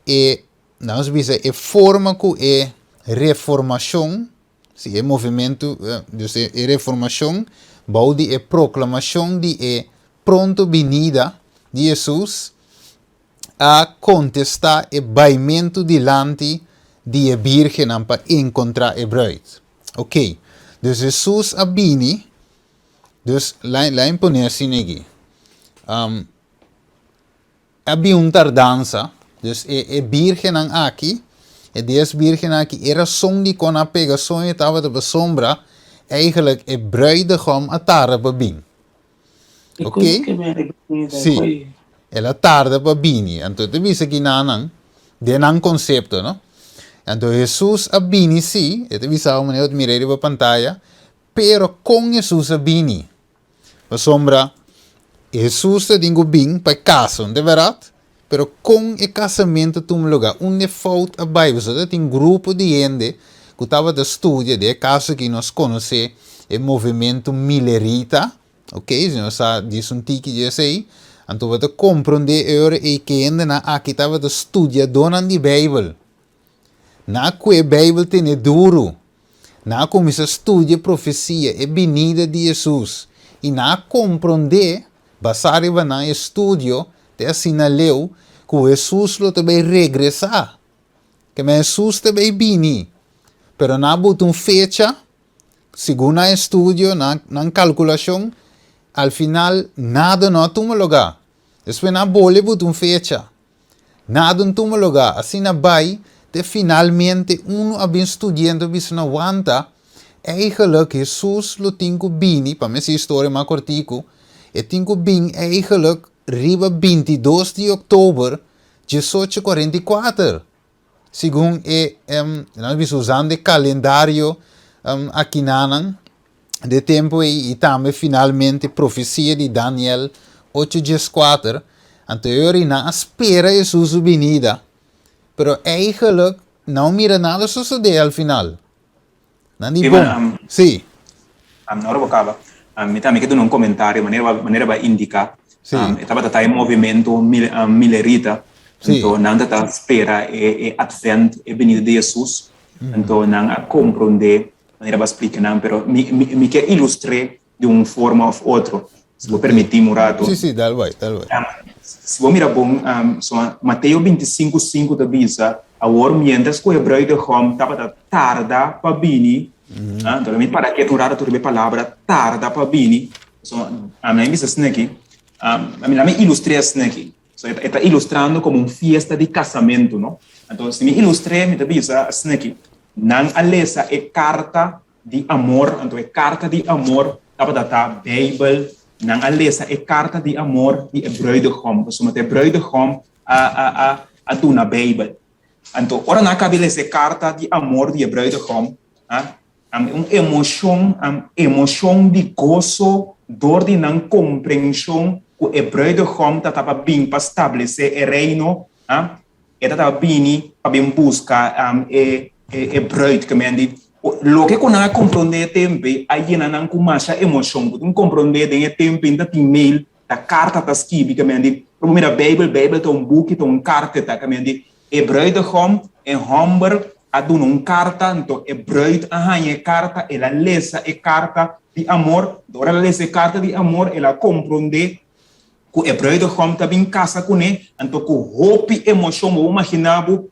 Speaker 1: E, nos bisa, e forma ku e reformashon, si e movimentu, dus e reformashon bou di e proklamashon di e pronto binida di Hesus a kontestá e baimentu dilanti di e bírgennan pa enkontrá e bruid. Oké, dus Hesus a bini. Dus laat me pone asina aki. Um, a bin un tardansa, dus e, e birgennan aki, e dies birgennan aki, e rason di kon a pega soño tabata pasobra eigenlijk e bruidegom a tarda pa bin. Ok? Sí. El a tarda pa bini. Anto ta bisa ki nan, den nan konsepto, no? Anto Hesus a bini sí, e ta bisa manera bo ta mira riba pantaya, Pero kon Hesus a bini? Pasobra Hesus ta tin ku bin pa e kasa, no ta bèrdat? Pero kon e kasamentu a tuma lugá? Unda e fout a bai? Pasobra ta tin grupo di hende ku tabata studia, den e kaso aki nos konosé e movementu milerita, ok, si nos sa djis un tiki di esei, anto bo ta komprondé e ora ei ke hendenan aki tabata studiadónan di Beibel. Nan a kue Beibel tene duru. Nan a kuminsá studia profesia, e binida di Hesus, i nan a komprondé, basá riba nan estudio, te asina leu, ku Hesus lo ta bai regresá. Keme Hesus ta bai bini. Pero nan a buta un fecha, segun nan estudio, nan nan kalkulashon, al final nada no a tuma lugá. Despues nan a bolbe buta un fecha. Nada un tuma lugá, asina bai te finalmente unu a bin studiendo bisa na wanta, eigenlijk Hesus lo tin ku bini, pa mi hasi historia mas kortiku, e tin ku bin eigenlijk riba 22 di oktober 1844, segun e, nan bisa usando e kalendario akinanan. De tempu ei i tambe finalmente profesia di Daniel ocho dieskuater, anto e ora ei nan a spera Hesus su binida, pero eigenlijk nan a mira nada sosodé al final. Nan di
Speaker 2: Steven,
Speaker 1: bon,
Speaker 2: um,
Speaker 1: sí.
Speaker 2: um, ora bo kaba, um, mi tambe ke duna un komentario manera bo manera bo a indiká,
Speaker 1: Sí.
Speaker 2: um, e tabata ta e movimento mil, um, milerita,
Speaker 1: Sí.
Speaker 2: anto nan ta ta spera e, e advent, e binida di Hesus, anto nan a komprondé Manera bo a splika nan, pero mi, mi, mi ke ilustr'é di un forma of otro, si bo permití mi un rato.
Speaker 1: Sí, sí, dal bai, dal bai.
Speaker 2: Um, si bo mira bon, um, so Mateo 25, 5 ta bisa, Awor mientras ku e bruidegom tabata tarda pa bini, mm -hmm. ah, mi para ketu un rato riba e palabra tarda pa bini, so, um, mi bisa asina aki, um, mi, mi ilustr'é asina aki. So, e ta ilustrando como un fiesta di casamento, no? Anto, si mi ilustr'é, mi ta bisa asina aki, Nan a lesa e karta di amor, anto e karta di amor tabata ta Beibel. Nan a lesa e karta di amor di e bruidegom, pasobra ta e bruidegom a a a a duna Beibel. Anto ora nan a kaba di lesa e karta di amor di e bruidegom, a un emoshon, emoshon di goso dor di nan komprenshon ku e bruidegom ta tabata bin pa stablesé e reino, a e ta tabata bini pa bin buska e e bruid. Ke men di, loke ku nan a komprondé e tempu ei a yena nan ku masha emoshon. Bo tin komprondé den e tempu ei ta tin mail, ta karta ta skibi. Ke men di, ora bo mira Beibel, Beibel ta un buki, ta un karta ta. Ke men di, e bruidegom, e hòmber a duna un karta, anto e bruid a haña e karta, el a lesa e karta di amor. Anto ora el a lesa e karta di amor, el a komprondé ku e bruidegom ta bin kasa kuné, anto ku hopi emoshon, bo por imaginá bo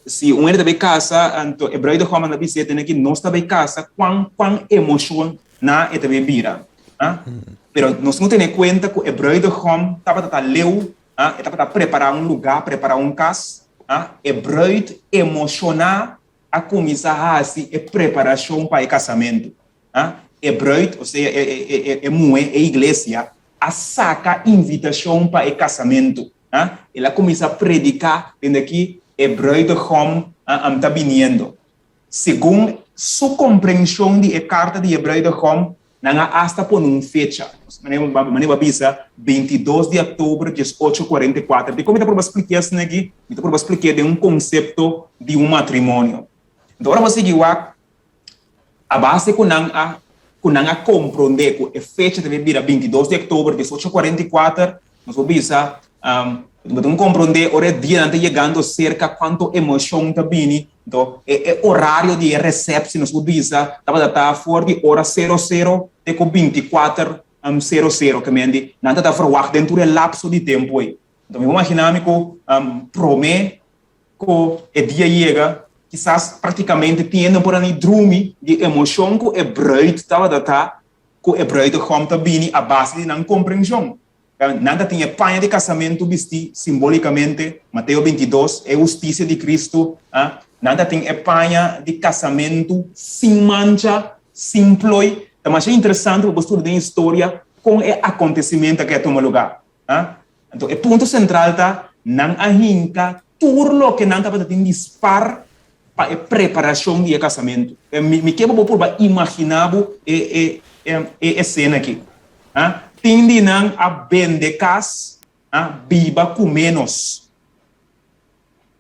Speaker 2: si un hende ta bai kasa, anto e bruidegom a bis'é tene ki nos ta bai kasa, kuan kuan emoshoná e ta bai bira. Pero nos no tene kuenta ku e bruidegom tabata ta leu, e tabata prepará un lugá, prepará un kas, e bruid emoshoná a kuminsá hasi e preparashon pa e kasamentu. E bruid, osea e muhé, e iglesia, a saka invitashon pa e kasamentu. El a kuminsá prediká dende aki e bruidegom ta biniendo. Segun su komprenshon di e karta di e bruidegom, nan a asta pone un fecha. Manera bo a bisa, 22 di òktober 1844. Dikon mi ta proba spliká esaki aki? Mi ta proba splik'é den un konsepto di un matrimonio. Enton ora bo sigui wak A base ku nan a ku nan a komprondé ku e fecha ta bira 22 di òktober 1844, nos por bisa, bo tin ku komprondé ora e dianan ta yegando serka kuantu emoshon ta bini. Anto e e orario di e resèpsi nos por bisa tabata ta for di ora sero sero te ku bintikuater sero sero, ke men di nan ta ta ferwagt den tur e lapso di tempu ei. Anto mi por imaginá mi ku promé Ku e dia yega, kisas praktikamente tin hende por a ni drumi di emoshon ku e bruid tabata ta ku e bruidegom ta bini a base di nan komprenshon. Nan ta tin e paña di kasamentu bistí simbolikamente, Mateo 22, e hustisia di Kristu, nan ta tin e paña di kasamentu sin mancha, sin ploi. Ta masha interesante pa bo studia den historia kon e akontesimentu aki a tuma lugá. Anto e punto sentral ta, nan a hinka tur loke nan tabata tin di spar pa e preparashon di e kasamentu. Mi ke pa bo purba imaginá bo e e esena aki. Tin di nan a bende kas, biba ku ménos.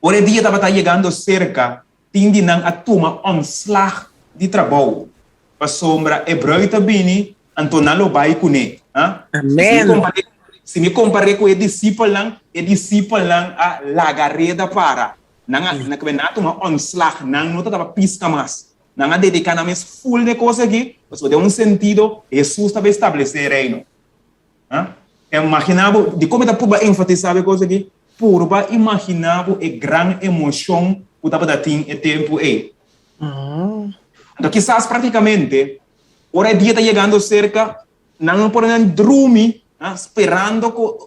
Speaker 2: Ora e dia tabata yegando serka, tin di nan a tuma ontslag di trabou, pasobra e bruid a bini, anto nan lo bai kuné.
Speaker 3: Amen.
Speaker 2: Si mi kompar'é ku e disipelnan, e disipelnan a laga reda para. Nan a, nan a tuma ontslag, nan no tabata piska mas. Nan a dediká nan mes ful n'e kos aki, pasobra den un sentido, Hesus tabata establesé e Reino. Imaginá bo, dikon mi ta purba enfatisá e kos aki? Purba imaginá bo e gran emoshon ku tabata tin e tempu ei. Anto kisas práktikamente ora e dia ta yegando serka, nan no por nan drumi sperando ku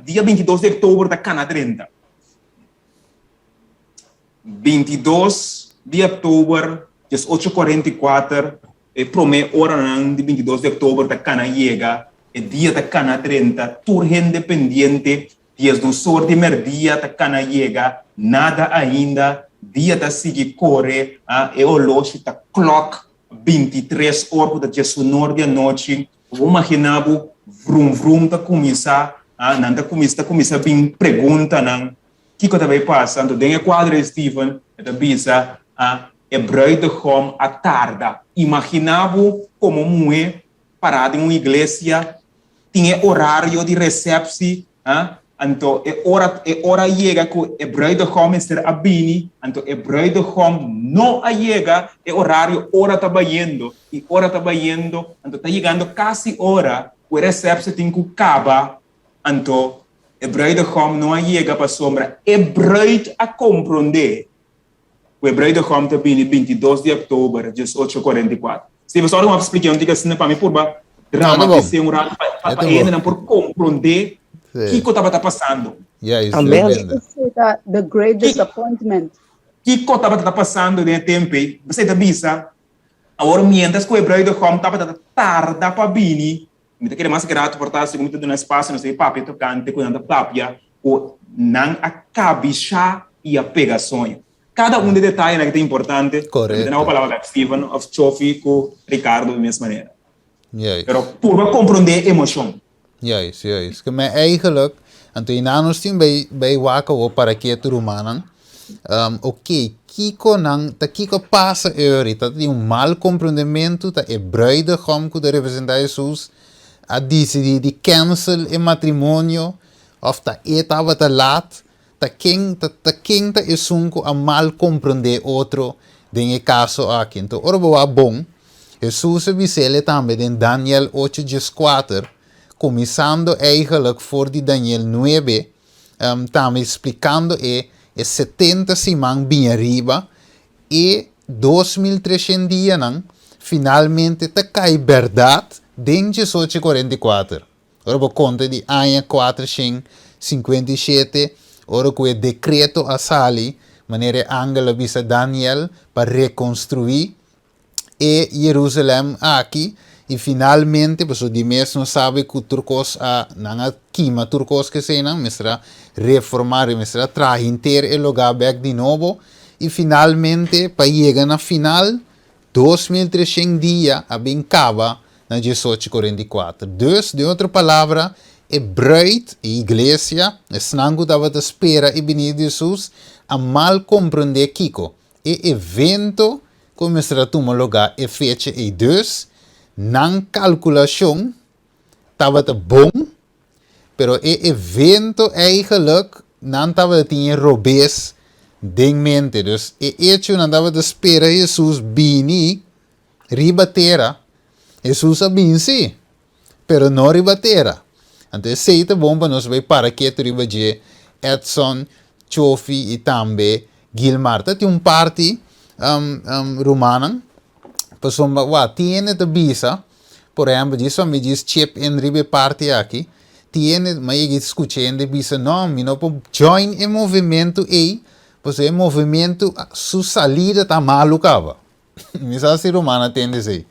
Speaker 2: dia 22 di òktober ta kana drenta. 22 di òktober, 1844, E promé oranan di 22 di òktober ta kana yega, e dia ta kana drenta, tur hende pendiente, diesdos or di mèrdia ta kana yega, nada ainda, dia ta sigui kore, e oloshi ta klòk bintitres or ku ta diesunor di anochi, bo imaginá bo vrum vrum ta kuminsá, nan ta kuminsá ta kuminsá bin preguntanan, kiko ta bai pasa? Anto den e kuadro ei Steven e ta bisa, E bruidegom a tarda. Imaginá bo komo muhé pará den un iglesia, tin e orario di resèpsi, anto e ora e ora a yega ku e bruidegom mester a bini, anto e bruidegom no a yega e orario, ora ta bayendo i ora ta bayendo, anto ta yegando kasi ora ku e resèpsi tin ku kaba, anto e bruidegom no a yega pasobra e bruid a komprondé ku e bruidegom ta bini 22 di òktober 1844. Steven, sorry ku mi a splika un tiki asina pa mi purba dramatisé un ratu pa pa e hendenan por komprondé kiko tabata pasando.
Speaker 6: Amen. Esei ta the great disappointment.
Speaker 2: Kiko tabata ta pasando den e tempu ei? Esei ta bisa, awor miéntras ku e bruidegom tabata ta tarda pa bini. Mi ta kere mas grato por ta segun mi ta duna espasio nos e papia tokante ku nan ta papia ku nan a kabishá i a pega soño. Kada un di detayenan aki ta importante.
Speaker 1: Korekto.
Speaker 2: Mi ta na bo palabra bek Steven of Chofi ku Ricardo di mes manera.
Speaker 1: Juist.
Speaker 2: Pero purba komprondé emoshon.
Speaker 1: Juist, juist. Ke men eigenlijk, anto i nan nos tin bay bay wak awor para ke tur rumannan. Um, oké, kiko nan, ta kiko pasa euri? Ta tin un mal komprondementu, ta e bruidegom ku ta representá Hesus a disidí di cancel e matrimonio, òf ta e tabata lat? Ta ken ta ta ken ta esun ku a mal komprondé otro den e kaso aki? Anto ora bo wak bon, Hesus a bis'el tambe den Daniel ocho dieskuater, kuminsando eigenlijk for di Daniel nuebe, tambe splikando e e setenta siman bin ariba, e 2300 dianan finalmente ta kai bèrdat den diesocho 44. Ora bo konta di aña 457, ora ku e dekreto a sali, manera e angel a bisa Daniel pa rekonstruí e Jerusalèm aki, i finalmente, pasobra di mes nos sabi ku tur kos a, nan a kima tur kos keseinan, mester a reformá, mester a traha henter e lugá bèk di nobo, i finalmente pa yega na final, 2300 dia a bin kaba na diesocho 44. Dus, den otro palabra, e bruid, e iglesia, esnan ku tabata spera e binida di Hesus, a mal komprendé kiko? E evento ku mester a tuma lugá e fecha ei. Dus, nan kalkulashon tabata bon, pero e evento eigenlijk nan tabata tin e robes den mente. Dus, e echo nan tabata spera Hesus bini riba tera, Hesus a bin sí, pero no riba tera. Anto esei ta bon pa nos bai para ketu riba dje Edson, Chofi i tambe Gilmar. Ta tin un parti rumannan pasobra wak tin hende ta bisa, por ehempel djis pa mi djis chip in riba e parti aki, tin hende mi a yega skucha hende bisa no mi no por join e movementu ei pasobra e movementu su salida ta malu kaba. Mi sa si ruman a tende esei.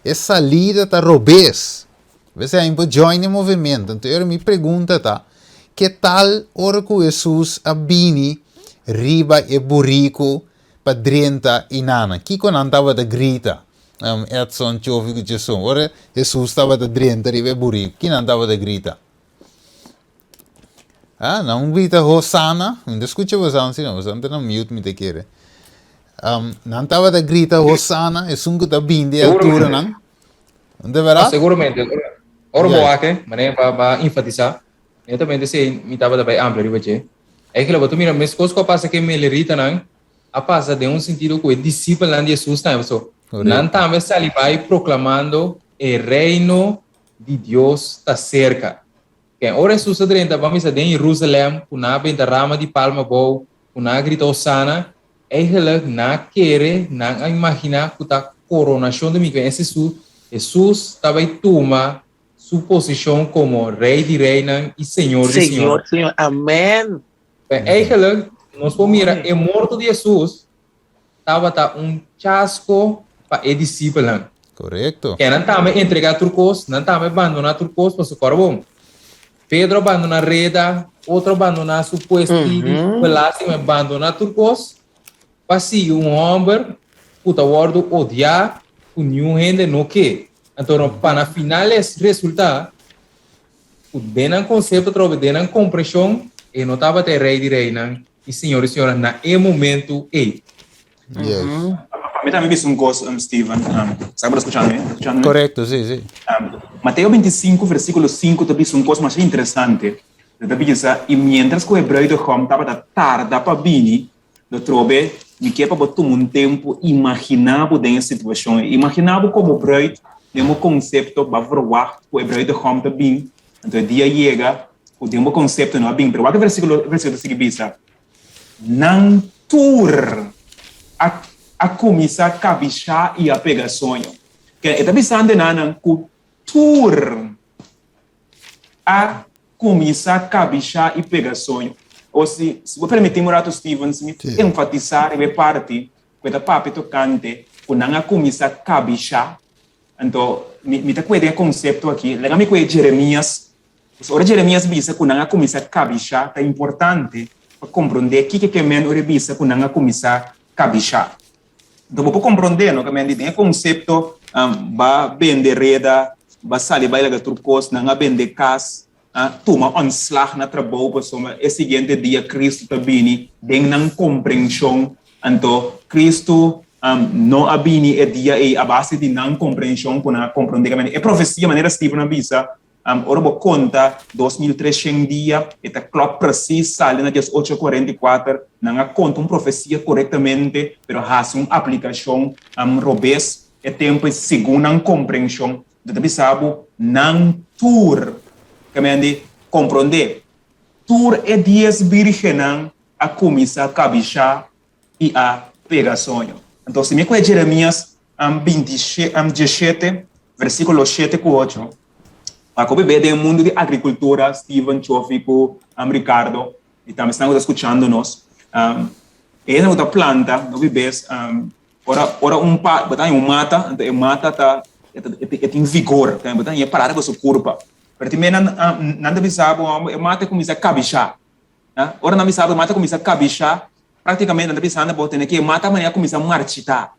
Speaker 1: E salida ta robes. P'esei a mi por join e movimento. Anto ora mi pregunta ta, ke tal ora ku Hesus a bini riba e buriku pa drenta i nana? Kiko nan tabata grita? Edson, Chofi ku Jason. Ora Hesus tabata drenta riba e buriku, ki nan tabata grita? Ah, nan grita Hosana. Mi ta skucha bosan si no, bosan ta na mute mi ta kere. Um, nan tabata grita Hosana, esun ku ta bin di alturanan. De
Speaker 8: verdad? Ah, seguramente. Ora bo wak, manera pa pa enfatisa, netamente si mi tabata bai amplia riba dje. Eigenlijk bo ta mira meskos ku a pasa ku e meleritanan, a pasa den un sentido ku e disipelnan di Hesus tambe. So, nan tambe sali bai proklamando e reino di Dios ta serka. Ken ora Hesus a drenta pa misa den Jerusalem ku nan a benta rama di palma abou, ku nan a grita Hosana, eigenlijk nan a kere, nan a imaginá ku ta koronashon di mi. Es Hesus, Hesus ta bai tuma su posishon komo Rei di reinan i Señor di
Speaker 9: señor. Señor, amen.
Speaker 8: Eigenlijk nos por mira e morto di Hesus tabata un chasko pa e disipelnan.
Speaker 1: Korekto.
Speaker 8: Ke nan tambe entregá tur kos, nan tambe bandoná tur kos pa su kòrbon. Pedro a bandoná reda, otro a bandoná su puesto di belasting, a bandoná tur kos pa sigui un hòmber ku ta wòrdu odiá, ku niun hende no ke. Anto pa na final es resultá ku den nan konsepto atrobe, den nan komprenshon, e no tabata e rei di reinan i señor i señora na e momento ei.
Speaker 1: Yes.
Speaker 2: Pa mi tambe bisa un kos, um, Steven. Um, sa bo ta skuchando mi? Skuchando mi?
Speaker 1: Korekto, sí, sí.
Speaker 2: Um, Mateo 25, versíkulo 5 ta bisa un kos masha interesante. Ta bisa, i mientras ku e bruidegom tabata tarda pa bini, lo trobe, mi ke pa bo tuma un tempu imaginá bo den e situashon ei. Imaginá bo komo bruid, den bo konsepto, bo a verwagt ku e bruidegom ta bin, anto e dia yega, Ku den bo konsepto no a bin, pero wak e versíkulo, e versíkulo ta sigui bisa, Nan tur a a kuminsá kabishá i a pega soño. Ke e ta bisando e nannan ku tur a kuminsá kabishá i pega soño. O si, si bo permití mi un ratu, Steven, si mi enfatisá riba e parti ku e ta papia tokante ku nan a kuminsá kabishá. Anto. Mi, mi ta kue den e konsepto aki. Laga mi kue Jeremias. Pues ora Jeremias bisa ku nan a kuminsá kabishá, ta importante pa komprondé kiko ke men ora e bisa ku nan a kuminsá kabishá. Anto bo por komprondé, no? Ke men di den e konsepto, ba bende reda, ba sali bai laga tur kos, nan a bende kas, a tuma ontslag na trabou pasobra e siguiente dia Cristo ta bini den nan comprension. Anto Cristo no a bini e dia ei a base di nan comprension cu nan a comprende. E profecia manera Steven a bisa, ora bo conta 2300 dia e ta klop precies sali na dies ocho cuarenta i kuater. Nan a conta un profecia corectamente pero haci un aplicacion robes e tempo ei segun nan comprension. Bo ta bisa bo nan tur, kamendi komprondé, tur e dies bírgennan a kuminsá kabishá i a pega soño. Anto, si mi kohe Jeremias 27, versíkulo 7 ku 8, pa ku bibé den e mundu di agrikultura, Steven, Chofi ku Ricardo, i tambe esnan ku ta skuchando nos, e hende ku ta planta, hopi bes, Ora ora un pa bo ta haña un mata, anto e mata ta e ta e tin vigor, bo ta haña e parada ku su kurpa. Pero tin bes nan nan ta bisa bo e mata a kuminsá kabishá. Ora nan bisa bo e mata a kuminsá kabishá, praktikamente nan ta bisando bo tene ku e mata manera a kuminsá marchitá.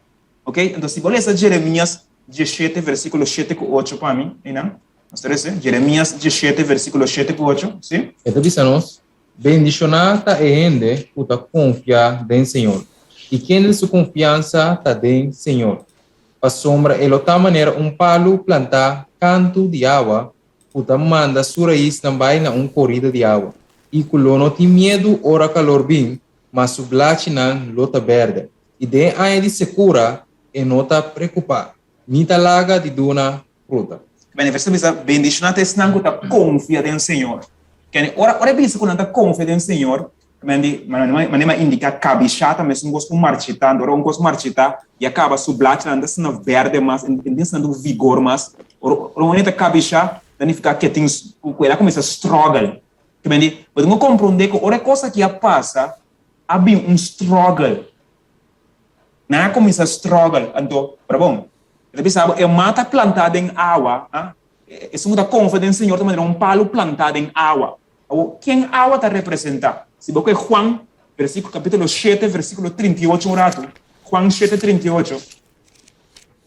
Speaker 2: Oke, anto si bo lesa Jeremias 17 versíkulo 7 ku 8 pa mi, einan, nos ta lesa Jeremias 17 versíkulo 7 ku 8, si?
Speaker 8: E ta bisa nos, Bendishoná ta e hende ku ta konfia den Señor, i kende su konfiansa ta den Señor. Pasobra e lo ta manera un palu plantá kantu di awa ku ta manda su raisnan bai na un korida di awa, i ku lo no tin miedu ora kalor bin, ma su blachinan lo ta bèrdè, i den aña di sekura e no ta preokupá, ni ta laga di duna fruta.
Speaker 2: Bene, verso bisa, Bendishoná ta esnan ku ta konfia den Señor. Kende ora ora e bisa ku nan ta konfia den Señor, men di, manera mi a indiká, kabishá ta mesun kos ku marchitá. Anto ora un kos marchitá, ya kaba su blachinan ta sina bèrdè mas, e tin sina un vigor mas. Ora ora un hende ta kabishá, ta nifiká ku e tin ku el a kuminsá struggle. Ke men di, bo tin ku komprondé ku ora e kos aki a pasa, a bin un struggle. Nan a kuminsá struggle. Anto, pero bon, E ta bisa bo, e mata plantá den awa, ah, esun ku ta konfia den Señor ta manera un palu plantá den awa. Awor, ken awa ta representá? Si bo kohe Juan, versíkulo, kapítulo shete, versíkulo 38 un ratu, Juan shete, 38,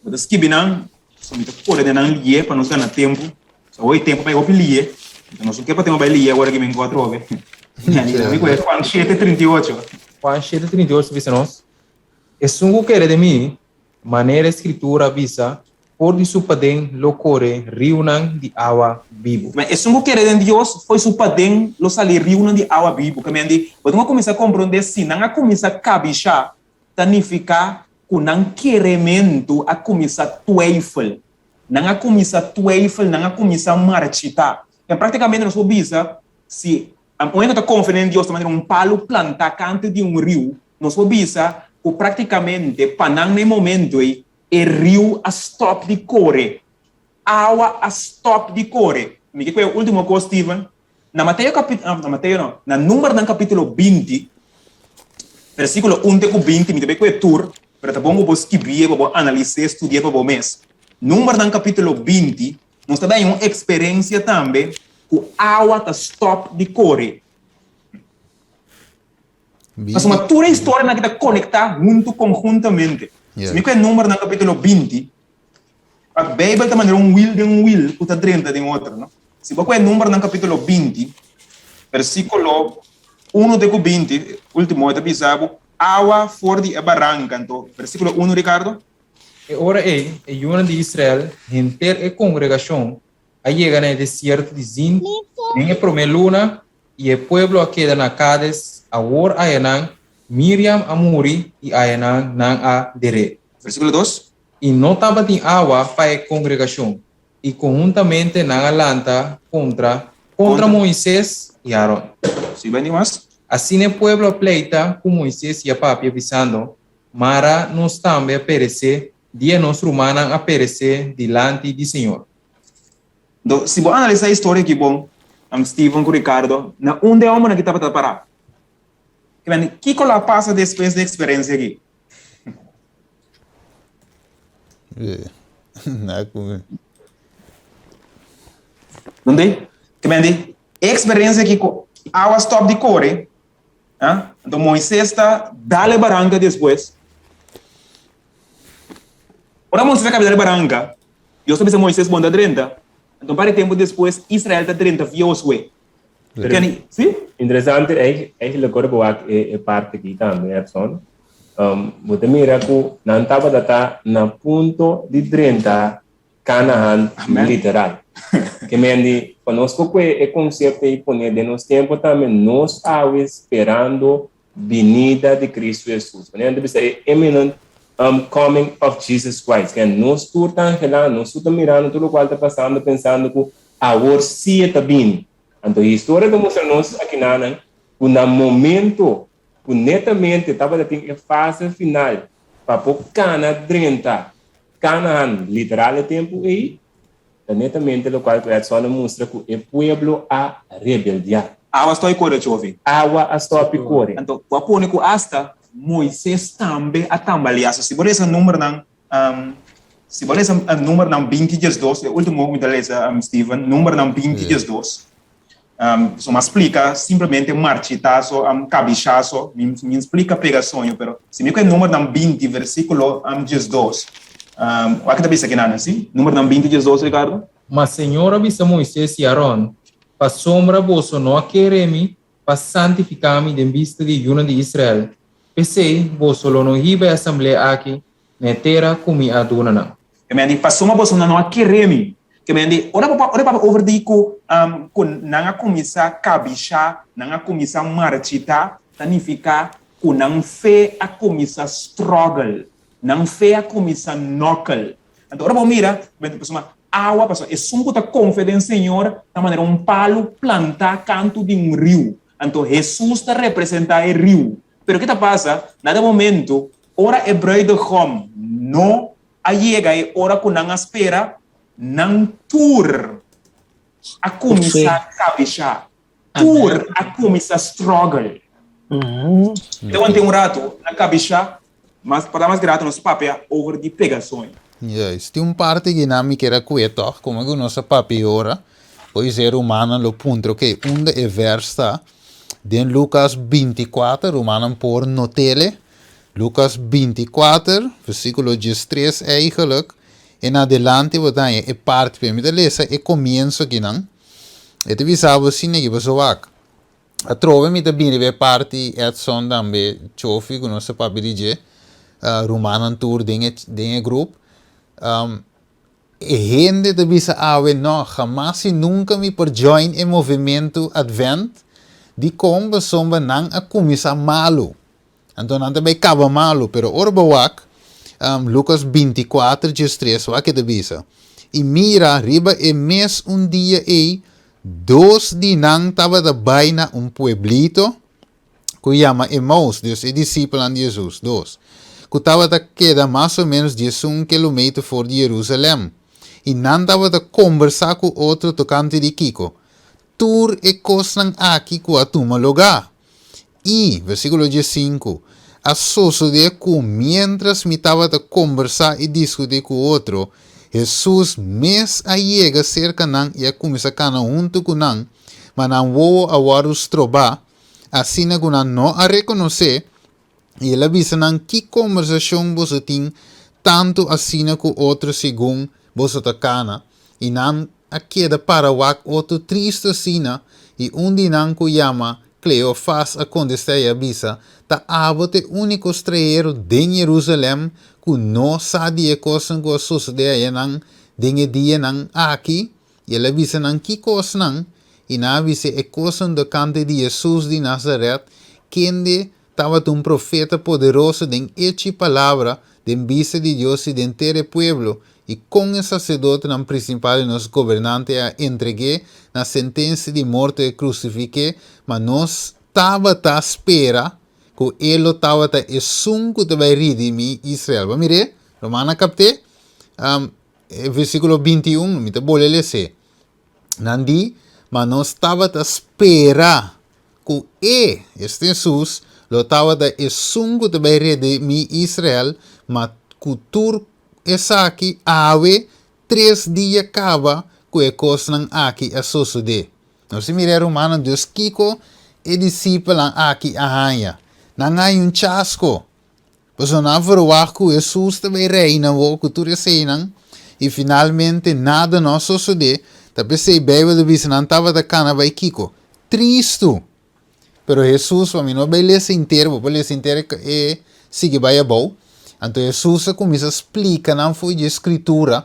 Speaker 2: bo ta skibi nan, so mi ta kore den nan lié pa nos gana tempu. So awor e tempu bai hopi lié, enton nos no ke pa tempu bai lié awor aki mi atrobe. Mi kohe Juan shete, 38.
Speaker 8: Juan shete, 38 ta bisa nos, Esun ku kere den mi, Manera e Skritura a bisa, For di su paden lo kore riunan di awa bibu.
Speaker 2: Ma esun ku kere den Dios, fo'i su paden lo sali riunan di awa bibu. Ke men di, bo tin ku kuminsá komprondé si nan a kuminsá kabishá, ta nifiká ku nan kerementu a kuminsá twijfel. Nan a kuminsá twijfel, nan a kuminsá marchitá. En praktikamente nos por bisa, si un hende ku ta konfia den Dios ta manera un palu plantá kantu di un riu, Nos por bisa ku práktikamente pa nan na e momento ei e riu a stòp di kore. Awa a stòp di kore. Mi ke kohe e último kos, Steven. Na Mateo kapi, na Mateo no, na Númeronan kapítulo 20, versíkulo un te ku 20, mi ta bai kohe tur, pero ta bon ku bo skibié pa bo analis'é, studi'é pa bo mes. Númeronan kapítulo 20, nos ta bai un eksperensia tambe ku awa ta stòp di kore. Pasobra tur e historianan aki ta konektá huntu konhuntamente. Si mi ku e numbernan kapítulo 20, pak Beibel ta manera un wil den un wil ku ta drenta den otro, no? Si bo ku e numbernan kapítulo 20, versíkulo 1 te ku 20, último, e ta bisa bo, awa for di e baranka. Anto, versíkulo 1, Ricardo.
Speaker 8: E ora ei, e yunan di Israel, henter e kongregashon, a yega na e desierto di Zin den e promé luna, I e pueblo a keda na Kades, awor ayanan Miriam a muri i ayanan nan a der'é.
Speaker 2: Versíkulo dos.
Speaker 8: I no tabatin awa pa e kongregashon, i konhuntamente nan a lanta kontra kontra Moises i Aron.
Speaker 2: Si bai mas.
Speaker 8: Asina e pueblo a pleita ku Moises i a papia, bisando, Mara nos tambe a peresé dia nos rumannan a peresé dilanti di señor.
Speaker 2: Enton, si bo analisá e historia aki bon, Steven ku Ricardo, na unda e hòmbernan aki tabata pará? Kiko lo a pasa despues di e eksperensia aki? Donde? Ke men di, e eksperensia aki ku awa stòp di kore, ah, anto Moises ta dal e baranka despues. Ora Moises a kaba di dal e baranka, Dios ta bisa Moises, Bo no ta drenta. Anto un par di tempu despues, Israel ta drenta via Josué.
Speaker 4: Pero,
Speaker 2: sí?
Speaker 4: Interesante, eigenlijk ora bo wak e parte aki tambe, Edson, bo ta mira ku nan tabata ta na punto di drenta Canaan literal. Ke men di, pa nos por kue e konsepto ei pone den nos tempu tambe, nos awe sperando binida di Cristo Jesus. Manera nan ta bisa e imminent coming of Jesus Christ. Ke nos tur ta anhelando, nos tur ta mirando tur lokual ta pasando pensando ku awor sí e ta bini. Anto historia ta mustra nos akinanan ku na momento ku netamente tabata tin e fase final pa por kana drenta Canaan literal e tempu ei, ta netamente lokual ku Edson a mustra ku e pueblo a rebeldiá.
Speaker 2: Awa a stòp kore, Chovi.
Speaker 4: Awa a stòp kore.
Speaker 2: Anto, bo a pone ku asta Moises tambe a tambaleá. So, si bo lesa numbernan Si bo lesa Numbernan 20 diesdos, e ultimo mi ta lesa, Steven, Numbernan 20 diesdos, so mi a splika simplemente marchita so, kabisha so, mi mi splika pega soño, pero si mi kohe Numbernan 20 versikulo 12, wak ta bisa kinan si? Numbernan 20 diesdos, Ricardo?
Speaker 8: Ma Señor a bisa Moises i Aron, Pasobra boso no a kere mi pa santifiká mi den bista di e yunan di Israel, p'esei boso lo no hiba e asamblea aki na e tera ku mi a duna nan.
Speaker 2: Ke men di, Pasobra boso no a kere mi. Ke men di, ora bo ora papia over di ku ku nan a kuminsá kabishá, nan a kuminsá marchitá, ta nifiká ku nan fe a kuminsá struggle, nan fe a kuminsá nòkel. Anto ora bo mira, pasobra awa, pasobra esun ku ta konfia den Señor ta manera un palu plantá kantu di un riu. Anto Hesus ta representá e riu. Pero ke ta pasa? Na de momento, ora e bruidegom no a yega e ora ku nan a spera, nan tur a kuminsá kabishá, tur a kuminsá struggle. Te wante un ratu, nan kabishá, mas pa ta mas grato nos papia over di pega soño.
Speaker 1: Juist. Tin un parti di nan mi kier a kue tòg, komo ku nos a papia ora, hoy ser humano lo puntra, ok, unda e vers ta? Den Lukas 24, rumannan por not'ele, Lukas 24, versíkulo 13 eigenlijk, en adelante bo ta haña e parti, pero mi ta lesa e komienso akinan, e ta bisa bo asina aki, pasobra wak, Atrobe mi ta bini riba e parti Edson tambe Chofi ku nos ta papia di dje, rumannan tur den e den e grup. E hende ta bisa awe no, hamas i nunka mi por join e movementu Advent, dikon? Pasobra nan a kuminsá malu. Anto nan ta bai kaba malu, pero ora bo wak Lukas 24 diestres, wak e ta bisa, I mira, riba e mes un dia ei, dos di nan tabata bai na un pueblito ku yama Emaus, dus e disipelnan di Hesus, dos, ku tabata keda mas o ménos 11 kilometer for di Yerusalèm. I nan tabata kombersá ku otro tokante di kiko? Tur e kosnan aki ku a tuma lugá. I, versíkulo 15, a sosodé ku miéntras mi tabata kombersá i diskutí ku otro, Hesus mes a yega serka nan i a kuminsá kana huntu ku nan, ma nan wowo a wòrdu strobá, asina ku nan no a rekonos'é, i el a bisa nan, Ki kombersashon boso tin tantu asina ku otro segun boso ta kana? I nan a keda para wak otro tristu asina, i un di nan ku yama Kleofas a kontestá i a bisa, Ta abo ta e úniko strahero den Jerusalèm ku no sa di e kosnan ku a sosodé ayanan den e dianan aki? I el a bisa nan, Ki kosnan? I nan a bis'é, E kosnan tokante di Hesus di Nazaret, kende tabata un profeta poderoso den echi i palabra, den bista di Dios i den ter e pueblo, i kon e saserdotenan prinsipal i nos gobernante a entreg'é na sentensia di morto i krusifik'é, ma nos tabata spera ku e lo tabata esun ku ta bai ridimí Israel. Bo a mir'é? Rumannan a kapt'é? E versíkulo 21, mi ta bolbe les'é. Nan di, Ma nos tabata spera ku e, esta Hesus, lo tabata esun ku ta bai redimí Israel, ma ku tur esaki awe tres dia kaba. ku e kosnan aki a sosodé. Nos a mira e rumannan dus kiko e disipelnan aki a haña. Nan a haña un chasko. Pasobra nan a verwagt ku Hesus ta bai reina awor ku tur eseinan i finalmente nada no a sosodé. Ta p'esei Beibel ta bisa nan tabata kana bai kiko? Tristu. Pero Hesus, pa mi no bai lesa henter, bo por lesa henter e sigui bai abou. Anto Hesus a kuminsá splika nan for di e Skritura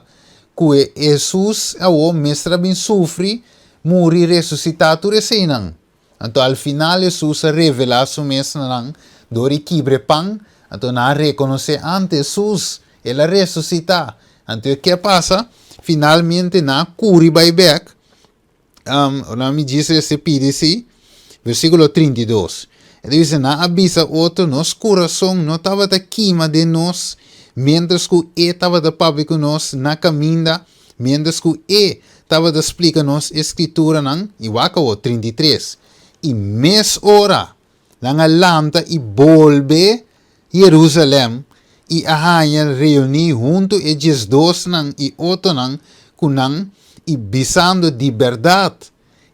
Speaker 1: ku e Hesus awor mester a bin sufri, muri, resusitá, tur eseinan. Anto al final Hesus a revelá su mes na nan dor di kibra e pan, anto nan a rekonosé ante Hesus, el a resusitá. Anto ke a pasa? Finalmente nan a kuri bai bèk. Um, ora mi djis ese pidi si, versículo 32. E ta bisa, nan a bisa otro, nos kurason no tabata kima den nos, mientras ku e tabata papia ku nos na kaminda, mientras ku e tabata splika nos e skrituranan, i wak awor, 33. I mes ora nan a lanta i bolbe Jerusalèm i a haña reuní huntu e diesdosnan i otronan ku nan, i bisando, Di bèrdat,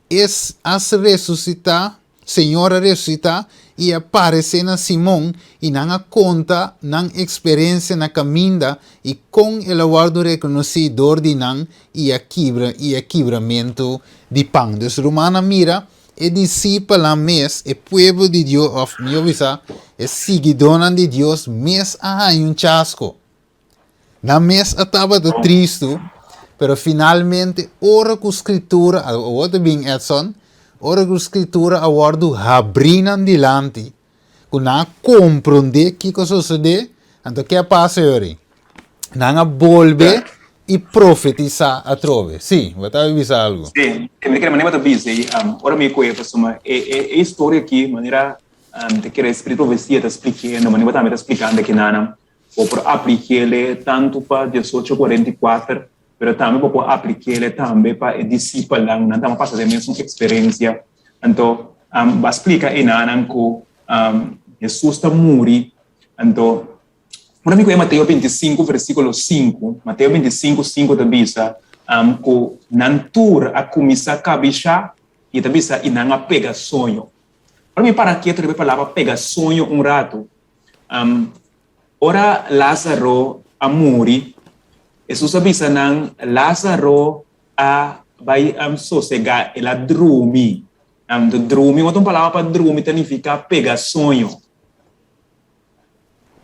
Speaker 1: es a resusitá, Señor a resusitá i a paresé na Simon, i nan a konta nan eksperensia na kaminda i kon el a wòrdu rekonosí dor di nan i a kibra i a kibramentu di pan. Dus rumannan mira E disipelnan mes, e pueblo di Dios, òf mihó bisá, e siguidónan di Dios mes a haña un chasko. Nan mes a tabata tristu, pero finalmente ora ku Skritura, awor ta bin Edson, ora ku Skritura a wòrdu habrí nan dilanti, ku nan a komprondé kiko a sosodé, anto ke a pasa yori? Nan a bolbe i profetisá atrobe. Sí, bo ta bisa algu.
Speaker 2: Sí, mi kere manera bo ta bisa ei, ora mi kohe pasobra e e historia aki manera mi ta kere Spiritu Profesia ta splik'é, manera bo tambe ta splikando aki nan, bo por aplik'é tantu pa diesocho 44, pero tambe bo por aplik'é tambe pa e disipelnan, nan tambe a pasa den e mesun eksperensia. Anto, bo a splika enanan ku Hesus ta muri, anto ora mi kohe Mateo 25 versíkulo 5, Mateo 25, 5 ta bisa ku nan tur a kuminsá kabishá i ta bisa i nan a pega soño. Ora mi para ketu riba e palabra pega soño un ratu, ora Lázaro a muri, Hesus a bisa nan, Lázaro a bai sosegá, el a drumi. Drumi, otro palabra pa drumi ta nifiká pega soño.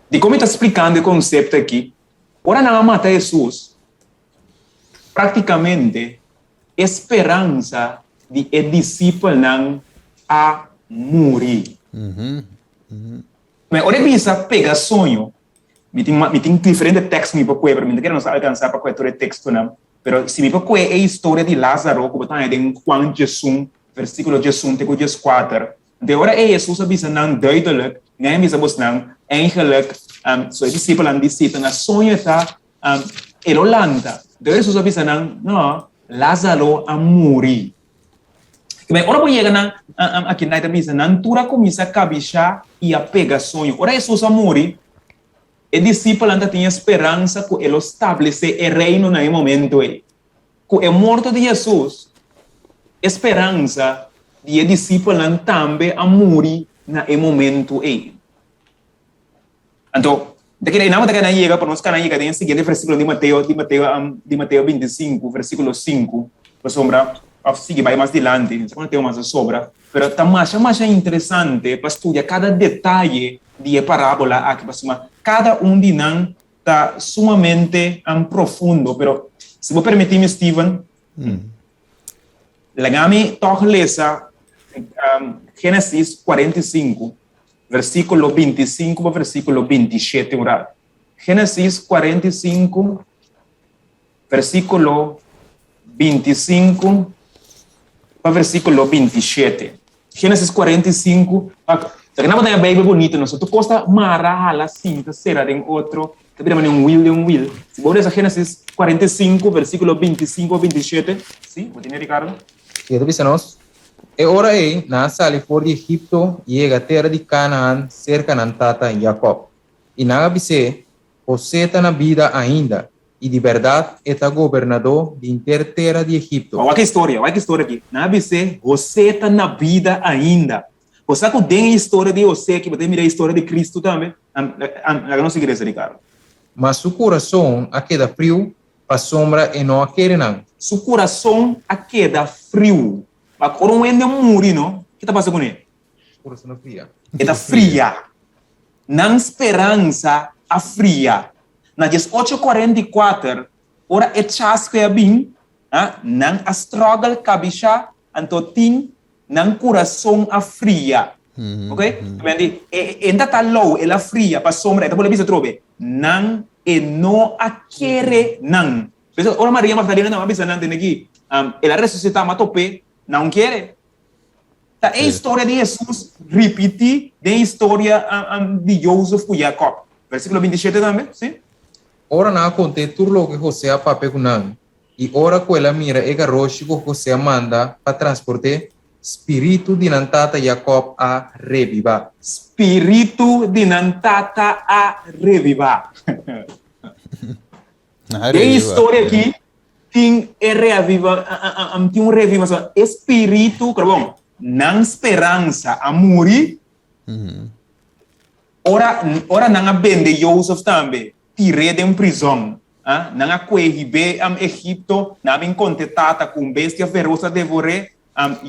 Speaker 2: Dikon mi ta splikando e konsepto aki? Ora nan a mata Hesus, praktikamente e speransa di e disipelnan a muri. Ora e bisa pega soño, mi tin mi tin diferente tekst mi por kue, pero mi no ta kere nos alkansá pa kue tur e tekstonan. Pero si mi por kue e historia di Lázaro ku bo ta haña den Juan 11, versíkulo 11 te ku 14, De ora ei Hesus a bisa nan duidelijk, Mi a bisa bosnan, eigenlijk, so e disipelnan di si ta na soño ta, e lo lanta. De ora Hesus a bisa nan, No, Lázaro a muri. Kibé, ora bo yega nan aki nan e ta bisa, nan tur a kuminsá kabishá i a pega soño. Ora Hesus a muri, e disipelnan ta tin e speransa ku e lo stablesé e reino na e momento ei. Ku e morto di Hesus, e speransa di e disipelnan tambe a muri na e momentu ei. Anto, ta kere einan bo ta keda yega pa nos kana yega den e siguiente versíkulo di Mateo, di Mateo, di Mateo 25, versíkulo 5, pasobra, òf sigui bai mas dilanti, no sa kuantu tempu mas a sobra, pero ta masha masha interesante pa studia kada detaye di e parábola aki, pasobra kada un di nan ta sumamente profundo, pero si bo permití mi, Steven, laga mi tòg lesa Génesis 45, versíkulo 25 pa versíkulo 27 un rato. Génesis 45, versíkulo 25 pa versíkulo 27. Génesis 45, pa ta kende bo ta Bijbel bonito no, so tur kos ta mara, hala, sinta, sera den otro, ta bira manera un wiel den un wiel. Si bo lesa Génesis 45, versíkulo 25 pa 27, si, bo tene Ricardo?
Speaker 8: I e ta bisa nos, E ora ei nan a sali for di Egipto i yega tera di Kanahan serka nan tata Jakòb. I nan a bis'é, José ta na bida ainda. I di bèrdat e ta gobernadó di henter tera di Egipto.
Speaker 2: Wak e historia, wak e historia aki. Nan a bis'é, José ta na bida ainda. Bo sa ku den e historia di José aki bo ta mira e historia di Kristu tambe? Laga nos sigui resa, Ricardo.
Speaker 8: Ma su kurason a keda friu, pasobra e no a kere nan.
Speaker 2: Su kurason a keda friu. Wak, ora un hende muri, no, ke ta pasa kuné?
Speaker 8: Su kurason a fria.
Speaker 2: E ta fria. Nan speransa a fria. Na 1844, ora e chasco a bin, nan a struggle kabisha, anto tin nan kurason a fria. Ok? Mendi, e e ta ta lou, el a fria pasobra e ta bolbe bisa atrobe, nan e no a kere nan. P'esei ora Maria Magdalena nan a bisa nan tende ki, el a resusitá, ma top'é, nan kere. Ta e historia di Hesus ripití den historia di Jozef ku Jakòb. Versíkulo 27 tambe, sí.
Speaker 8: Ora nan a kont'é tur loke José a papia ku nan, i ora ku el a mira e garoshi ku José a manda pa transport'é, spiritu di nan tata Jakòb a rebibá.
Speaker 2: Spiritu di nan tata a rebibá. Den historia aki tin e reaviva, tin un reavivacion. E spiritu, pero bon, nan speransa a muri. Ora, ora nan a bende Josef tambe, tir'é den prizon. Ah, nan a kue hib'é am Egipto, nan a bin konta e tata ku un bestia feros a devor'é.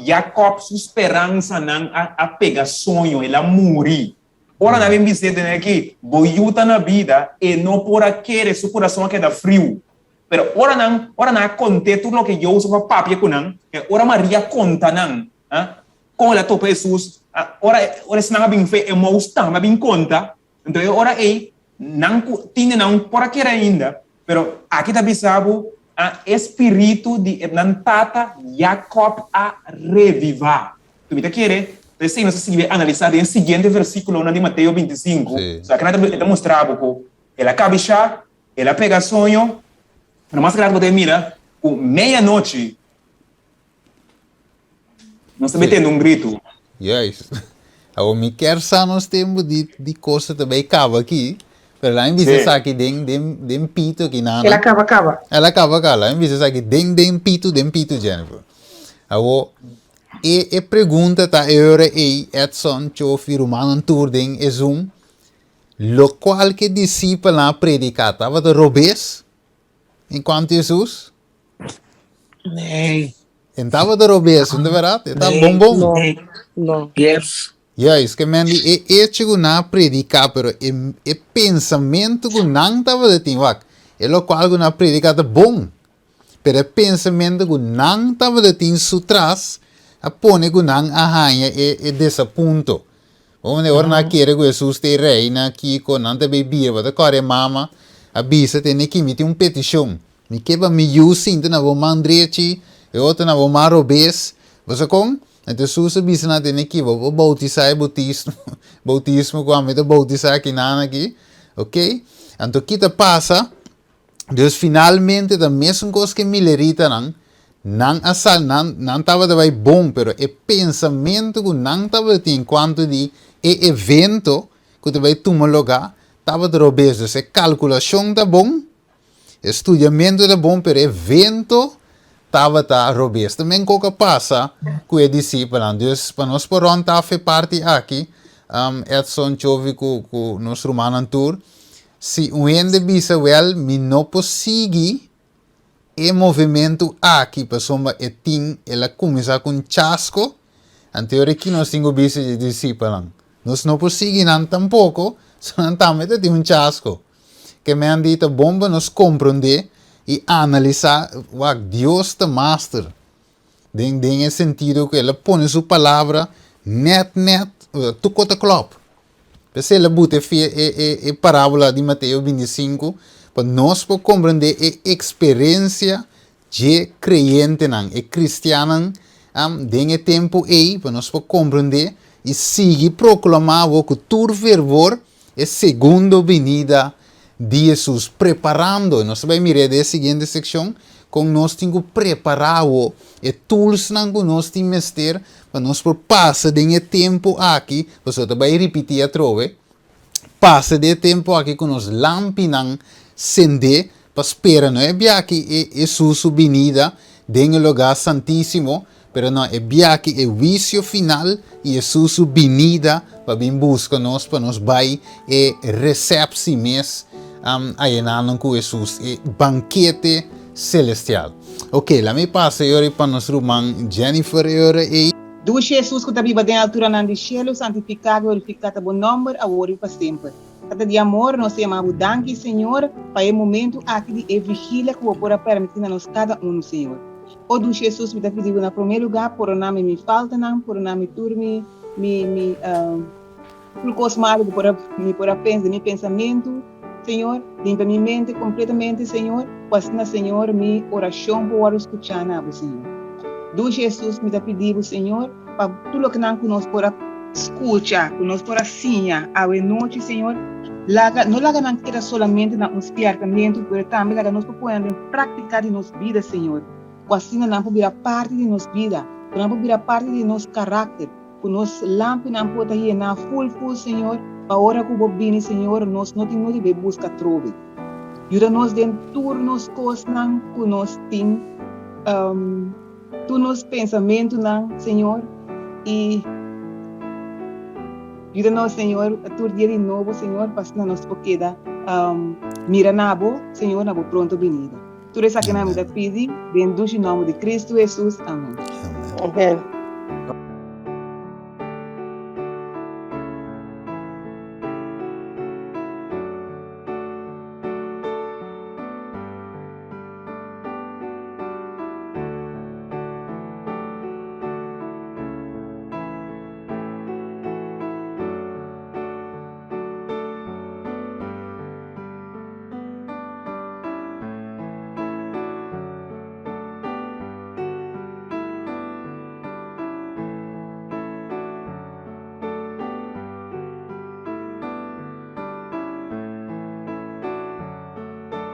Speaker 2: Jakob su speransanan a, a pega soño, el a muri. Ora nan a bin bis'é den aki, Bo yu ta na bida, e no por a kere, su kurason a keda friu. Pero ora nan, ora nan a kont'é tur loke Josef a papia ku nan, e ora Maria konta nan, ah, kon el a topa Hesus, ah, ora, ora esnan a bin fe Emaus tambe a bin konta, anto e ora ei nan ku tin den nan por a kere ainda, pero aki ta bisa bo, ah, e spiritu di e nan tata Jakòb a revivá. Tu mi ta kere, p'esei nos ta sigui analisá den e siguiente versíkulonan di Mateo 25,
Speaker 1: Sí.
Speaker 2: so aki nan ta mustra bo ku el a kabishá, El a pega soño, pero mas rato bo ta mira ku meianochi nos ta metiendo un gritu.
Speaker 1: Juist. Awor mi kier sa nos tempu di di cosa ta bay caba aki, pero laat mi bisa esaki den den den pito aki nana.
Speaker 3: El a caba caba.
Speaker 1: El a caba caba. Laat mi bisa esaki den den pito den pito Jennifer. Awor e e pregunta ta e ora ey Edson, Chofi, rumannan tur den e zoom Lokual ku e disipelnan a prediká tabata robes en kuantu Hesus?
Speaker 10: Nee.
Speaker 1: En tabata robes, no ta bèrdat? E tabata bon bon.
Speaker 5: No, no.
Speaker 10: Yes.
Speaker 1: Juist, ke men di e echo ku nan a prediká, pero e e pensamentu ku nan tabata tin, wak, e lokual ku nan a prediká ta bon, pero e pensamentu ku nan tabata tin su tras a pone ku nan a haña e e desapunto. Bo mende ora nan a kere ku Hesus ta e rei na kiko nan ta bay bira bo ta kòrda e mama a bisa tene ki mi tin un petishon mi ke pa mi yu sinta na bo man drechi e otro na bo man robes bo sa kon anto Hesus a bisa nan tene ki bo por boutisá e boutismo boutismo ku ami ta boutisá kinan aki ok anto ki ta pasa Dus finalmente ta mesun kos ku e mileritanan, nan a sal, nan, nan tabata bai bon, pero e pensamentu ku nan tabatin en kuanto di e evento ku ta bai tuma lugá tabata robes. Dus e kalkulashon ta bon, e studiamentu ta bon, pero e evento tabata robes. Ta men kok a pasa ku e disipelnan. Dus pa nos por rònt af e parti aki, Edson, Chovy ku, ku nos rumannan tur, Si un hende bisa, Wèl, mi no por sigui e movementu aki pasobra e tin, el a kuminsá ku un chasko, anto e ora ki nos tin ku bisa dje disipelnan? Nos no por sigui nan tampoko, so nan tambe ta tin un chasko. Ke men di ta bon pa nos komprondé i analisá, wak, Dios ta master den den e sentido ku el a pone su palabra nèt nèt, tur kos ta klòp. P'esei el a buta e fie e e e parábola di Mateo 25 pa nos por komprendé e eksperensia dje kreyentenan, e kristiannan den e tempu ei, pa nos por komprendé i sigui proklamá awor ku tur fervor e segundo binida di Hesus, preparando, nos ta bai mir'é den e siguiente sekshon, kon nos tin ku prepará awor e toolsnan ku nos tin mester pa nos por pasa den e tempu aki, pasobra ta bai ripití atrobe, pasa den e tempu aki ku nos lampinan sendé. pa spera no e biaha e Hesus su binida den e lugá santísimo, pero no e biaha e huisio final i Hesus su binida pa bin buska nos pa nos bai e resèpsi mes ayenanan ku Hesus, e bankete selestial. Ok, laat mi pasa e ora pa nos ruman Jennifer e ora ei.
Speaker 7: Dushi Hesus ku ta biba den alturanan di shelu, santifiká, glorifiká ta bo nòmber awor i pa semper. Tata di amor, nos ta yama bo danki, Señor, pa e momentu aki di e vigilia ku bo por a permití na nos kada unu, Señor. O dushi Hesus, mi ta pidi bo na promé lugá, poroná mi mi faltanan, poroná mi tur mi, mi, mi, tur kos malu ku por a, mi por a pensa den mi pensamentu, Señor. Limpia mi mente kompletamente, Señor, ku asina, Señor, mi orashon por wòrdu skuchá na bo, Señor. Dushi Hesus, mi ta pidi bo, Señor, pa tur lokenan ku nos por a skucha, ku nos por a siña awe nochi, Señor, laga, no laga nan keda solamente na un spièrtamentu, pero tambe laga nos por pone nan den práktika di nos bida, Señor, ku asina nan por bira parti di nos bida, ku nan por bira parti di nos karakter, ku nos lampinan por ta yená ful ful, Señor, pa ora ku Bo bini, Señor, nos no tin nodi bai buska atrobe. Yuda nos den tur nos kosnan ku nos tin. Tur nos pensamentunan, Señor, i yuda nos, Señor, tur dia di nobo, Señor, pa asina nos por keda mira na Bo, Señor, na Bo pronto binida. Tur esakinan mi ta pidi den dushi nomber di Cristo Jesus. Amen.
Speaker 5: Amen.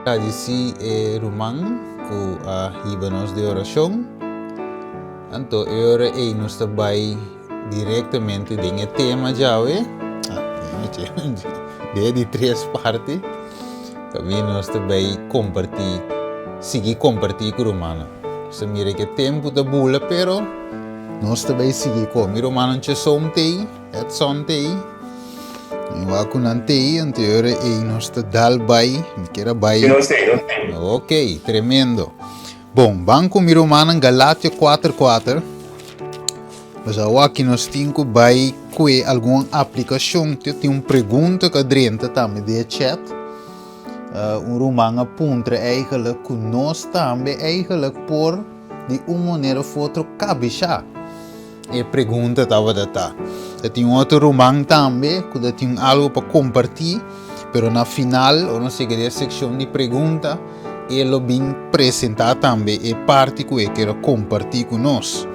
Speaker 1: Gradisí e ruman ku a hiba nos den orashon. Anto e ora ei nos ta bai direktamente den e tema djawe. Den e di tres parti. Kaminda nos ta bai kompartí, sigui kompartí ku rumannan. Nos ta mira ku e tempu ta bula pero nos ta bai sigui ku. Mi rumannan Chesom t'ei. Edson t'ei, mi wak ku nan t'ei, anto e ora ei nos ta dal bai, mi kier a bai.
Speaker 4: Sí, nos t'ei, nos t'ei.
Speaker 1: Ok, tremendo. Bon, ban ku mi rumannan Galatio kuater kuater. Pues awor aki nos tin ku bai kue algun aplikashon. Te tin un pregunta ku a drenta tambe den e chat. Uh, un ruman a puntra eigenlijk ku nos tambe eigenlijk por di un manera of otro kabishá. E pregunta tabata ta. Ta tin un otro ruman tambe ku ta tin algo pa kompartí, pero na final, ora nos yega den e sekshon di pregunta, e lo bin presentá tambe e parti ku e kier a kompartí ku nos.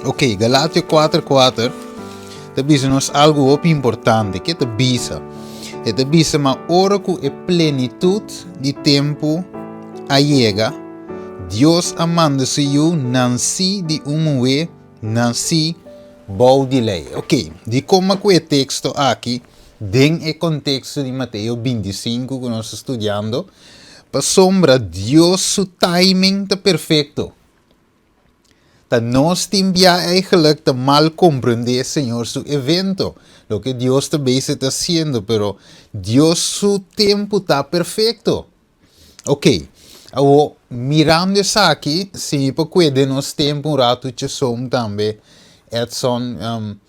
Speaker 1: Ok, Galatio 4 4 ta bisa nos algo hopi importante. Ke ta bisa? E ta bisa ma ora ku e plenitut di tempu a yega, Dios a manda su Yu nansí di un muhé nansí bou di lei. Ok, dikon a ku e teksto aki den e konteksto di Mateo 25 ku nos ta studiando? Pasobra Dios su timing ta perfekto. Ta nos tin bia eigenlijk ta mal komprendé Señor su evento, loke Dios ta bezig ta hasiendo, pero Dios su tempu ta perfekto. Ok, awo mirando esaki, si mi por kue den nos tempu un ratu Chesom tambe, Edson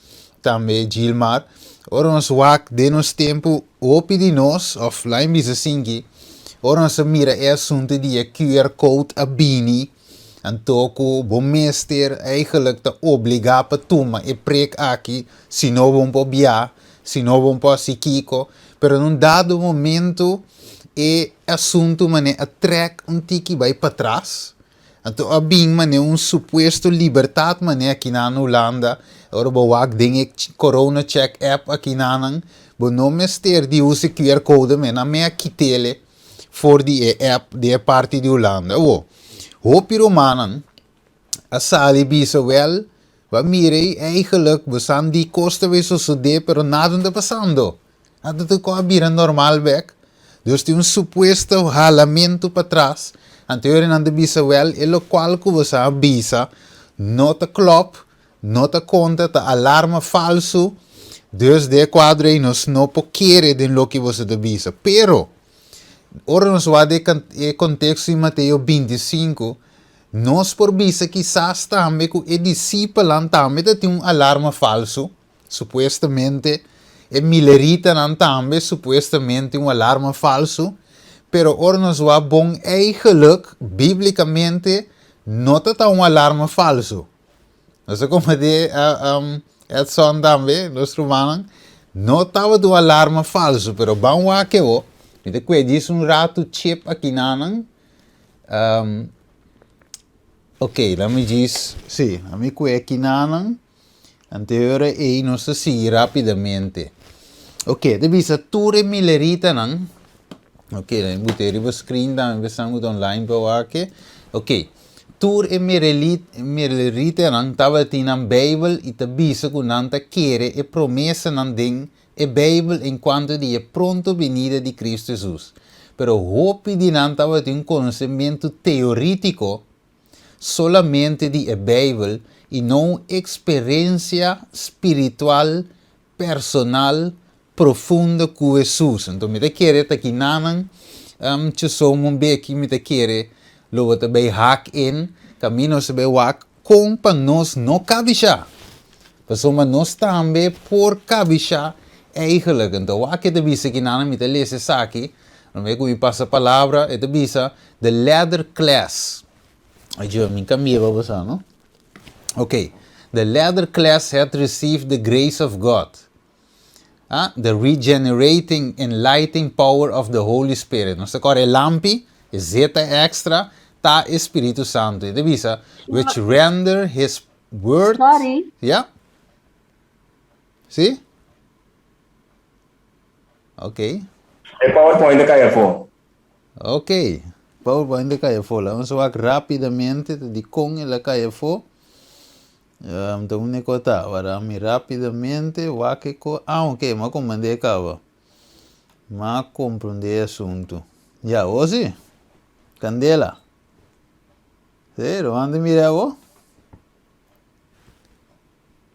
Speaker 1: tambe Gilmar, ora nos wak den nos tempu hopi di nos, of laat mi bisa asinki, ora nos a mira e asuntu di e QR code a bini, anto ku bo mester eigenlijk ta obliga pa tuma e prek aki, si no bo no por bia, si no bo no por hasi kiko, pero na un dado momento E asuntu manera a trek un tiki bai patras, anto a bin manera un supuesto libertad manera aki na Hulanda, ora bo wak den e corona check app aki nanan, bo no mester di usa e QR code men, nan men a kitele for di e app di e parti di Hulanda. Awo, hopi rumannan a sali bisa wel, bo a mira ei eigenlijk bo san di kos ta bay sosode pero nada no ta pasando. Anto tur kos a bira normal bek. Dus tin un supuesto halamentu patras, anto e ora nan ta bisa wèl e lokual ku boso a bisa no ta klòp, no ta konta, ta alarma falsu, dus den e kuadro ei nos no por kere den loke boso ta bisa. Pero, ora nos wak den e konteksto di Mateo 25, nos por bisa kisas tambe ku e disipelnan tambe ta tin un alarma falsu. Supuestamente e mileritanan tambe supuestamente un alarma falsu, pero ora nos wak bon eigenlijk biblicamente no ta ta un alarma falsu. Nos ta comprende Edson tambe, nos rumannan, no tabata un alarma falsu, pero ban wak e bo, mi ta kue djis un ratu chip akinanan. Ok, lami djis, si, lami kue akinanan. Anterior ei nos ta sigui rapidamente. Ok, ta bisa tur e mileritanan. Ok, dan mi bute riba screen tambe pa esnan ku ta online por wak. Ok, tur e mileritanan tabatin nan Bijbel i ta bisa ku nan ta kere e promesanan den e Bijbel en kuanto di e pronto binida di Kristu Hesus. Pero hopi di nan tabatin un konosementu teoritiko solamente di e Bijbel i no un eksperensia spiritual personal profundo ku Hesus. Anto mi ta kere ta kinanan chesou un beki mi ta kere lo bo ta bay hak in kaminda nos ta bay wak kon pa nos no kabisha. Pasobra nos tambe por kabisha eigenlijk. Anto wak e ta bisa kinanan mi ta lesa esaki Promé ku mi pasa palabra, e ta bisa, The leather class. Ajo, mi kambia pa boso, no? Ok. The leather class had received the grace of God. Ah, the regenerating, enlightening power of the Holy Spirit. Nos ta kòrda e lampi, e zeta extra, ta e Spiritu Santu. E ta bisa, which render his word.
Speaker 11: Sorry.
Speaker 1: Ja? Si? Ok.
Speaker 4: E PowerPoint a kai afó.
Speaker 1: Ok. PowerPoint a kai afó. Laat ons wak rápidamente ta di kon el a kai afó. Um, ta un ko ta. Wara mi rápidamente wak e ko. Ah, ok, m'a komprendé kaba. M'a komprendé e asuntu. Ya, awor si. Kandela. Sí, Roman ta mira awor.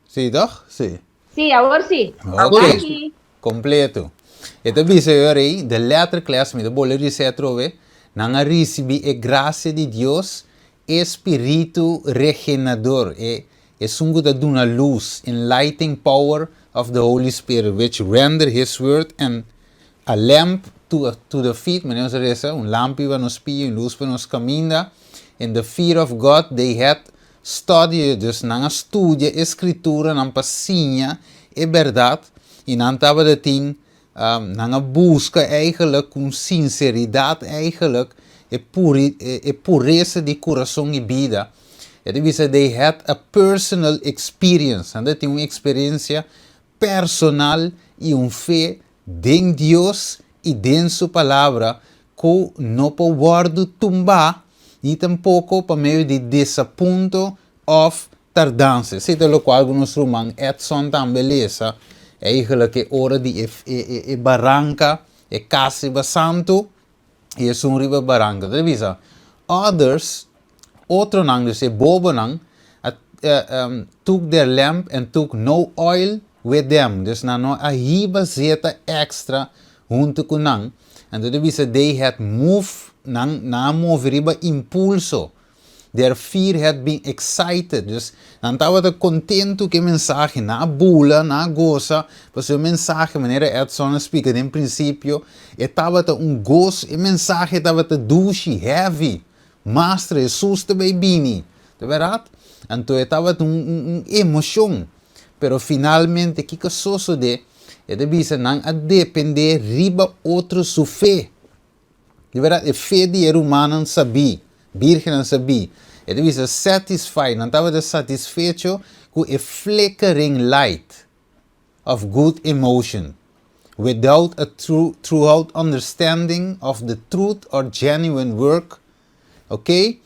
Speaker 1: Sí, toch? Sí.
Speaker 11: Sí, awor sí.
Speaker 1: Ok.
Speaker 11: Danki.
Speaker 1: Completo. E ta bisa yo rei, de letter class, mi ta bole risa atrobe, nan a ricibi e gracia di Dios, e spiritu regenador, e esun cu ta duna luz, enlightening power of the Holy Spirit, which render His word and a lamp to, to the feet, manera nos a resa, un lampi pa nos pia, un luz pa nos caminda, in the fear of God they had Study, dus nan a studia e Skrituranan pa siña e bèrdat i nan tabata tin, nan a buska eigenlijk ku un sinseridat eigenlijk e puri, e puresa di kurason i bida. E ta bisa they had a personal experience, nan ta tin un eksperensia personal i un fe den Dios i den Su Palabra ku no por wòrdu tumbá ni tampoko pa medio di desapunto òf tardansa. Esei ta lokual ku nos ruman Edson tambe lesa eigenlijk e ora di e e baranka, e kas riba santu i esun riba baranka. Ta bisa, Others, otronan, dus e bobonan, a took their lamp and took no oil with them. Dus nan no a hiba zeta extra huntu ku nan. Anto ta bisa they had moved, nan nan a move riba impulso. Their fear had been excited. Dus nan tabata kontentu ku e mensahe. Nan a bula, nan a gosa pasobra e mensahe, manera Edson a splika den prinsipio, e tabata un goso, e mensahe tabata dushi, heavy. Master, Hesus ta bai bini. Ta bèrdat? Anto e tabata un un emoshon. Pero finalmente kiko a sosodé? E ta bisa nan a dependé riba otro su fe. Di bèrdat, e fe di e rumannan sabí, bírgennan sabí, e ta bisa satisfied, nan tabata satisfecho ku e flickering light of good emotion, without a throughout understanding of the truth or genuine work, ok,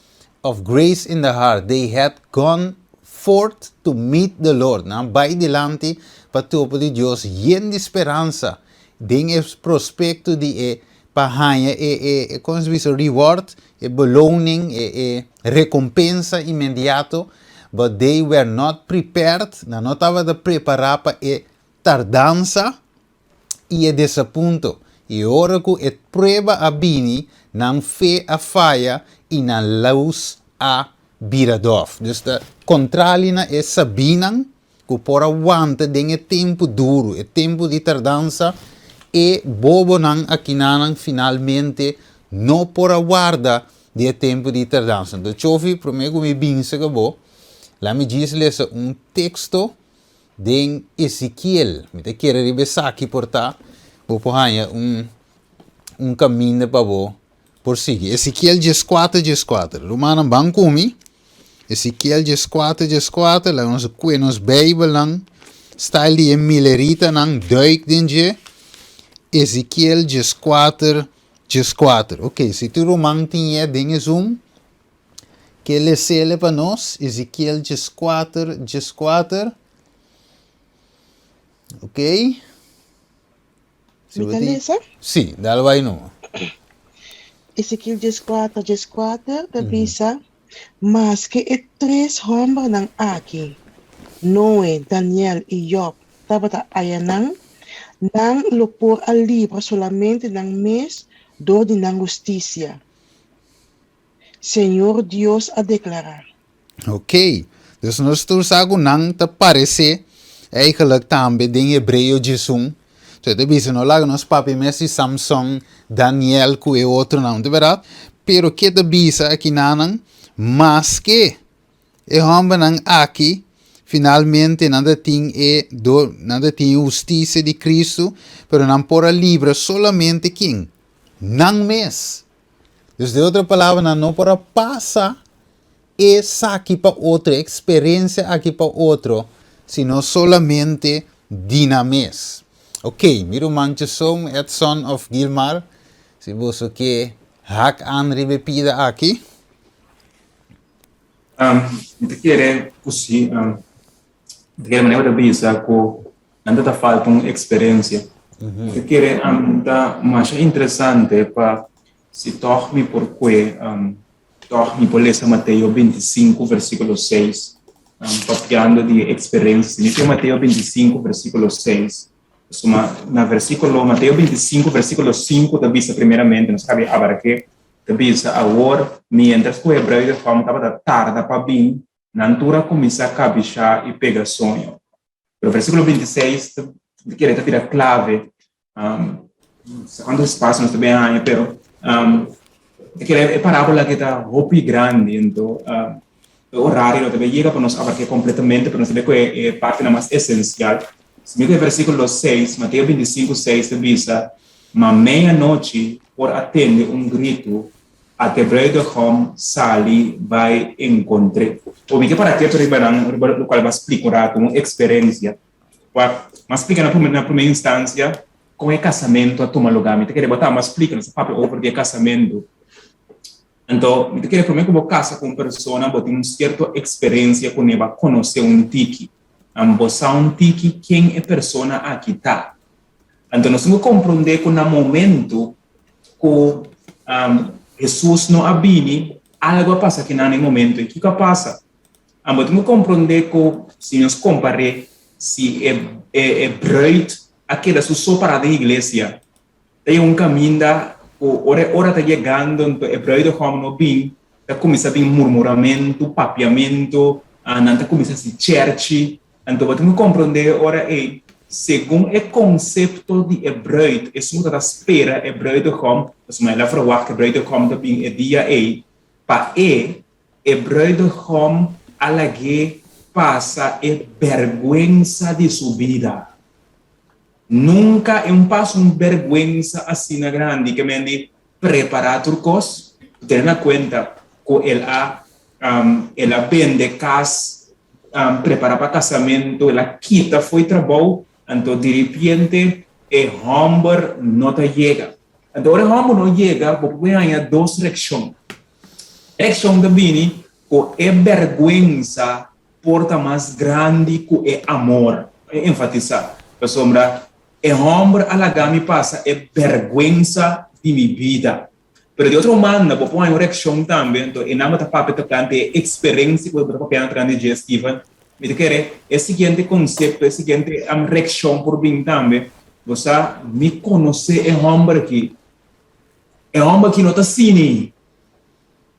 Speaker 1: of grace in the heart, they had gone forth to meet the Lord, nan a bai dilanti pa topa di Dios yen di speransa den e prospecto di e. pa haña e e kon se bisa reward, e beloning, e e rekompensa inmediato, but they were not prepared, nan no tabata prepará pa e tardansa i e desapunto. I ora ku e prueba a bini, nan fe a faya i nan lus a bira dòf. Dus ta kontrali na e sabínan ku por a wanta den e tempu duru, e tempu di tardansa, e bobonan akinanan finalmente no por a warda di e tempu di tardansa. Anto Chofi, promé ku mi binse ku bo, laat mi djis lesa un teksto den Ezekiel. Mi ta kere riba esaki por ta bo por haña un un kaminda pa bo por sigui. Ezekiel dieskuater dieskuater. Rumannan ban ku mi. Ezekiel dieskuater dieskuater, laga nos kue nos Beibelnan, style di e Milleritanan, duik den dje. Ezekiel dieskuater dieskuater. Ok, si tur ruman tin e den e Zoom, ke lesele pa nos, Ezekiel dieskuater dieskuater. Ok.
Speaker 5: Mi ta lesa?
Speaker 1: Sí, dal bai numa.
Speaker 5: Ezekiel dieskuater dieskuater ta bisa, Maske e tres hòmbernan aki, Noe, Daniel i Jòb, tabata ayanan, nan lo por a libra solamente nan mes dor di nan hustisia. Señor Dios a deklará.
Speaker 1: Ok, dus nos tur sa ku nan ta paresé eigenlijk tambe den Hebreo djesun. So e ta bisa no laga nos papia mes di Samson, Daniel ku e otronan, ta bèrdat? Pero ke ta bisa akinanan? Maske e hòmbernan aki finalmente nan ta tin e do nan ta tin e hustisia di Kristu, pero nan por a libra solamente kin? Nan mes. Dus den otro palabra nan no por a pasa esaki pa otro, e eksperensia aki pa otro, sino solamente di nan mes. Ok, mi ruman Chesom, Edson of Gilmar, si boso ke hak aan riba e pida aki.
Speaker 2: Mi ta kere ku si, mi ta kere manera bo ta bisa ku nan ta ta falta un eksperensia. Mi ta kere ta masha interesante pa si tòg mi por kue Tòg mi por lesa Mateo bintisinku versíkulo seis, papiando di e eksperensia. Si mi ke Mateo bintisinku versíkulo seis, pasobra na versíkulo Mateo bintisinku versíkulo sinku ta bisa primeramente, nos kabi abark'é, ta bisa, Awor, miéntras ku e bruidegom tabata tarda pa bin, nan tur a kuminsá kabishá i pega soño. Pero versíkulo bintiseis ta kere ta bira klave. No sa kuantu espasio nos ta bin haña, pero ta kere e parábola aki ta hopi grandi, anto e orario no ta bin yega pa nos abark'é kompletamente, pero nos ta bin kohe e partinan mas esensial. Si mi kohe versíkulo seis, Mateo bintisinku seis ta bisa, Ma meianochi por a tende un gritu, Ate bruidegom sali bai encontr'é. O mi ke para ketu riba nan, riba lokual bo a splika un ratu, un eksperensia. Wak, mi a splika na prome na prome instansia kon e kasamentu a tuma lugá. Mi ta kere bo tambe a splika, nos a papia over di e kasamentu. Anto, mi ta kere prome ku bo kasa ku un persona, bo tin un sierto eksperensia kuné, bo a konosé un tiki. Bo sa un tiki ken e persona aki ta. Anto nos tin ku komprondé ku na momentu ku Hesus no a bini, algu a pasa akinan na e momentu. I kiko a pasa? Bo tin ku komprondé ku si nos kompar'é, si e e bruid a keda su so pará den iglesia, ta yega un kaminda ku ora e ora ta yegando, anto e bruidegom no bin, ta kuminsá bin murmuramentu, papiamentu, nan ta kuminsá hasi chèrchi. Anto bo tin ku komprondé e ora ei, segun e konsepto di e bruid, esun ku ta ta spera e bruidegom, pasobra el a verwagt e bruidegom ta bin e dia ei, pa e, e bruidegom a lag'é pasa e bèrgwensa di su bida. Nunka e un pasa un bèrgwensa asina grandi ke men di prepará tur kos, tene na kuenta ku el a el a bende kas prepara pa casamentu, el a kita fo'i trabou, anto diripiente e homber no ta yega. Anto ora e homber no yega, bo por haña dos reaccion. E reaccion ta bini cu e berguensa por ta mas grandi cu e amor. E enfatisa, pasobra e homber a laga mi pasa e berguensa. di mi bida. Pero di otro banda bo por haña un reakshon tambe, anto e nan bo ta papia tokante e eksperensia ku bo ta papiando tokante dje, Steven. Mi ta kere e siguiente konsepto, e siguiente reakshon por bin tambe, Bo sa, mi konosé e hòmber aki. E hòmber aki no ta sini.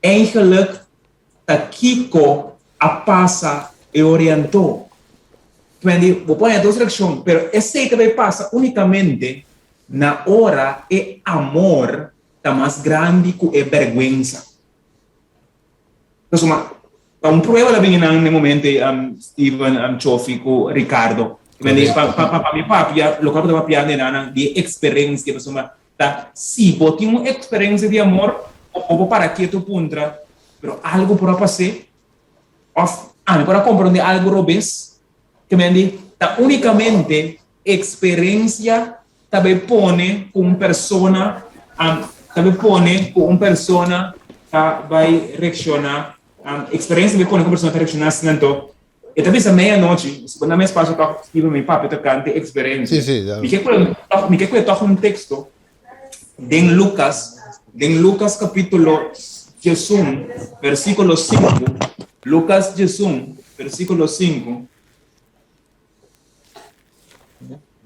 Speaker 2: Eigenlijk ta kiko a pasa e orientó. Twenty, bo por haña dos reakshon, pero esei ta bai pasa únikamente na ora e amor ta mas grandi ku e bèrgwensa. Pasobra ta un prueba la bini nan den momento ei, Steven, Chofi ku Ricardo. Pa pa pa mi papia, loke bo ta papia den nan di e eksperensia, pasobra Ta si bo tin un experencia di amor bo por para ketu puntra pero algo por a pas'é of ami por a comprende algo robes ke men di ta unicamente experencia ta bay pone cu un persona ta bay pone cu un persona ta bay reacciona experencia ta bay pone cu un persona ta reacciona asina anto E ta bisa mei anochi, si bo na mes paso tòg skibi mi papia tokante eksperensia.
Speaker 1: Sí, sí, ya.
Speaker 2: Mi ke kue tòg, mi ke kue tòg un teksto den Lukas, den Lukas kapítulo diesun, versíkulo sinku, Lukas diesun, versíkulo sinku.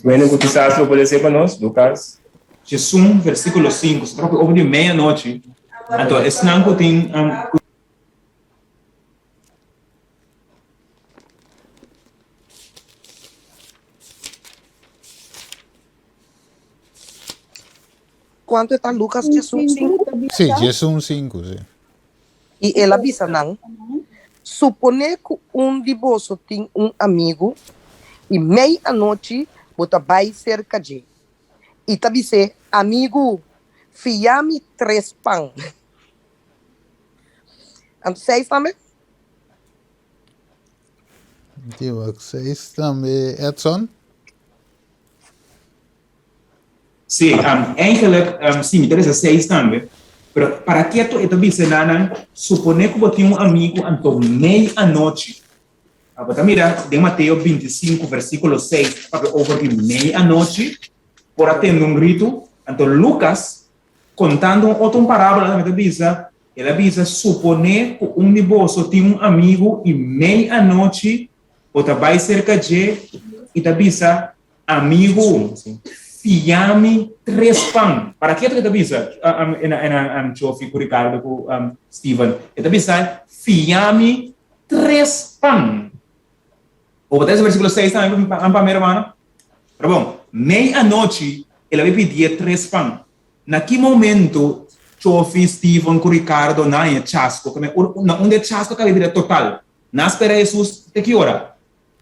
Speaker 4: Bueno, ku kisas lo por lese pa nos, Lukas.
Speaker 2: Diesun, versíkulo sinku, se trata over di mei anochi, anto esnan ku tin, ku.
Speaker 10: Kuantu e ta Lukas diesun sinku?
Speaker 1: Sí, diesun sinku, sí.
Speaker 10: I el a bisa nan, Suponé ku un di boso tin un amigu, i mei anochi bo ta bai serka dje, i ta bis'é, Amigu, fia mi tres pan. Anto seis tambe?
Speaker 1: Di wak seis tambe, Edson?
Speaker 2: Sí, um, eigenlijk, um, sí, mi ta bisa seis tambe. Pero para keto e ta bisa nanan, supone ku bo tin un amigu anto mei anochi. Bo ta mira den Mateo 25 versíkulo 6, ta papia over di mei anochi, por a tende un gritu. Anto Lucas Kontando un otro un parábola tambe ta bisa, El a bisa, Suponé ku un di boso tin un amigu i mei anochi bo ta bai serka dje i ta bisa, Amigu, fia mi tres pan. Para ke e ta bisa, Chofi ku Ricardo ku Steven? E ta bisa, Fia mi tres pan. Bo ta lesa versíkulo seis tambe pa mi, hermano? Pero bon, mei anochi el a bai pidié tres pan. Na ki momento Chofi, Steven ku Ricardo nan haña chasko? Kome na unda e chasko ta bai bira total? Nan a spera Hesus te ki ora?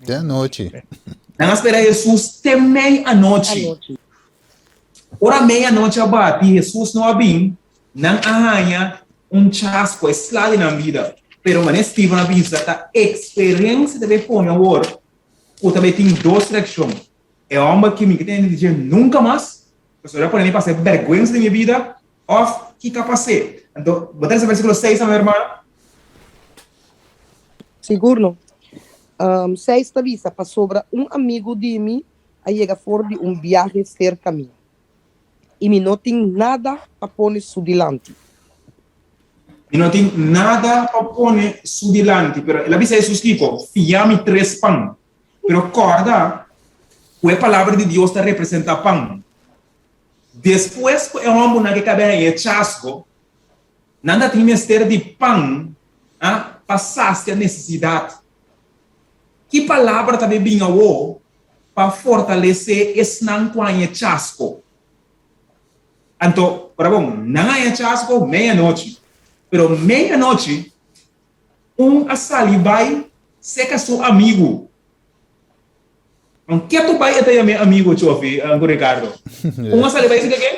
Speaker 1: Te anochi.
Speaker 2: Nan a spera Hesus te mei anochi. Ora mei anochi a bati, Hesus no a bin, nan a haña un chasko, e sla di nan bida. Pero manera Steven a bisa, ta eksperensia ta bai pone awor Ku ta bay tin dos reakshon. E hòmber ki mi ke tende di dje nunka mas, pasobra el a pone mi pasa e bèrgwensa di mi bida, òf kiko a pas'é. Anto, bo ta lesa versíkulo seis tambe, hermana?
Speaker 10: Sigur no. Seis ta bisa, Pasobra un amigu di mi a yega for di un biahe serka mi, i mi no tin nada pa pone su dilanti.
Speaker 2: Mi no tin nada pa pone su dilanti. Pero el a bisa Hesus kiko? Fia mi tres pan. Pero kòrda ku e Palabra di Dios ta representá pan. Despues ku e hòmbernan ke kab'é haña e chasgo, nan ta tin mester di pan pa sasia nesesidat. Ki palabra ta bin awor pa fortalesé esnan ku haña e chasgo? Anto, ora bon, nan a haña chasco mei anochi. Pero mei anochi, un a sali bai seka su amigu. An ketu bai e ta yam'é amigu, Chofi ku Ricardo. Un a sali bai seka ken?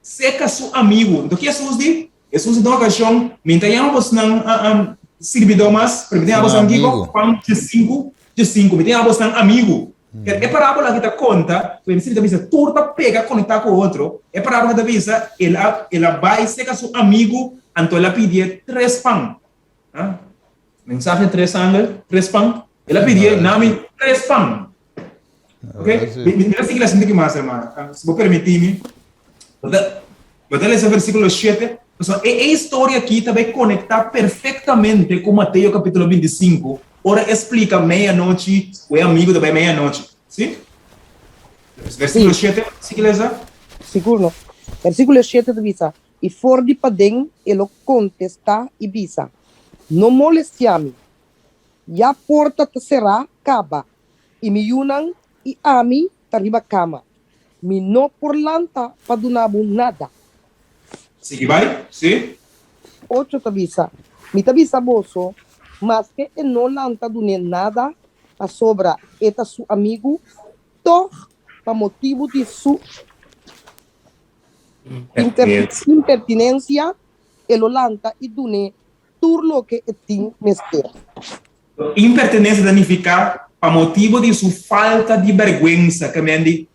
Speaker 2: Seka su amigu. Anto, ki Hesus di? Hesus di den okashon, Mi ta yama bosnan sirbidó mas, pero mi ta yama bosnan kiko? Juan diesinku, diesinku. Mi ta yama bosnan amigu. E parábola aki ta konta, ku e ta bisa tur ta pega konektá ku otro. E parábola ta bisa, el a el a bai serka su amigu, anto el a pidié tres pan. Mensahe tres angel, tres pan. El a pidié, Nami tres pan. Ok? Mi ta sigui la sinti ki mas, hermano. Si bo permití mi. Bo ta lesa versíkulo shete? Pasobra e e historia akí ta bai konektá perfektamente ku Mateo kapítulo bintisinku, ora e splika meianochi ku e amigu ta bai meianochi. Sí? Versíkulo shete, sigui lesa.
Speaker 10: Sigur no. Versíkulo shete ta bisa, I for di paden e lo kontestá i bisa, No molestiá mi. Ya porta ta será kaba, i mi yunan i ami ta riba kama. Mi no por lanta pa duna bo nada.
Speaker 2: Sigui bai, sí.
Speaker 10: Ocho ta bisa, Mi ta bisa boso, maske e no lanta dun'é nada pasobra e ta su amigu, tòg pa motibu di su impertinensia e lo lanta i dun'é tur loke e tin mester.
Speaker 2: Impertinensia ta nifiká pa motibu di su falta di bèrgwensa, ke men di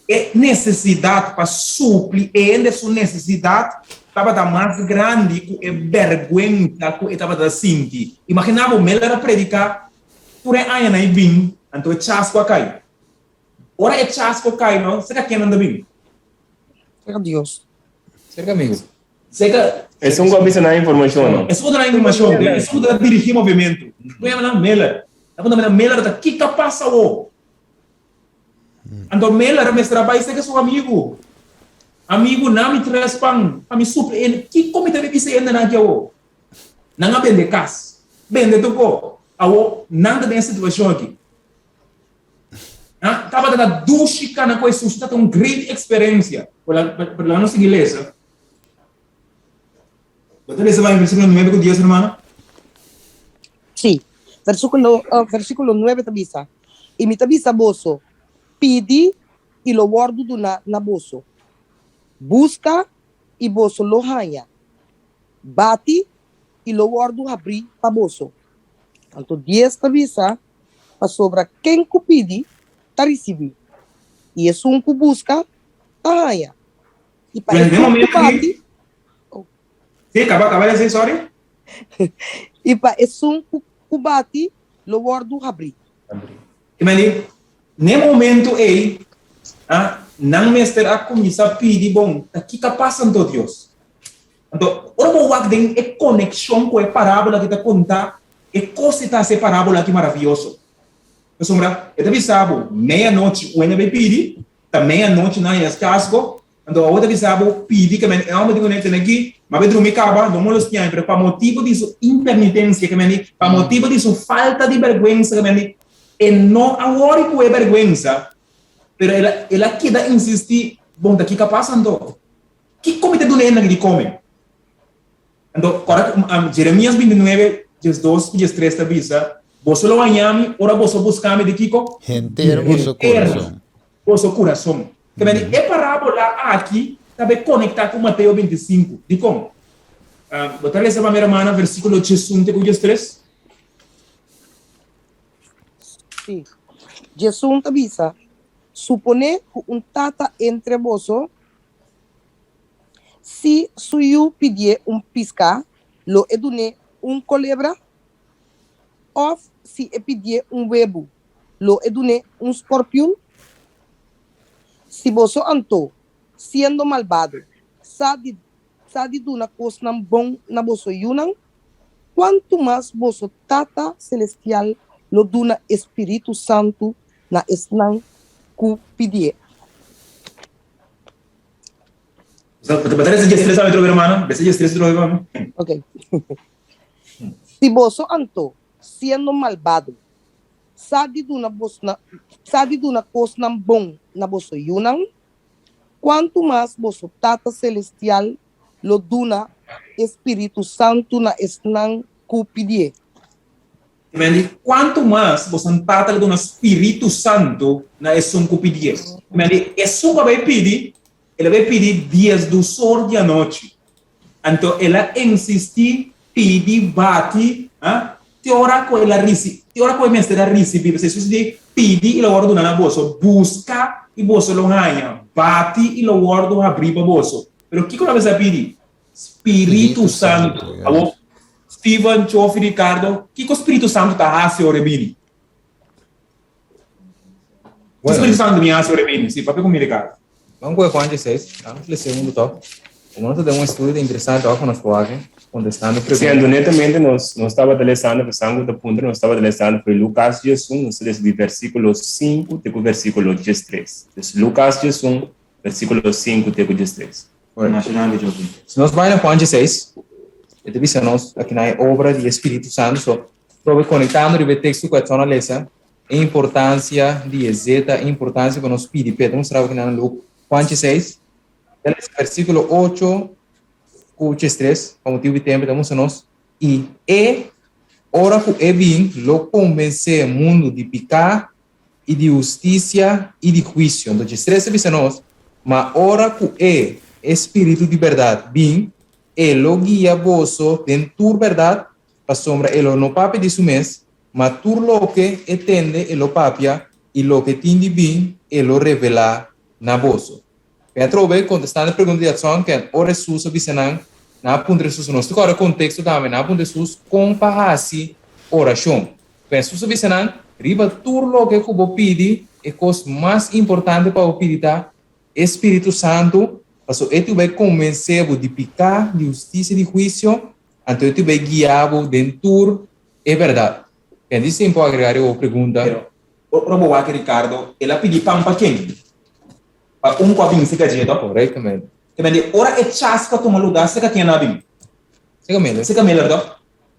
Speaker 2: e nesesidat pa supli e hende su nesesidat tabata mas grandi ku e bèrgwensa ku e tabata sinti. Imaginá bo, Miller a prediká tur e añanan i bin, anto e chasco a kai. Ora e chasco kai no, serka ken nan ta bin?
Speaker 10: Serka Dios.
Speaker 8: Serka amigu.
Speaker 2: Serka.
Speaker 4: Esun ku a bisa nan informashon no.
Speaker 2: Esun ku ta nan informashon, esun ku ta dirigí movimentu. Ku yama nan Miller. Nan puntra nan Miller ta kiko a pasa awo? Anto Miller mester a bai serka su amigu. Amigu, na mi tres pan pa mi supli e kiko mi ta bisa e hendenan aki awo? Nan a bende kas, bende tur ko. Awo nan ta den e situashon aki. Nan tabata ta dushi kana ku Hesus, ta un great eksperensia. Pero laga nos sigui lesa. Bo ta lesa bai versíkulo nuebe ku dies, hermana?
Speaker 10: Sí. Versíkulo, versíkulo nuebe ta bisa, I mi ta bisa boso, pidi, i lo wòrdu duná na boso. Buska, i boso lo haña. Bati, i lo wòrdu habrí pa boso. Anto dies ta bisa, Pasobra ken ku pidi, ta risibí, i esun ku buska, ta haña. I pa esun ku bati, oh.
Speaker 2: Sí, kaba, kaba di esei, sorry.
Speaker 10: I pa esun ku bati, lo wòrdu habrí.
Speaker 2: Habrí. I men di, n'e momentu ei, ah, nan mester a kuminsá pidi, Bon, ta kiko a pasa anto, Dios? Anto, ora bo wak den e konekshon ku e parábola aki ta kontá, e kos di ta hasi e parábola aki maravioso. Pasobra e ta bisa bo, meianochi un hende bai pidi, ta meianochi nan haña skasgo, anto awor ta bisa bo, pidi ke men e hòmber tin ku nèt aki, ma bai drumi kaba, no molestiá mi, pero pa motibu di su impermitensia, ke men di, pa motibu di su falta di bèrgwensa, ke men di, e no a wòri ku e bèrgwensa, pero el a el a keda insistí, bon, ta kiko a pasa anto? Kiko mi ta duna e hendenan di kome? Anto, ora Jeremias 29, 12 ku 13 ta bisa, Boso lo haña mi ora boso buska mi di kiko?
Speaker 1: Henter boso kurason.
Speaker 2: Boso kurason. Te mende, e parábola aki ta bai konektá ku Mateo 25. Dikon? Bo ta lesa pa mi, hermana, versíkulo 11 te ku 13?
Speaker 10: Sí. Djesun ta bisa, Suponé ku un tata entre boso Si su yu pidié un piská, lo e dun'é un kolebra? Òf si e pidié un webu, lo e dun'é un skorpiun? Si boso anto, siendo malbado, sa di sa di duna kosnan bon na boso yunan, kuantu mas boso Tata selestial lo duna e spiritu santu na esnan ku pidié!
Speaker 2: Bo ta lesa diestres awe trobe, hermano? Lesa diestres trobe pa mi.
Speaker 10: Ok. Si boso anto, siendo malbado, sa di duna bosnan, sa di duna kosnan bon na boso yunan, kuantu mas boso Tata Selestial lo duna e Spiritu Santu na esnan ku pidié.
Speaker 2: Amen. Kuantu mas boso Tata lo duna Spiritu Santu na esun ku pidié. Amen. Esun ku a bai pidi, el a bai pidi diesdusor di anochi. Anto el a insistí, pidi, bati, ha, te ora ku el a risi, te ora ku e mester a risibí. Pasobra Hesus di, Pidi i lo wòrdu duna na boso, buska i boso lo haña, bati i lo wòrdu habrí pa boso. Pero kiko lo mester a pidi? Spiritu Santu. Awor, Steven, Chofi, Ricardo, kiko Spiritu Santu ta hasi ora e bini? Ki Spiritu Santu mi hasi ora e bini? Si, papia ku mi, Ricardo.
Speaker 8: Ban kohe Juan dieseis, nan nos lesa huntu tòg. Komo nos ta den un estudio ta interesante ora ku nos por wak kontestando
Speaker 4: Sí,
Speaker 8: pregunta.
Speaker 4: anto netamente nos nos tabata lesando, pasobra ku ta puntra, nos tabata lesando for di Lukas 11, nos ta lesa di versíkulo 5 te ku versíkulo 13. Dus Lukas 11, versíkulo 5 te ku 13.
Speaker 8: Correcto. Si nos bai na Juan 16, e ta bisa nos aki na e obra di e Spiritu Santu. So, probe konektando riba e teksto ku Edson a lesa, e importansia di e zeta, e importansia pa nos pidi p'e. Ta mustra bo aki na Luk Juan 16, ta lesa versíkulo 8 ku 13, pa motibu di tempu e ta mustra nos, I e ora ku e bin lo konvensé mundu di piká i di hustisia i di huisio. Anto 13 ta bisa nos, Ma ora ku e, e spiritu di bèrdat, bin, e lo guia boso den tur bèrdat, pasobra e lo no papia di su mes, ma tur loke e tende e lo papia, i loke tin di bin e lo revelá na boso. Ben atrobe, kontestando e pregunta di Adson, ken ora Hesus a bisa nan, nan a puntra Hesus, nos ta kòrda e konteksto tambe, nan a puntra Hesus kon pa hasi orashon. Ben Hesus a bisa nan, Riba tur loke ku bo pidi, e kos mas importante pa bo pidi ta e Spiritu Santu, pasobra e tin bai konvensé bo di piká, di hustisia i di huisio, anto e tin bai guia bo den tur e bèrdat. Ben di sin por agregá riba bo pregunta.
Speaker 2: Pero, ora bo wak Ricardo, el a pidi pan pa ken? Pa un ku a bin seka dje, to?
Speaker 8: Korektamente.
Speaker 2: Te mende, ora e chaska tuma lugá, seka ken a bin?
Speaker 8: Seka Miller.
Speaker 2: Seka Miller, to?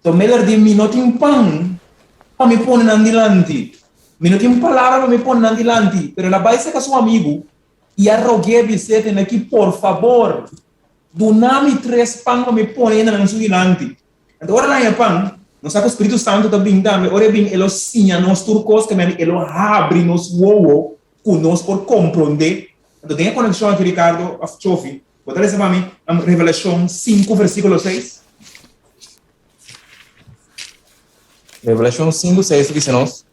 Speaker 2: To Miller di, Mi no tin pan pa mi pone nan dilanti. Mi no tin palabra pa mi pone nan dilanti. Pero el a bai seka su amigu i a rog'é, bis'é, Tene aki, por fabor, duna mi tres pan pa mi pone nan su dilanti. Anto ora nan haña pan, nos sa ku Spiritu Santu ta bin tambe. Ora e bin, e lo siña nos tur kos, ke mende e lo habri nos wowo ku nos por komprondé. Anto den e konekshon aki, Ricardo òf Chofi, bo ta lesa pa mi Revelashon sinku versíkulo seis?
Speaker 8: Revelashon sinku seis ta bisa nos,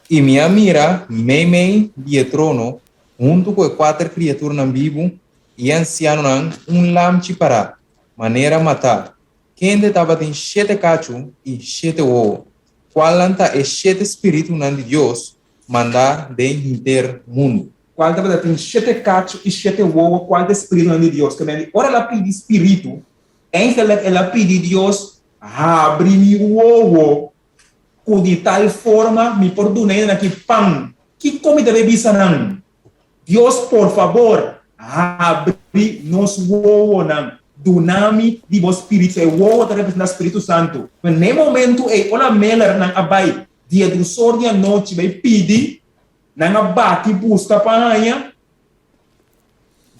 Speaker 8: I mi a mira meimei di e trono, huntu ku e kuater kriaturanan bibu i e ansianonan, un lamchi pará, manera matá, Kende tabatin shete kachu i shete wowo, kualnan ta e shete spiritunan di Dios mandá den henter mundu.
Speaker 2: Kual tabatin shete kachu i shete wowo, kual ta e spiritunan di Dios? Ke mende, ora el a pidi spiritu, eigenlijk el a pidi Dios, Habri mi wowo, ku di tal forma mi por duna hende aki pan. Kiko mi ta bay bisa nan? Dios, por fabor, habri nos wowonan. Duna mi di bo spiritu. E wowo ta representa Spiritu Santu. Pero na e momentu ei, ora Millernan a bai diedusor di anochi bai pidi, nan a bati buska pa haña.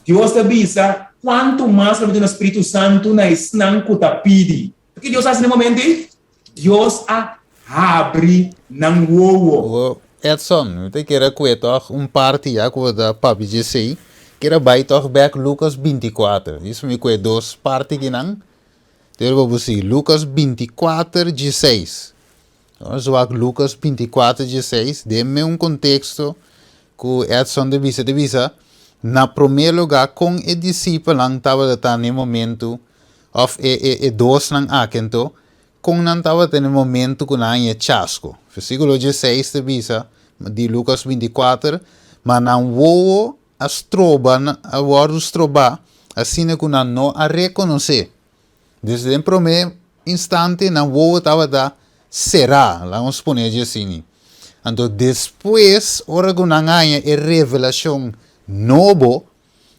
Speaker 2: Dios ta bisa, Kuantu mas lo mi duna Spiritu Santu na esnan ku ta pidi? Ke Dios a hasi na e momento ei? Dios a habri nan wowo.
Speaker 1: Wo, Edson, mi ta kere kue tòg un parti ya ku bo ta papia dje esei. Kere bai tòg bèk Lukas 24. Djis mi kue dos parti kinan. Te bo por sigui. Lukas 24, 16. Nos wak Lukas 24, 16 den meun konteksto ku Edson ta bisa. Ta bisa, na promé lugá kon e disipelnan tabata ta na e momentu Òf e e e dosnan aki anto, kon nan tabata na e momentu ku nan haña e chasko? Versíkulo dieseis ta bisa, di Lukas 24, Ma nan wowo a stroba, a wòrdu strobá, asina ku nan no a rekonosé. Dus den promé instante nan wowo tabata será, laga nos pone dje asini. Anto despues, ora ku nan haña e revelashon nobo,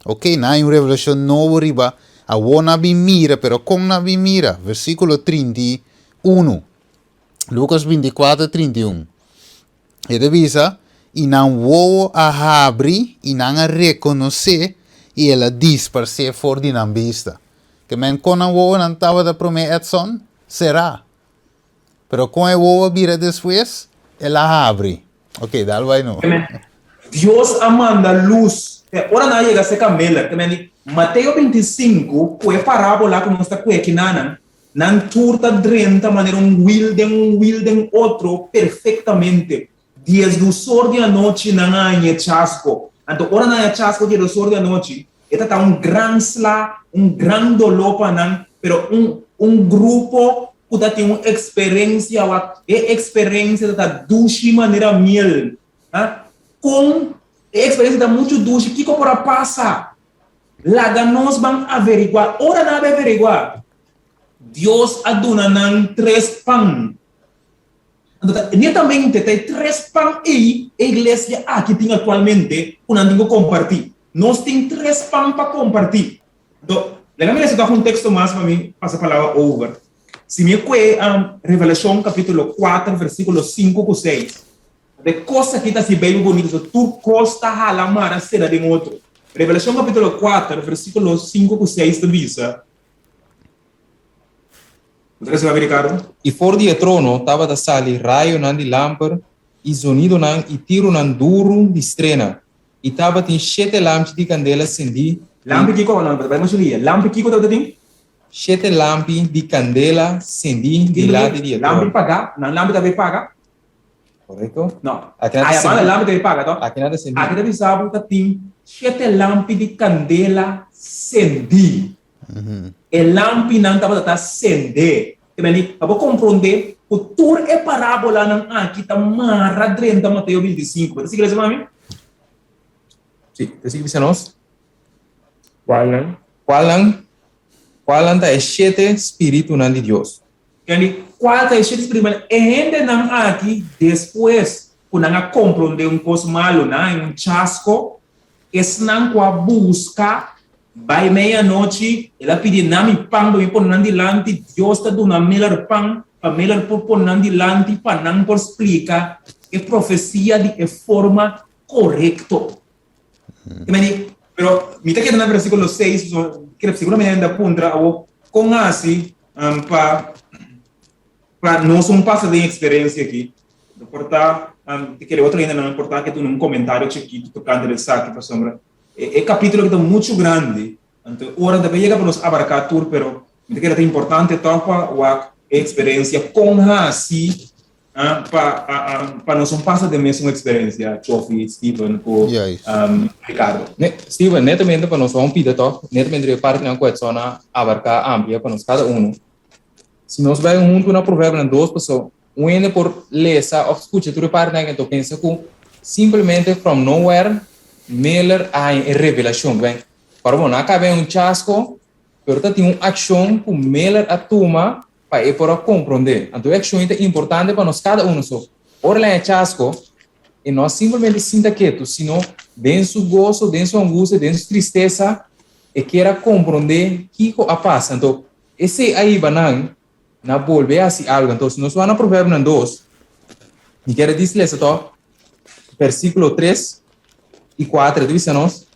Speaker 1: Ok, nan hay un revelacion nobo riba awor nan a bin mira, pero con nan a bin mira? Versiculo 31, Lucas 24, 31. E ta bisa, y nan wowo a habri y nan a reconoce y el a disparce for di nan bista. Ke men con nan wowo nan tabata prome Edson? Sera. Pero con e wowo a bira despues? El a habri. Ok, dal bai no.
Speaker 2: Dios a manda lus. Te ora nan a yega serka Miller, te mende Mateo 25, ku e parábola ku nos ta kue kinanan, nan tur ta drenta manera un wil den un wil den otro perfektamente. Diesdusor di anochi nan a haña e chasko. Anto ora nan a haña chasko diesdusor di anochi, e ta ta un gran sla, un gran doló pa nan, pero un un grupo ku ta tin un eksperensia wak e eksperensia ta ta dushi manera miel. Ha? Kon? E eksperensia ta muchu dushi, kiko por a pasa? Laga nos ban averiguá. Ora nan a bai averiguá, Dios a duna nan tres pan. Anto ta netamente ta e tres pan ei e iglesia aki tin aktualmente ku nan tin ku kompartí. Nos tin tres pan pa kompartí. Anto, laga mi lesa tòg un teksto mas pa mi pasa palabra over. Si mi kue Revelashon kapítulo kuater versíkulo sinku ku seis, E kos aki ta hasi Beibel bonito, so tur kos ta hala mara sera den otro. Revelashon kapítulo kuater versíkulo sinku ku seis ta bisa. Bo ta resiba mi, Ricardo?
Speaker 8: I for di e trono tabata sali rayonan di lamper i zonidonan i tirunan duru di strena, i tabatin shete lamchi di kandela sendí.
Speaker 2: Lampi kiko? No, bai mas lia. Lampi kiko tabatin?
Speaker 8: Shete lampi di kandela sendí dilanti di e trono.
Speaker 2: Lampi pagá? Nan lampi tabata paga?
Speaker 8: Correcto?
Speaker 2: No.
Speaker 8: Aki nan ta
Speaker 2: Aya banda
Speaker 8: sendí.
Speaker 2: lampi ta e paga, toch?
Speaker 8: Aki nan ta sendí.
Speaker 2: Aki ta bisa bo ta tin shete lampi di kandela sendí. E lampinan tabata ta sendé. Te mende, pa bo komprondé ku tur e parábolanan aki ta mara drenta Mateo 25. Bo ta sigui lesa pa mi?
Speaker 8: Sí, ta sigui bisa nos.
Speaker 4: Kualnan?
Speaker 8: Kualnan? Kualnan ta e shete spiritunan di Dios?
Speaker 2: Kendi, Kual ta e shete spiritunan? E hendenan aki, despues ku nan a komprondé un kos malu, nan a haña un chasko, esnan ku a buska bai meianochi, el a pidi nan mi pan pa mi pone nan dilanti, Dios ta duna Miller pan pa Miller por pone nan dilanti pa nan por splika e profesia di e forma korekto. Pero mi ta keda na versíkulo seis, pasobra seguramente hende a puntra awor kon hasi pa pa nos un pasa den eksperensia aki. Lo por ta ta kere otro hendenan por ta ke duna un komentario chikitu tokante di esaki pasobra e kapítulo aki ta muchu grandi, anto ora ta yega pa nos abarká tur, pero mi ta kere ta importante tòg pa wak e eksperensia kon hasi Pa pa nos un pasa den mesun experiencia, Chofi, Steven ku Ricardo.
Speaker 8: Ne, Steven, netamente pa nos un pida toch, netamente riba e partinan ku Edson a abarká amplia pa nos kada uno. Si nos bai huntu na Proverbionan dos paso un hende por lesa òf skucha tur e partinan aki anto pensa ku simplemente from nowhere Miller a haña e revelashon. Ben, para bo no a kaba en un chasko, pero ta tin un akshon ku Miller a tuma pa e por a komprondé. Anto e akshon ei ta importante pa nos kada uno. So, ora el a haña chasko, e no a simplemente sinta ketu, sino den su goso, den su angustia, den su tristesa, e kier a komprondé kiko a pasa. Anto, esei a hiba nan na bolbe hasi algu. Anto, si nos wak na Proverbionan dos, mi kier a dis lesa tòg versíkulo tres i kuater, e ta bisa nos,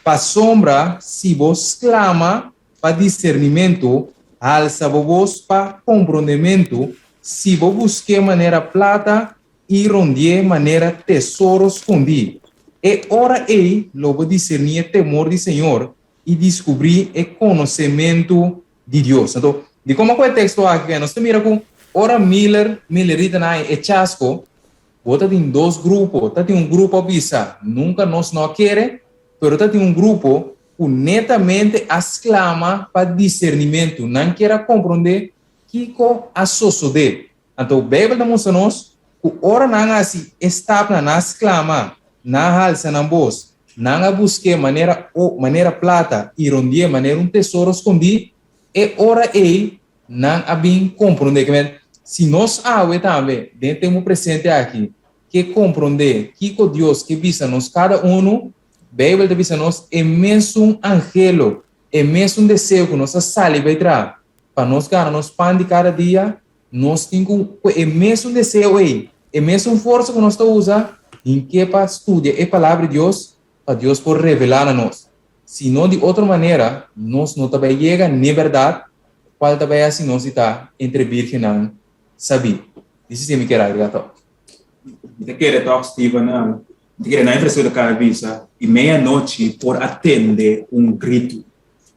Speaker 8: Pasobra si bo sklama pa disernimentu, halsa bo bos pa komprondementu, si bo busk'é manera plata i rondi'é manera tesoro skondí. E ora ei lo bo diserní e temor di Señor i diskubrí e konosementu di Dios. Anto, dikon ku e teksto aki? Nos ta mira ku ora Miller, Milleritanan e chasko, bo ta tin dos grupo. Ta tin un grupo a bisa, Nunka nos no a kere, pero ta tin un grupo ku netamente a sklama pa disernimentu. Nan kier a komprondé kiko a sosodé. Anto Beibel ta mustra nos ku ora nan a hasi e stapnan, nan a sklama, nan a halsa nan bos, nan a busk'é manera manera plata i rondi'é manera un tesoro skondí, e ora ei nan a bin komprondé. Ke men, si nos awe tambe, den e tempu presente aki, ke komprondé kiko Dios ke bisa nos kada unu, Beibel ta bisa nos e mesun anhelo, e mesun deseo ku nos a sali bai traha pa nos gana nos pan di kada dia, nos tin ku ku e mesun deseo ei, e mesun forsa ku nos ta usa, hink'é pa studia e Palabra di Dios pa Dios por revelá na nos. Si no di otro manera, nos no ta bai yega n'e bèrdat kual ta bai hasi nos di ta entre bírgennan sabí. Disi si mi kier agregá tòg.
Speaker 2: Mi ta kere tòg, Steven. Mi ta kere nan infrastruktura kaba bisa i meianochi por a tende un gritu.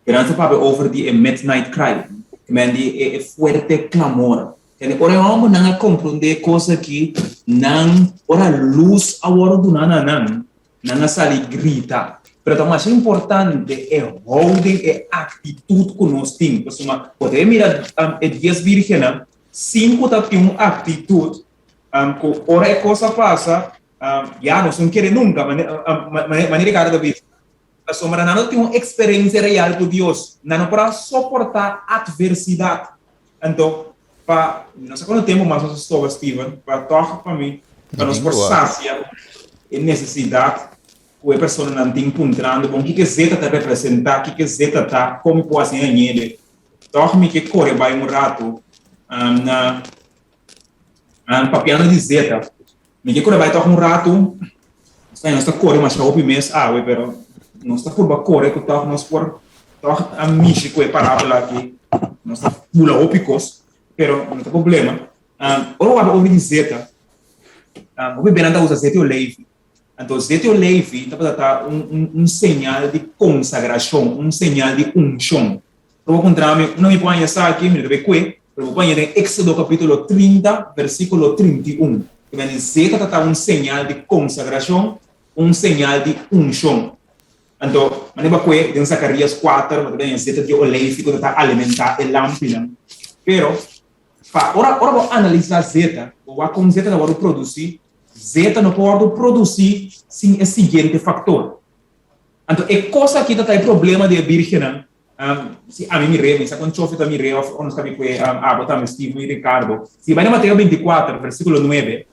Speaker 2: Pero nan ta papia over di e midnight cry, ke men di e fuerte clamor. Kende ora e hombernan a comprende e cos aki, nan, ora luz a worde duna na nan, nan a sali grita. Pero ta masha importante e houding, e actitud cu nos tin. Pasobra bo ta mira e dies virgennan, sinku ta tin un actitud cu ora e cos a pasa. Ya nos no kere nunka, manera Ricardo ta bisa. Pasobra nan no tin un eksperensia real ku Dios. Nan no por a soportá atversidat. Anto, pa, mi no sa kuantu tempu mas nos a stoba, Steven, pa tòg pa mi, pa nos por sasia e nesesidat ku e personanan tin puntrando, bon, kiko e zeta ta representá, kiko e zeta ta, kon mi por hasi hañ'e. Tòg mi ke kore bai un ratu na papiando di zeta. Mi ke kore bai tòg un ratu. Nos ta kore masha hopi mes awe, pero nos ta purba kore ku tòg nos por tòg a mishi ku e parábola aki. Nos ta bula hopi kos, pero no ta problema. Ora bo papia over di zeta, hopi benan ta usa zeta di oleifi. Anto zeta di oleifi tabata ta un señal di konsagrashon, un señal di unshon. Bo por puntra mi, unda mi por haña esaki? Mi no ta bay kue, pero bo por haña den Éxodo capítulo 30, versículo 31. Te mende zeta ta ta un señal di konsagrashon, un señal di unshon. Anto, manera bo a kue den Zacarías 4, bo ta haña zeta di oleifi ku ta ta alimentá e lampinan. Pero, pa ora ora bo analisá zeta, bo wak kon zeta ta wòrdu produsí, zeta no por wòrdu produsí sin e siguiente faktor. Anto e kos aki ta ta e problema di e bírgennan. Si ami mir'é, mi sa kon Chofi ta mir'é òf nos ta mi kue abo tambe, Steven i Ricardo. Si bai na Mateo 24, versíkulo 9,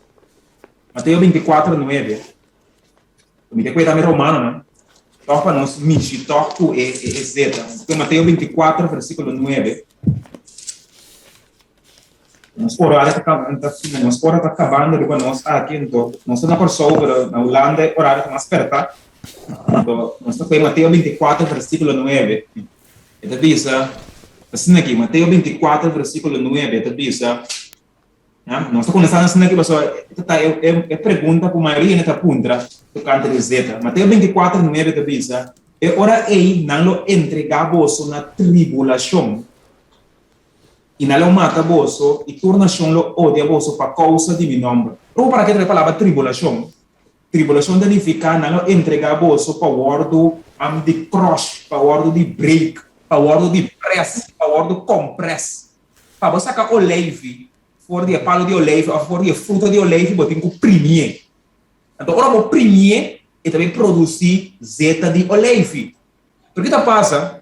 Speaker 2: Mateo 24, 9, mi ta kue tambe Romanonan, tòg pa nos mishi tòg ku e e zeta. Mateo 24, versíkulo 9. Nos horario ta kaba, ta fina, nos ora ta kabando riba nos aki, anto nos ta na Kòrsou, pero na Hulanda e horario ta mas pèrtá. Anto nos ta kohe Mateo 24 versíkulo 9. E ta bisa asina aki, Mateo 24 versíkulo 9 e ta bisa, ya, nos ta kuminsá asina aki pasobra e ta e e pregunta ku mayoria hende ta puntra tokante di zeta. Mateo 24 9 ta bisa, E ora ei nan lo entregá boso na tribulashon. I nan lo mata boso, i tur nashon lo odia boso pa kousa di mi nòmber. Robo para ke ta e palabra tribulashon? Tribulashon ta nifiká nan lo entregá boso pa wòrdu di crush, pa wòrdu di break, pa wòrdu di près, pa wòrdu komprès. Pa bo saka oleifi for di e palu di oleifi òf for di e fruta di oleifi bo tin ku primié. Anto ora bo primié e ta bin produsí zeta di oleifi. Pero ke ta pasa?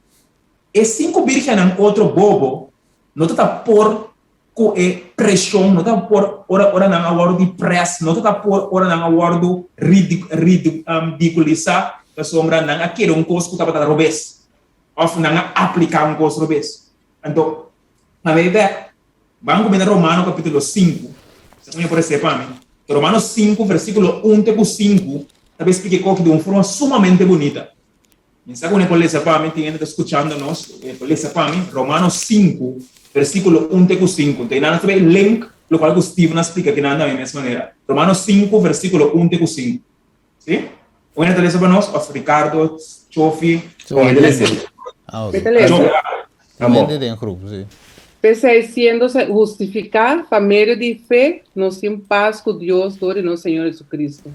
Speaker 2: E sinku birgennan otro bobo no ta ta por ku e preshon, no ta por ora ora nan a wòrdu di près, no ta ta por ora nan a wòrdu ridikulisá pasobra nan a kere un kos ku tabata robes òf nan a apliká un kos robes. Anto, na bay bèk, ban ku mi na Romano kapítulo 5, sa ku mi a por esei pa mi. Romano 5 versíkulo 1 te ku 5 ta bay splika e koki di un forma sumamente bunita. Mi sa ku ne por lesa pa mi, tin hende ta skuchando nos, e por lesa pa mi, Romanos 5, versíkulo 1 te ku 5. Enton nan ta bai link lokual ku Steven a splika kinan na mi mes manera. Romanos 5, versíkulo 1 te ku 5. Si? Un hende ta lesa pa nos? Òf Ricardo, Chofi?
Speaker 1: Un
Speaker 2: hende lesa.
Speaker 1: Ah, ok.
Speaker 7: Mi ta lesa.
Speaker 1: Un hende den grup, si.
Speaker 7: P'esei, siendo hustifiká pa medio di fe, nos tin pas ku Dios dor di nos Señor Jesucristo.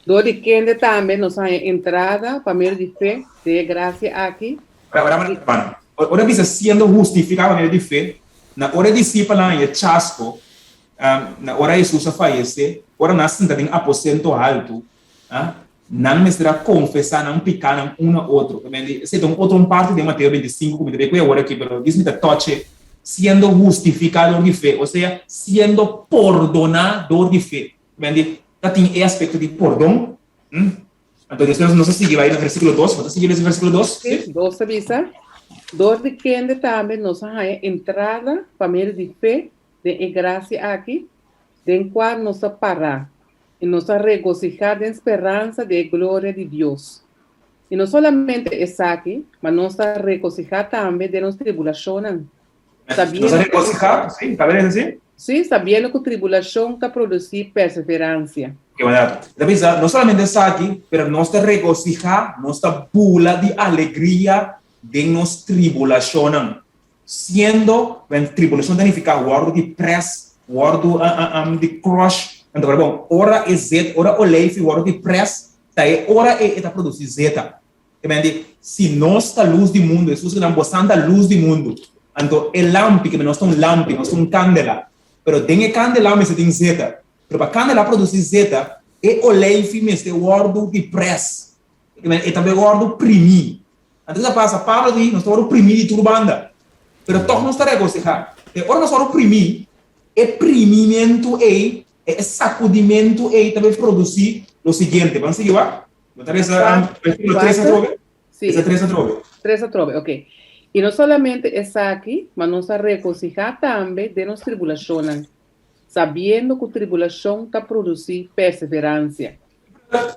Speaker 7: Dor di kende tambe nos a haña entrada pa medio di fe den e grasia aki.
Speaker 2: Ora, ora, ora, ora bisa siendo hustifiká pa medio di fe, na ora e disipelnan a haña chasko, na ora Hesus a fayesé, ora nan a sinta den aposento haltu, nan mester a konfesá nan pikánan un na otro. Esei ta un otro un parti den Mateo 25 ku mi ta bay ku e awor aki, pero dis mi ta toch'e, siendo hustifiká dor di fe, osea, siendo pordoná dor di fe. Ta tin e aspekto di pordon. Anto despues nos a sigui bai na versíkulo 2. Bo ta sigui lesa versíkulo 2?
Speaker 7: Sí, 2 ta bisa, Dor di kende tambe nos a haña entrada pa medio di fe den e grasia aki, den kua nos ta pará, i nos ta regosihá den speransa di e gloria di Dios. I no solamente esaki, ma nos ta regosihá tambe den nos tribulashonnan,
Speaker 2: Nos ta regosihá, sí, ta bira así?
Speaker 7: Sí, sabiendo ku tribulashon ta produsí perseveransia.
Speaker 2: Ke manera? E ta bisa, no solamente esaki, pero nos ta regosihá, nos ta bula di alegria den nos tribulashonnan. Siendo, wen tribulashon ta nifiká wòrdu di près, wòrdu di crush. Anto ora bon, ora e zeta, ora oleifi wòrdu di près, ta e ora ei e ta produsí zeta. Te men di, si nos ta lus di mundu, Hesus a nan, bosan ta lus di mundu. Anto e lampi, ke men nos ta un lampi, nos ta un kandela. Pero den e kandela mester tin zeta. Pero pa kandela produsi zeta, E oleifi mester wòrdu di près. E ta bai wòrdu primí. Anto kiko ta pasa? Pablo di, nos ta wòrdu primí di tur banda, pero tòg nos ta regosihá. E ora nos wòrdu primí, e primimentu ei, e sakudimentu ei ta bai produsí lo siguiente. Ban sigui wak. Bo ta resa versíkulo tres atrobe?
Speaker 7: Sí.
Speaker 2: Resa tres atrobe.
Speaker 7: Tres atrobe, ok. I no solamente esaki, ma nos a regosihá tambe den nos tribulashonnan, sabiendo ku tribulashon ta produsí perseveransia.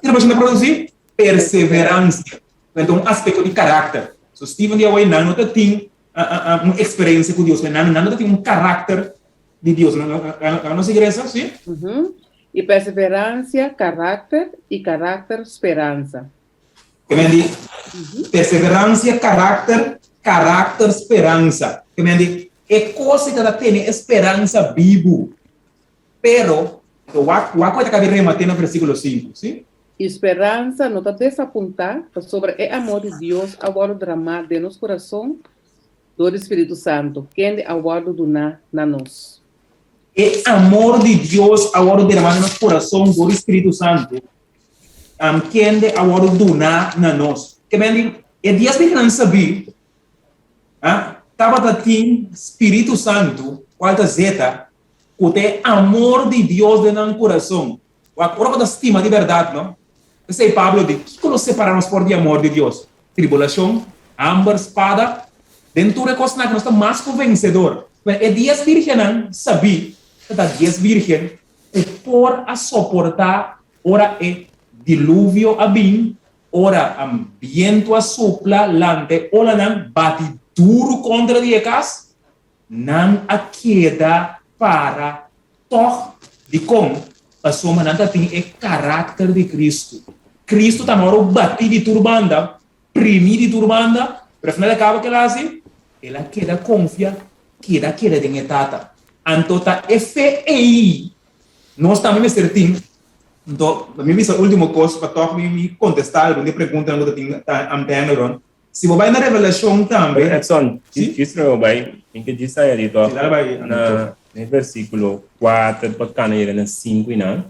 Speaker 2: Tribulashon ta produsí perseveransia. Nan ta un aspekto di karakter. So Steven di awor nan no ta tin un eksperensia ku Dios, nan no ta tin un karakter di Dios. Nan no sigui resa, si?
Speaker 7: I perseveransia, karakter, i karakter, speransa.
Speaker 2: Ke men di perseveransia, karakter, karakter, speransa. Ke men di e kos ei ta tene e speransa bibu. Pero, wak wak ku e ta kabi remate na versíkulo sinku, si?
Speaker 7: I speransa no ta desapuntá, pasobra e amor di Dios a wòrdu dramá den nos kurason dor di Spiritu Santu, kende a wòrdu duná na nos.
Speaker 2: E amor di Dios a wòrdu dramá den nos kurason dor di Spiritu Santu, kende a wòrdu duná na nos. Ke men di, e dies bignan sabí, tabata tin Spiritu Santu, kual ta zeta, ku ta e amor di Dios den nan kurason. Wak, ora bo ta stima di bèrdat, no? P'esei Pablo di, Kiko lo separá nos for di amor di Dios? Tribulashon, hamber, spada? Den tur e kosnan aki nos ta mas ku vensedor. Bueno, e dies bírgennan sabí ta ta dies bírgen ku por a soportá ora e diluvio a bin, ora bientu a supla, lanta e olanan bati duru kontra di e kas. Nan a keda para tòg. Dikon? Pasobra nan ta tin e karakter di Kristu. Kristu ta nòru batí di tur banda, primí di tur banda, pero al final di kaba ke el a hasi? El a keda konfia, keda kere den e Tata. Anto ta e fe ei nos tambe mester tin. Anto, mi bisa último kos pa tòg mi kontestá algun di e preguntanan ku ta tin ta ampengelron. Si bo bai na Revelashon tambe.
Speaker 4: Edson,
Speaker 2: Si?
Speaker 4: djis promé bo bai, tin ke djis añadí tòg
Speaker 2: Si, dale bai,
Speaker 4: na na e versíkulo kuater pa kana yega na sinku i nan.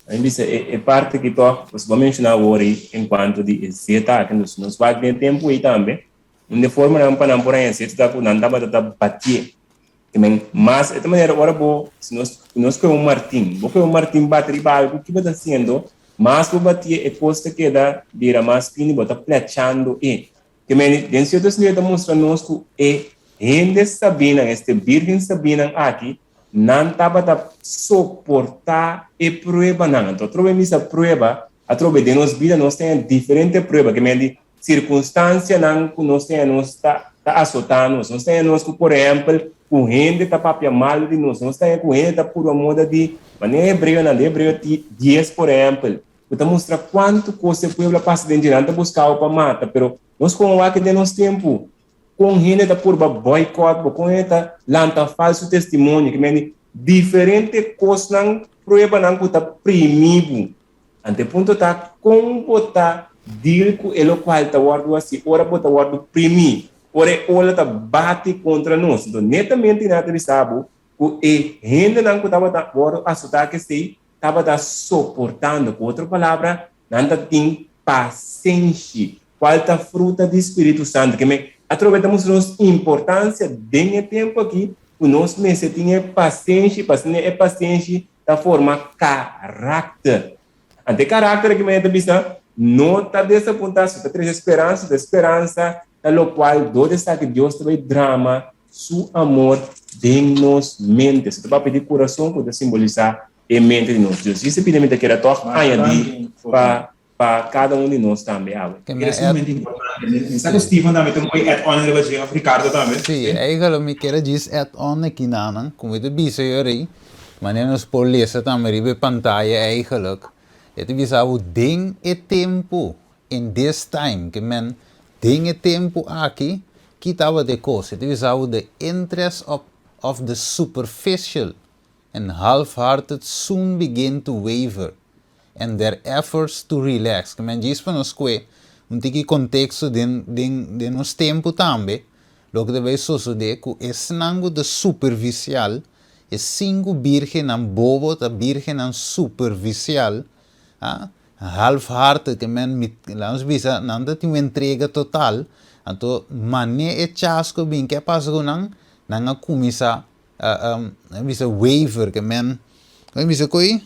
Speaker 4: A mi bisa e e parti aki tòg, pasobra bo a menshoná awor ei enkuanto di e zeta aki, entonces nos wak den e tempu ei tambe, un di e formanan pa nan por haña zeta ta ku nan tabata ta batié. Te men, mas e ta manera ora bo, si nos, si nos kohe un martin, bo kohe un martin bati riba algu, ki bo ta hasiendo? Mas bo batié, e kos ta keda bira mas fini, bo ta plechando e. Te men, den sierto sentido e ta mustra nos ku e hende sabinan, este birgen sabinan aki, nan tabata soportá e pruebanan. Anto atrobe misa prueba, atrobe den nos bida nos tin diferente prueba, ke men di Sirkunstansianan ku nos tin anos ta ta asotá nos. Nos tin anos ku, por ehèmpel, ku hende ta papia malu di nos. Nos tin ku hende ta purba moda di manera hebreonan, den Hebreo dies, por ehèmpel, ku ta mustra kuantu kos e pueblo a pasa den dje. Nan ta buska bo pa mata, pero nos kon wak den nos tempu kon hende ta purba boycott bo, kon hende ta lanta falsu testimonio, ki mende diferente kosnan, pruebanan ku ta primi bo. Ante punto ta kon bo ta deal ku e lokual ta wòrdu hasi ora bo ta wòrdu primí, ora e ola ta bati kontra nos. Enton netamente nan ta bisa bo ku e hendenan ku tabata wòrdu asotá ku esei tabata soportando. Ku otro palabra, nan ta tin pasenshi, kual ta fruta di Spiritu Santu. Ke men atrobe ta mustra nos importansia den e tempu aki ku nos mester tin e pasenshi, pasobra e pasenshi ta forma karakter. Ante e karakter aki manera ta bisa, no ta desapuntá, su ta trese speransa, su ta speransa ta lokual dor di esaki Dios ta bai drama su amor den nos mente. Su ta papia di kurason ku ta simbolisá e mente di nos. Dios djis e pida mi ta keda tòg añadí pa pa kada un di nos tambe awe.
Speaker 2: Era sumamente importante. Mi sa ku Steven tambe ta un mooi add on riba dje, of Ricardo tambe.
Speaker 1: Sí, eigenlijk mi kier a djis add on aki nanan, ku mi ta bisa yo rei, manera nos por lesa tambe riba e pantaya eigenlijk, e ta bisa bo den e tempu, in this time, ke men den e tempu aki, ki tabata e kos? E ta bisa bo the interest of of the superficial and half-hearted soon begin to waver and their efforts to relax. Ke men djis pa nos kue un tiki konteksto den den den nos tempu tambe, loke ta bai sosodé ku esnan ku ta supervisial, e sinku birgennan bobo ta birgennan supervisial, ah, half-hearted, ke men mit, laat ons bisa, nan ta tin un entrega total, anto mane e chasco bin, ke a pasa ku nan? Nan a kuminsá, uh, um, bisa waver, ke men, kon bisa koi?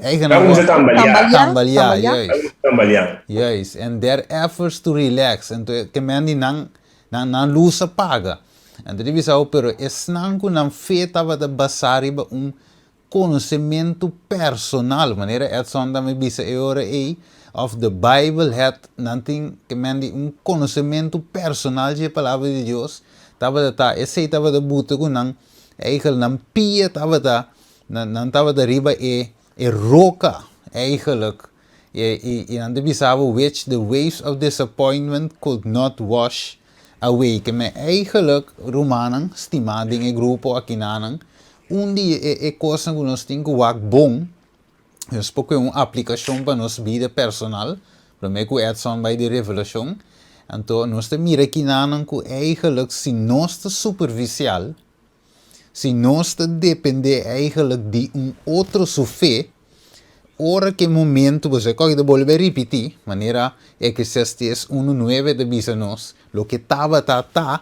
Speaker 4: Eigenaar Nan kuminsá tambaleá.
Speaker 1: Tambaleá, juist. Tambaleá. Juist. And their efforts to relax. Anto ke men di nan, nan, nan lus a paga. Anto di bisa, oh, pero esnan ku nan fe tabata basá riba un konosementu personal, manera Edson tambe bisa e ora ei, of the Bible het, nan tin ke men di un konosementu personal dje Palabra di Dios, tabata ta, esei tabata buta ku nan, eigenlijk nan pia tabata Nan nan tabata riba e e roka eigenlijk e i i nan ta bisa bo which the waves of disappointment could not wash away. Ke men eigenlijk rumannan stimá den e grupo akinanan un di e e kosnan ku nos tin ku wak bon nos por kue un aplikashon pa nos bida personal promé ku Edson bai di revelashon anto nos ta mira kinanan ku eigenlijk si nos ta superficial Si nos ta dependé eigenlijk di un otro su fe, ora ku e momento, bo sa kòke ta bolbe ripití, manera Eclesiastés unu nuebe ta bisa nos, loke tabata ta,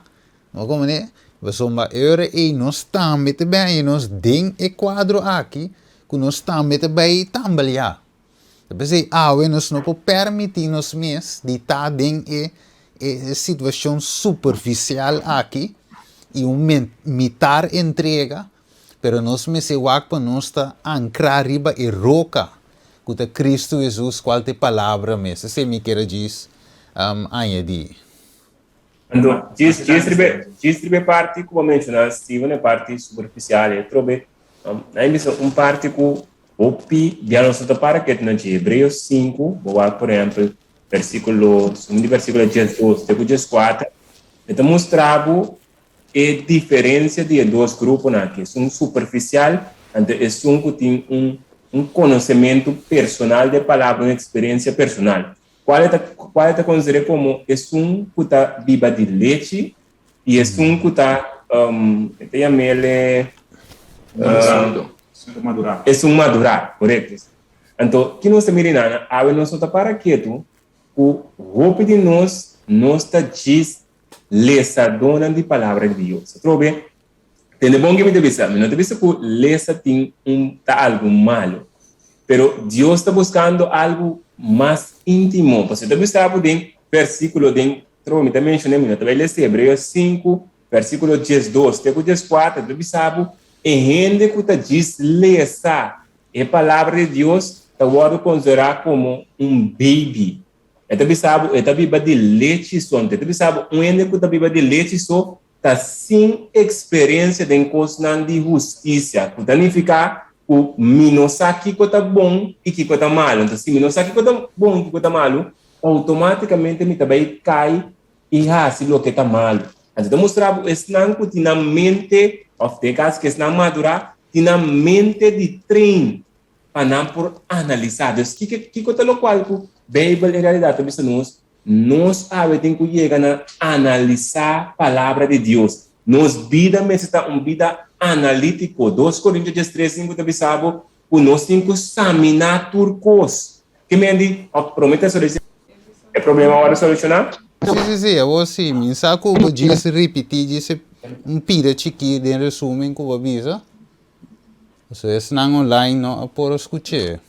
Speaker 1: bo komprendé? Pasobra e ora ei nos tambe ta bai haña nos den e kuadro aki ku nos tambe ta bai tambaleá. Ta p'esei awe nos no por permití nos mes di ta den e e situashon superfisial aki i un mitar entrega, pero nos mester wak pa nos ta ankrá riba e roka ku ta Kristu Hesus kual ta e Palabra mes. Esei mi kier a djis añadí.
Speaker 4: Anto, djis djis riba djis riba e parti ku bo a menshoná, Steven, e parti superfisial e trobe, nan a bisa un parti ku Hopi bia nos no ta para ketu na dje. Hebreos sinku, bo wak por ehèmpel versíkulo, un di versíkulo diesdos te ku dieskuater, e ta mustra bo e diferensia di e dos gruponan aki, esun superfisial anto esun ku tin un un konosementu personal di e palabra, un eksperensia personal. Kual e ta kual e ta konsider'é komo esun ku ta biba di lechi I esun ku ta, e ta yam'el e.
Speaker 2: Esun madurá.
Speaker 4: Esun madurá, korekto. Anto, ki nos ta mira einan? Awe nos no ta para ketu ku hopi di nos, nos ta djis lesadónan di Palabra di Dios. Atrobe, tende bon ke mi ta bisa, mi no ta bisa ku lesa tin un ta algu malu, pero Dios ta buskando algu mas íntimo. Pasobra e ta bisa bo den versíkulo den Trobe mi ta mencion'é, mi no ta bai lesa Hebreos sinku, versiculo diesdos te ku dieskuater, ta bisa bo, E hende ku ta djis lesa e Palabra di Dios ta wòrdu konsiderá komo un baby. E ta bisa bo, e ta biba di lechi so. Anto e ta bisa bo, un hende ku ta biba di lechi so ta sin eksperensia den kosnan di hustisia, ku ta nifiká ku mi no sa kiko ta bon i kiko ta malu. Anto si mi no sa kiko ta bon i kiko ta malu, outomátikamente mi ta bai kai i hasi loke ta malu. Anto ta mustra bo esnan ku tin nan mente, òf den e kaso ku esnan madurá, tin nan mente di train pa nan por analisá. Dus kiko kiko ta lokual ku Beibel en realidat ta bisa nos? Nos awe tin ku yega na analisá Palabra di Dios. Nos bida mester ta un bida analítiko. Dos Korintio diestres sinku ta bisa bo ku nos tin ku saminá tur kos. Ke men di, òf promé Tesalonisenses. E problema a wòrdu solushoná?
Speaker 1: Sí, sí, sí, awor sí. Mi sa ku bo djis ripití djis e un pida chikí den resumen ku bo a bisa. Pasobra esnan online no a por a skuch'é.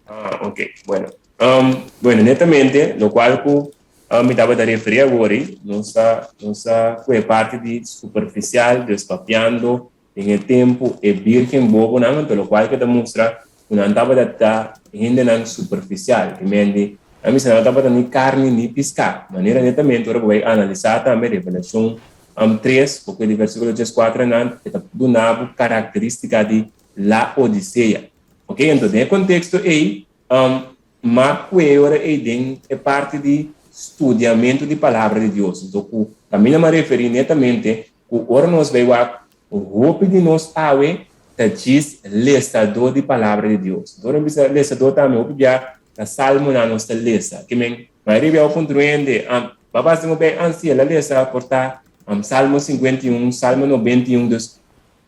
Speaker 4: Ah, ok. Bueno. Um, bueno, netamente, locual cu um, mi tabata referi awor, nos ta, nos ta cu e parti di superficial, dus papiando den e tempo e virgen bobonan, anto locual que ta mustra cu nan tabata ta hendenan superficial, que men di, nan bisa nan no tabata ni carni ni pisca. Manera netamente ora bo bay analisa tambe Revelacion um, 3, porque di versiculo 14 nan, e ta duna bo caracteristica di Laodicea. Ok, anto den e konteksto ei, um, m'a kue ora ei den e parti di studiamentu di Palabra di Dios. Anto ku kaminda m'a referí netamente ku ora nos bai wak, hopi di nos awe ta djis lesadó di Palabra di Dios. Anto ora mi bisa lesadó tambe, hopi bia ta salmonan nos ta lesa. Ke men, mayoria bia bo puntra un hende, um, baba si bo bai ansi el a lesa por ta, um, Salmo 51, Salmo 91, dus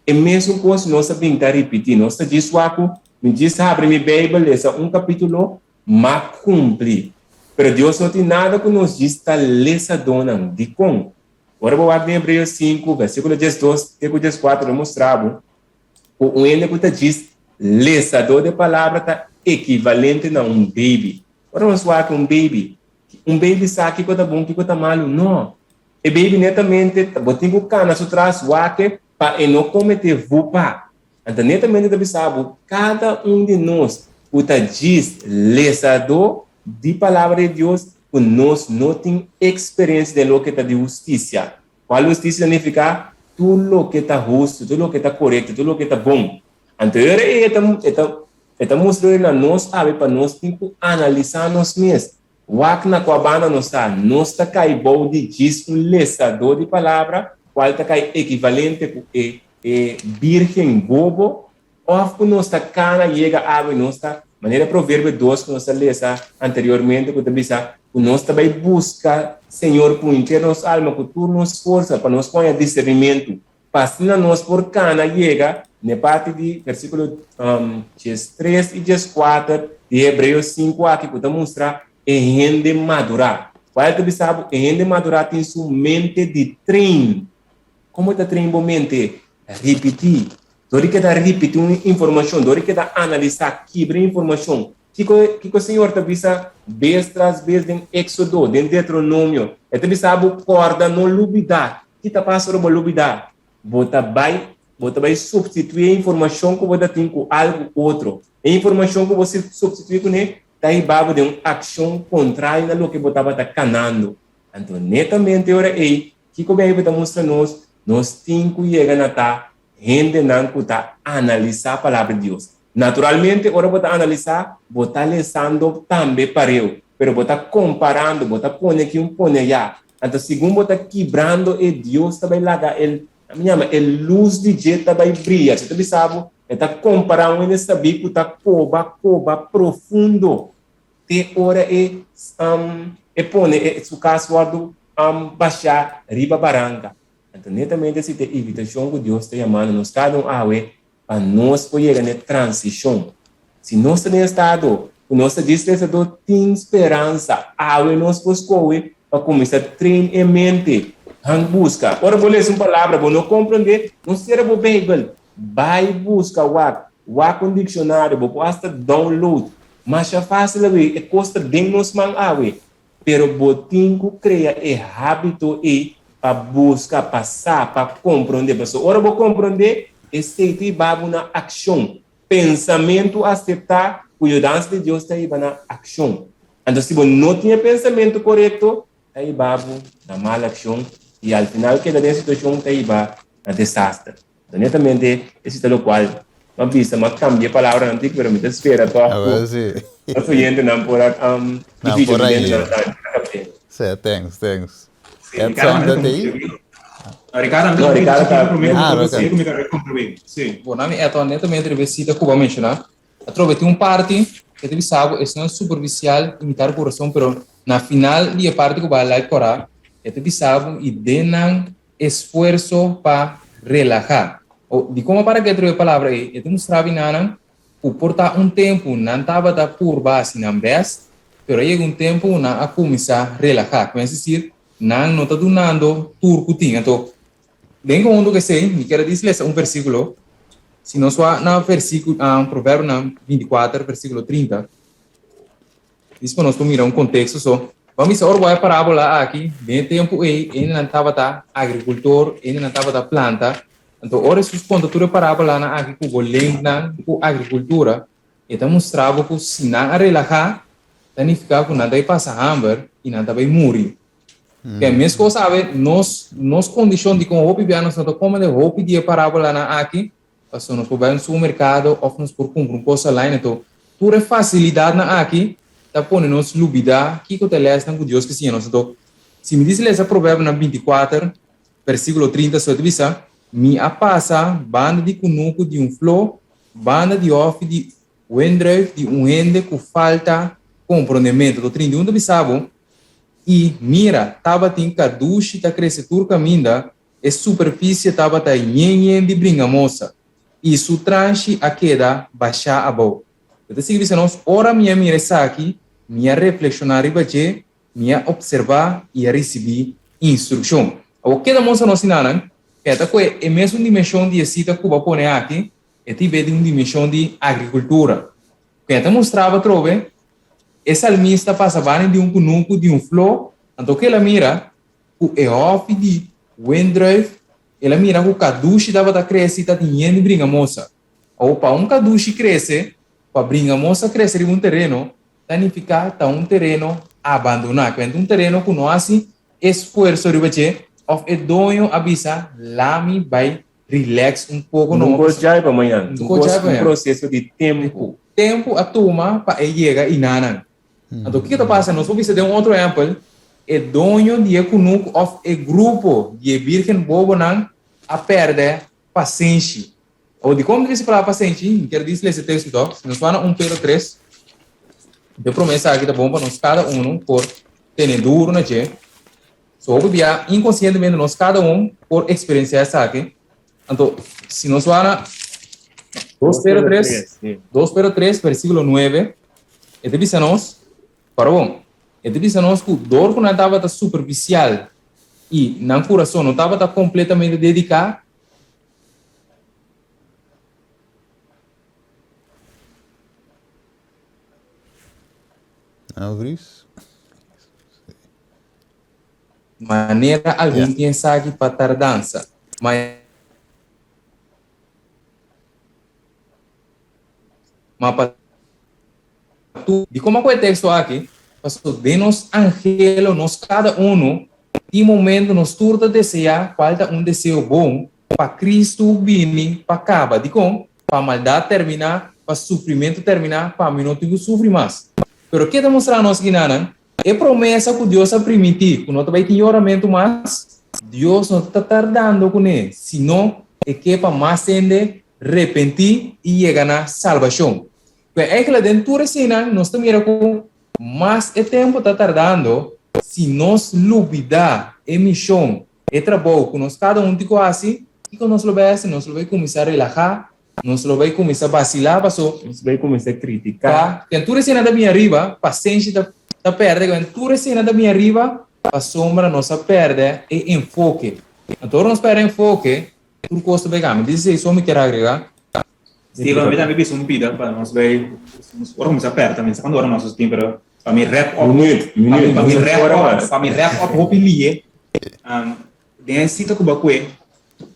Speaker 4: E mesun kos nos a bin ta ripití. Nos ta djis wak ku Mi djis habri mi Beibel, lesa un kapítulo, m'a kumpli. Pero Dios no tin nada ku nos djis ta lesadónan. Dikon? Ora bo wak den Hebreos sinku, versíkulo diesdos te ku dieskuater lo mustra bo ku un hende ku ta djis lesadó di e palabra ta ekivalente na un baby. Ora nos wak un baby, un baby sa kiko ta bon, kiko ta malu? No. E baby netamente bo tin ku kana su tras wak e pa e no kometé vupa. Anto netamente ta bisa bo, kada un di nos ku ta djis lesadó di Palabra di Dios, ku nos no tin eksperensia den loke ta di hustisia. Kual hustisia ta nifiká? Tur loke ta hustu, tur loke ta korekto, tur loke ta bon. Anto e ora ei e ta e ta e ta mustra na nos awe pa nos tin ku analisá nos mes. Wak na kua banda nos ta. Nos ta kai bou di djis un lesadó di palabra, kual ta kai ekivalente ku e e bírgen bobo, òf ku nos ta kana yega awe nos ta, manera Proverbio dos ku nos a lesa anteriormente ku ta bisa ku nos ta bai buska Señor ku henter nos alma, ku tur nos forsa pa nos por haña disernimentu, pa asina nos por kana yega n'e parti di versíkulo diestres i dieskuater di Hebreos sinku aki ku ta mustra e hende madurá. Kual ta bisa bo? E hende madurá tin su mente di train. Komo ta train bo mente? Ripití. Dor di keda ripití un informashon, dor di keda analisá, kibra e informashon. Kiko, kiko Señor ta bisa bes tras bes den Éksodo, den Deuteronomio? E ta bisa bo, Kòrda, no lubidá. Ki ta pasa ora bo lubidá? Bo ta bai, bo ta bai supstituí e informashon ku bo ta tin ku algu otro. E informashon ku bo supstituí kuné ta hiba bo den un akshon kontrario na loke bo tabata kanando. Anto netamente ora ei, kiko Beibel ta mustra nos? Nos tin ku yega na ta hendenan ku ta analisá Palabra di Dios. Naturalmente, ora bo ta analisá, bo ta lesando tambe pareu, pero bo ta komparando, bo ta pone aki un pone ayá. Anto segun bo ta kibrando e Dios ta bai laga e, mi yama, e lus di dje ta bai bria. Esei ta bisa bo, e ta kompará un hende sabí ku ta koba koba profundo te ora e e pone e su kas wòrdu bashá riba baranka. Anto netamente esei ta e invitashon ku Dios ta yamando nos kada un awe pa nos por yega na e transishon. Si nos ta den estado ku nos ta distresadó tin speransa, awe nos por skohe pa kuminsá train e mente. Han buska. Ora bo lesa un palabra bo no komprendé, no sera bo Beibel. Bai buska wak. Wak un dikshonario, bo por asta download. Masha fásil awe, e kos ta den nos man awe. Pero bo tin ku krea e hábito ei pa buska, pa sa, pa komprondé. Pasobra ora bo komprondé, esei ta hiba bo na akshon. Pensamentu aseptá ku yudansa di Dios ta hiba na akshon. Anto si bo no tin e pensamentu korekto, ta hiba bo na mal akshon i al final keda den situashon ta hiba na desaster. Netamente esei ta lokual m'a bisa, m'a kambia e palabranan tik, pero mi ta spera tòg ku nos oyentenan por a
Speaker 1: i videovidentenan tambe por a kapt'é. Sí, thanks, thanks. Edson ta tei?
Speaker 2: Ricardo,
Speaker 4: No, Ricardo ta.
Speaker 2: Ah, Ricardo.
Speaker 8: Sí. Bo nami Edson, netamente riba e sita ku bo a menshoná, atrobe tin un parti ke ta bisa bo esnan superfisial imitar kurason, pero na final di e parti ku bo a like kòrá, e ta bisa bo i den nan Esfuerso pa relahá. O, dikon a para ke e palabra ei? E ta mustra binanan ku por ta un tempu nan tabata purba hasi nan bèst, pero a yega un tempu ku nan a kuminsá relahá. Ku es desir, nan no ta dunando tur ku tin. Anto, den konhunto ku esei, mi kier a disi lesa un versíkulo. Si nos wak na versíkulo, Proverbionan bintikuater, versíkulo trinta. Dis pa nos por mira un konteksto so. Ban bisa ora bo a e parabola aki, den e tempu ei hendenan tabata agrikultor, hendenan tabata planta. Anto ora Hesus konta tur e parabolanan aki ku bo lengnan ku agrikultura, e ta mustra bo ku si nan a relahá, ta nifiká ku nan ta bai pasa hamber i nan ta bai muri. Ke meskos awe nos nos kondishon dikon hopi bia nos no ta kome de hopi di e parabolanan aki, Pasobra nos por bai un supermerkado òf nos por kumpra un kos online. Anto, tur e fasilidatnan aki ta pone nos lubidá kiko ta e lèsnan ku Dios ke siña nos. Anto, si mi disi lesa Proverbionan bintikuater, versíkulo trinta, so e ta bisa, Mi a pasa banda di kunuku di un fló, banda di hòfi di wendrùif di un hende ku falta komprondementu. Anto, 31 ta bisa bo, I mira, tabatin kadushi ta krese tur kaminda, E superfisie tabata yen yen di bringamosa. i su transhi a keda bashá abou. E ta sigui bisa nos, Ora mi a mira esaki, mi a reflekshoná riba dje, mi a opservá i a risibí instrukshon. Awor keda mostra nos sinanan, e ta kue e mesun dimenshon di e sita ku bo a pone aki, e ta ibé di un dimenshon di agrikultura. Ku e ta mustraba atrobe, e salmista pasa bani di un kunuku di un fló, anto ku el a mira ku e hòfi di wendrùif, el a mira ku kadushi tabata krese i ta tin yen di bringamosa. Awor pa un kadushi krese, pa bringamosa krese riba un tereno, ta nifiká ta un tereno abandoná, ku un tereno ku no hasi esfuerso riba dje òf e doño a bisa lami bai relax un poko
Speaker 4: no. Un kos djai pa mañan, un kos un proseso di tempu.
Speaker 8: Tempu a tuma pa e yega i nanan. Anto kiko ta pasa? Nos por bisa den un otro ehèmpel, e doño di e kunuku òf e grupo di e bírgen bobonan a pèrdè pasenshi. Awor, dikon mi ta bisa palabra pasenshi? Mi kier dis lesa e teksto tòg. Si nos wak na 1 Pedro 3, e promesa aki ta bon pa nos kada unu por tene duru na dje. So hopi bia inkonsientemente nos kada un por eksperensiá esaki. Anto, si nos wak na 2 Pedro 3, 2 Pedro 3, versíkulo 9, e ta bisa nos, Para bon, e ta bisa nos ku dor ku nan tabata superfisial i nan kurason no tabata kompletamente dediká,
Speaker 1: Alvris.
Speaker 8: Manera algun tin esaki pa tardansa, ma ma pa tur. Dikon a kohe e teksto aki? Pasobra den nos anhelo, nos kada unu, tin momento nos tur ta deseá kual ta un deseo bon pa Kristu bini pa kaba. Dikon? Pa maldat terminá, pa sufrimentu terminá, pa mi no tin ku sufri mas. Pero ke ta mustra nos ginanan? E promesa ku Dios a primintí ku no ta bai tin yoramentu mas, Dios no ta tardando kuné, sino e ke pa mas hende repentí i yega na salbashon. Pues eigentlik den tur eseinan nos ta mira ku mas e tempu ta tardando, si nos lubidá e mishon, e trabou ku nos kada un tin ku hasi, kiko nos lo bai hasi? Nos lo bai kuminsá relahá, nos lo bai kuminsá basilá paso.
Speaker 4: Nos bai kuminsá kritiká.
Speaker 8: Ken tur eseinan ta bini ariba, pasenshi ta ta pèrdè, ken tur eseinan ta bini ariba pasobra nos a pèrdè e enfoke. Anto ora nos pèrdè enfoke, Tur kos ta bai kambia. Dice so mi kier agrega.
Speaker 2: Steven, mi tambe bisa un pida pa nos bai, ora kuminsá pèrta, mi sa kuantu ora nos tin, pero pa mi wrap up,
Speaker 4: Minuut, minuut,
Speaker 2: pa mi wrap up, pa mi wrap up hopi liye, den e sita ku bo a kue,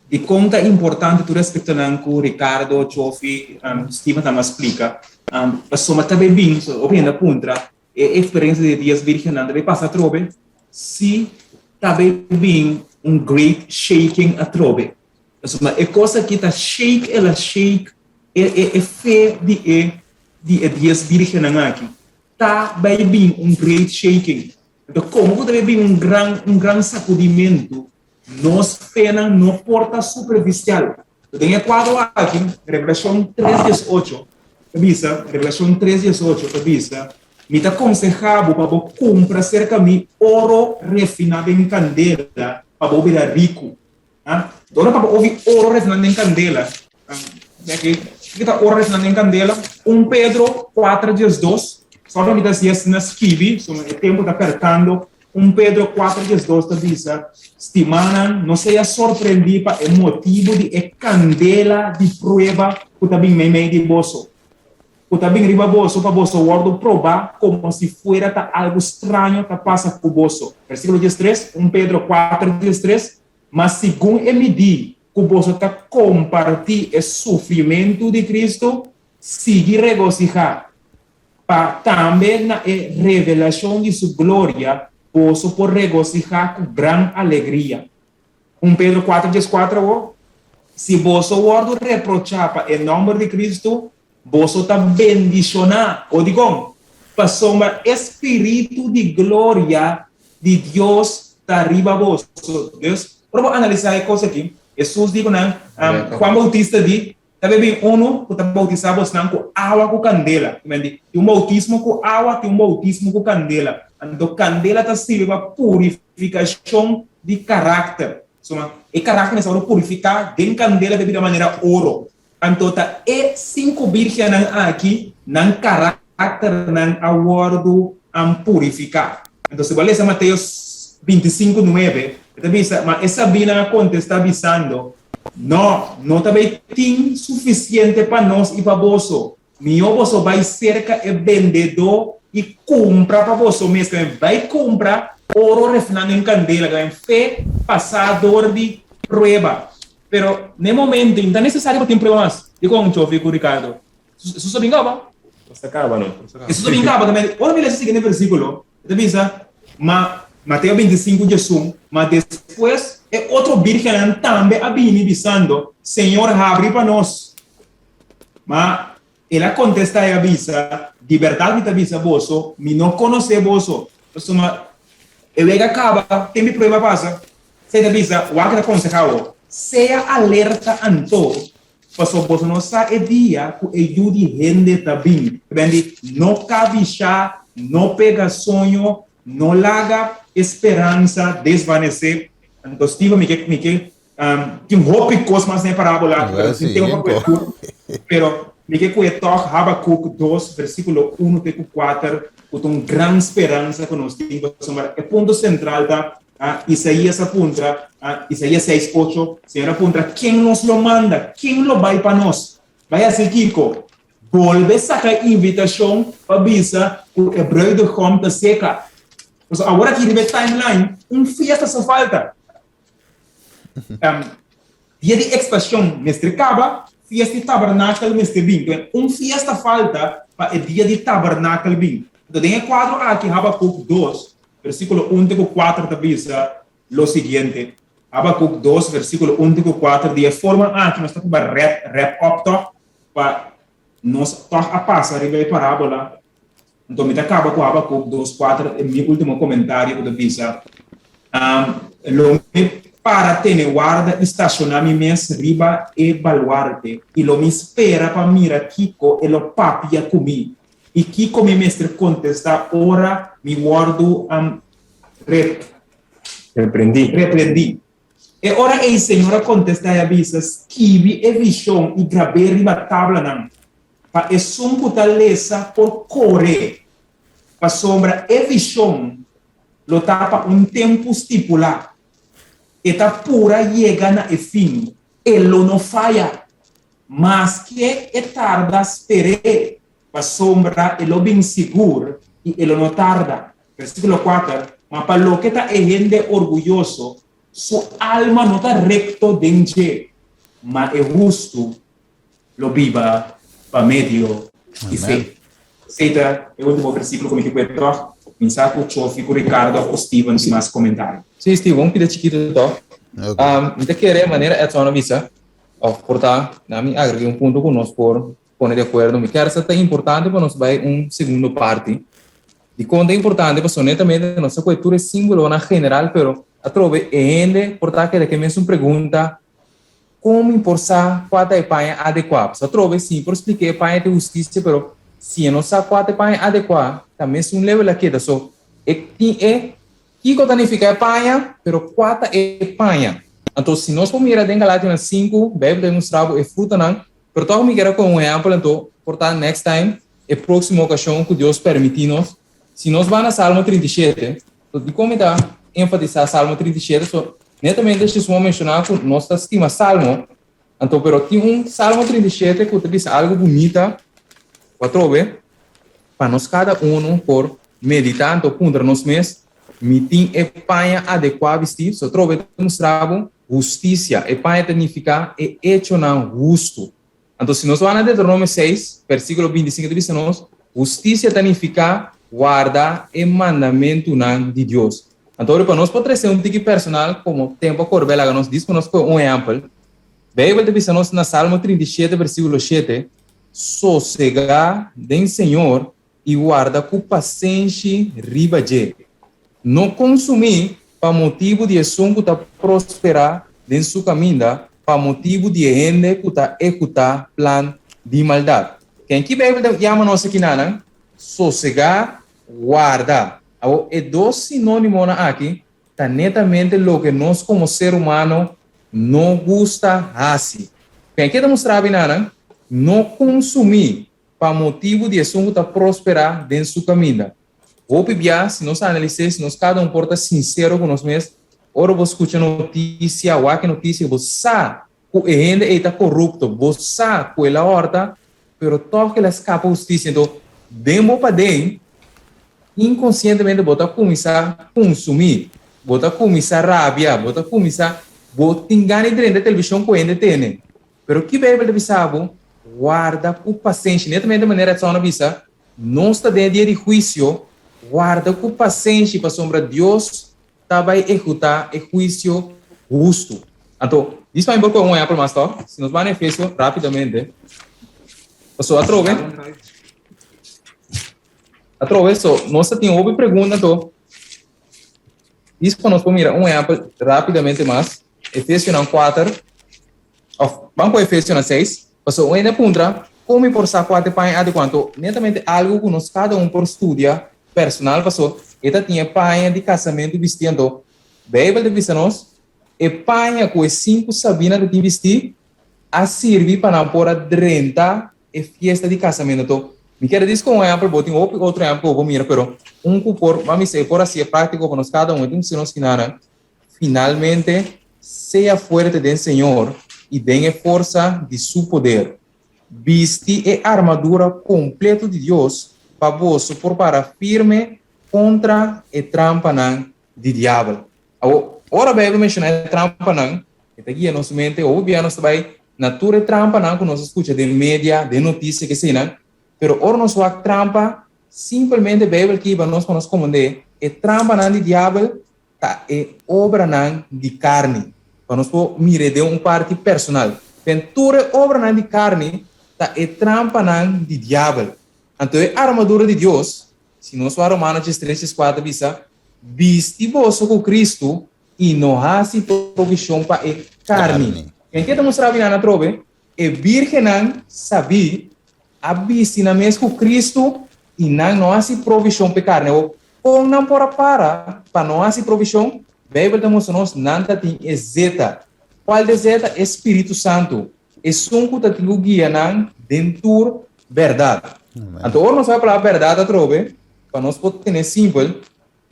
Speaker 2: dikon ta importante tur aspektonan ku Ricardo, Chofi, Steven tambe a splika, pasobra ta bai bin, hopi hende a puntra, E eksperensia di e dies virgennan ta bay pasa atrobe? Sí, ta bay bin un great shaking atrobe. Pasobra e kos aki ta shake, el a shake e e e fe di e di e dies virgennan aki. Ta bay bin un great shaking. Anto komo ku ta bay bin un gran un gran sakudimentu, nos fenan no por ta superfisial. Den e kuadro aki, Revelashon tres diesocho ta bisa, Revelashon tres diesocho ta bisa, Mi ta konsehá bo pa bo kumpra serka mi oro refiná den kandela pa bo bira riku. Ora pa bo obi oro refiná den kandela, kiko ta oro refiná den kandela? Un Pedro kuater diesdos, sòrta mi ta hasié asina skibi, e tempu ta pèrtando. Un Pedro kuater diesdos ta bisa, Stimanan, no sea sorprendí pa e motibu di e kandela di prueba ku ta bin meimei di boso, ku ta bin riba boso pa boso wòrdu probá komo si fuera ta algu straño ta pasa ku boso. Versíkulo diestres, un Pedro kuater diestres, Ma segun e midí ku boso ta kompartí e sufrimentu di Kristu, sigui regosihá, pa tambe na e revelashon di su gloria boso por regosihá ku gran alegria. Un Pedro kuater dieskuater Awor, si boso wòrdu reprochá pa e nòmber di Kristu, boso ta bendishoná. O dikon? Pasobra e spiritu di gloria di Dios ta riba boso. Dus, ora bo analisá e kos akí, Hesus di ku nan, Juan Boutista di, Ta bay bin unu ku ta boutisá bosnan ku awa ku kandela. Tin un boutismo ku awa, tin un boutismo ku kandela. Anto kandela ta sirbi pa purifikashon di karakter. Suma, e karakter mester wòrdu purifiká den kandela pa e bira manera oro. Anto ta e sinku bírgennan aki nan karakternan a wòrdu purifiká. Anto si bo a lesa Mateo 25, 9, e ta bisa, Ma e sabínan a kontestá bisando, Nò, no ta bai tin sufisiente pa nos i pa boso. Mihó boso bai serka e bendedó i kumpra pa boso mes. Kende bai kumpra oro refná den kandela, kende fe pasá dor di prueba. Pero n'e momento i no ta nesesario pa tin prueba mas. Dikon, Chofi ku Ricardo? Esun ta bin kaba.
Speaker 4: Nos ta kaba no.
Speaker 2: Esun ta bin kaba tambe. Ora mi lesa e siguiente versíkulo, e ta bisa, Ma, Mateo 25, 11, Ma despues e otro bírgennan tambe a bini bisando, Señor, habri pa nos. Ma el a kontestá i a bisa, Di bèrdat mi ta bisa boso, mi no konosé boso. Pasobra e wega a kaba, tempu di prueba a pasa. Esei ta bisa, Wak ta konsehá bo, Sea alerta anto, pasobra boso no sa e dia ku e Yu di hende ta bin. Ta ben di, No kabishá, no pega soño, no laga e speransa desvanesé. Anto Steven, mi ke, mi ke Tin hopi kos mas den e parábola aki, pero tin tempu pa kohe tur. Pero mi ke kohe tòg Habakuk 2, versíkulo 1 te ku 4, ku ta un gran speransa ku nos tin, pasobra e punto sentral ta, Isaías a puntra, Isaías 6, 8, Señor a puntra, Ken nos lo manda? Ken lo bai pa nos? Bai hasi kiko? Bolbe saka e invitashon pa bisa ku e bruidegom ta seka. Pasobra awor aki riba e timeline, un fiesta so falta. Dia di Ekspashon mester kaba, Fiesta di Tabernakel mester bin. Entonces, un fiesta falta pa e dia di Tabernakel bin. Entonces, den e kuadro aki, Habakuk 2, versíkulo 1 te ku 4 ta bisa lo siguiente. Habakuk 2, versíkulo 1 te ku 4, di e forma aki nos ta kuba rap, rap up tòg, pa nos tòg a pasa riba e parábola. Anto mi ta kaba ku Habakuk 2, 4, e mi último komentario ku ta bisa, Lo mi para tene warda i stashoná mi mes riba e baluarte, i lo mi spera pa mira kiko e lo papia ku mi, i kiko mi mester kontestá ora mi wòrdu
Speaker 4: Reprendí.
Speaker 2: reprendí. E ora ei Señor a kontestá i a bisa, Skibi e vishon i grab'é riba tablanan, pa esun ku ta lesa por kore, pasobra e vishon lo ta pa un tempu stipulá. E ta pura yega na e fin, e lo no faya. Maske e tarda sper'é, pasobra e lo bin sigur i e lo no tarda. Versíkulo 4, Ma pa loke ta e hende orguyoso, su alma no ta rekto den dje, ma e hustu lo biba pa medio di fe. Esei ta e ultimo versíkulo ku mi ke kue tòg. Mi sa ku Chofi ku Ricardo òf ku Steven tin mas komentario.
Speaker 8: Sí, Steven, un pida chikitu tòg. Mi ta kere manera Edson a bisa, òf por ta na mi agreg'é un punto ku nos por pone di akuerdo. Mi kere sa ta importante pa nos bai un segundo parti. Dikon ta importante? Pasobra netamente nos ta kohe tur e símbolonan general, pero atrobe e hende por ta keda ke mesun pregunta, Kon mi por sa kua ta e paña adekuá? Pasobra atrobe si mi por splika e paña ta e hustisia, pero si e no sa kua ta e paña adekuá, ta mesun level a keda. So, e tin e kiko ta nifiká e paña, pero kua ta e paña? Anto, si nos por mira den Galationan 5, Beibel ta mustra bo e frutanan, pero tòg mi kier a kohe un ehèmpel, anto por ta next time, e próksimo okashon ku Dios permití nos, si nos bai na Salmo 37, So, dikon mi ta enfatisá Salmo 37? So, netamente Jesus a menshoná ku nos ta stima Salmo, anto pero tin un Salmo 37 ku ta bisa algu bunita ku atrobe pa nos kada unu por meditá anto puntra nos mes, Mi tin e paña adekuá bistí? So, atrobe ta mustra bo hustisia. E paña ta nifiká e echonan hustu. Anto si nos wak na Deuteronomio 6, versíkulo 25 ta bisa nos, Hustisia ta nifiká warda e mandamentunan di Dios. Anto ora pa nos por trese un tiki personal komo tempu a kore bai laga nos dis ku nos kohe un ehèmpel. Beibel ta bisa nos na Salmo 37 versíkulo 7, Sosegá den Señor i warda ku pasenshi riba dje. No konsumí pa motibu di esun ku ta prosperá den su kaminda, pa motibu di e hende ku ta ehekutá plan di maldat. Ken ki Beibel ta yama nos akinanan? Sosegá, warda. Awor, e dos sinónimonan aki ta netamente loke nos komo ser humano no gusta hasi. Ken ke ta mustra binanan? No konsumí pa motibu di esun ku ta prosperá den su kaminda. Hopi bia, si nos analis'é, si nos kada un por ta sinsero ku nos mes, ora bo skucha notisia, wak e notisia, bo sa ku e hende ei ta korupto, bo sa ku el a hòrta, pero tòg el a skapa hustisia. Enton, den bo paden, inkonsientemente bo ta kuminsá kunsumí, bo ta kuminsá rabia, bo ta kuminsá, bo tin gana di drenta e televishon ku hende tene. Pero ki Beibel ta bisa bo? Warda ku pasenshi. Netamente manera Edson a bisa, nos ta den e dia di huisio, warda ku pasenshi pasobra Dios ta bai ehutá e huisio hustu. Anto, dis pa mi por kohe un ehèmpel mas tòg, si nos bai na Efesio rápidamente, pasobra atrobe, atrobe, so nos ta tin hopi pregunta anto, dis pa nos por mira un ehèmpel rápidamente mas, Efesionan kuater, òf ban kohe Efesionan seis, pasobra un hende a puntra, kon mi por sa kua ta e paña adekuá? Anto, netamente algu ku nos kada un por studia personal paso e ta tin e paña di kasamentu bistí anto Beibel ta bisa nos e paña ku e sinku sabínan ta tin bistí a sirbi pa nan por a drenta e fiesta di kasamentu anto mi kier a dis ku un ehèmpel bo tin hopi otro ehèmpel ku bo por mira pero un ku por ban bisa e por hasi e práktiko pa nos kada un e tin ku si nos kinanan finalmente sea fuerte den Señor i den e forsa di su poder. Bisti e armadura kompleto di Dios pa boso por para firme kontra e trampanan di Diabel. Awor, ora Beibel menshoná e trampanan, e ta guia nos mente hopi bia nos ta bai na tur e trampanan ku nos a skucha den media, den notisia, kesenan. Pero ora nos wak trampa, simpelmente Beibel kiba nos pa nos komprendé e trampanan di Diabel ta e obranan di karni. Pa nos por mir'é den un parti personal. Den tur e obranan di karni ta e trampanan di diabel. Anto e armadura di Dios, si nos wak Romano 13 14 ta bisa, Bisti boso ku Kristu i no hasi provishon pa e karni. Ken ke ta mustra binan atrobe? E bírgennan sabí a bisti nan mes ku Kristu i nan no hasi provishon pa e karni. Awor, kon nan por a para pa no hasi provishon? Beibel ta mustra nos nan ta tin e zeta. Kual di e zeta? E spiritu santu, esun ku ta tin ku guia nan den tur bèrdat. Anto ora nos bai palabra bèrdat atrobe, pa nos por tene simpel,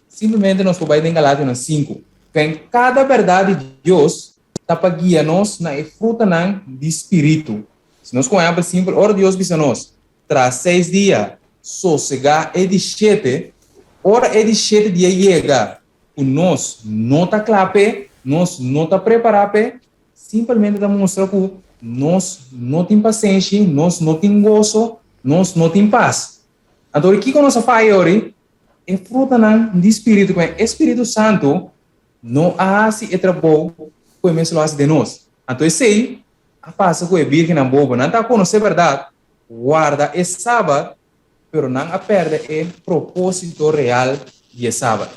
Speaker 8: Simplemente nos por bai den Galationan sinku. Ken kada bèrdat di Dios ta pa guia nos na e frutanan di spiritu. Si nos ku un ehèmpel simpel, ora Dios bisa nos, Tras seis dia, sosegá e di shete, ora e di shete dia yega ku nos no ta kla p'e, nos no ta prepará p'e, simpelmente ta mustra ku nos no tin pasenshi, nos no tin goso, nos no tin pas. Anto kiko nos a faya ori? E frutanan di spiritu ku e Spiritu Santu no a hasi e trabou ku e mes lo hasi den nos. Anto esei a pasa ku e bírgennan bobo. Nan ta a konosé bèrdat, warda e sabat, pero nan a pèrdè e propósito real di e sabat.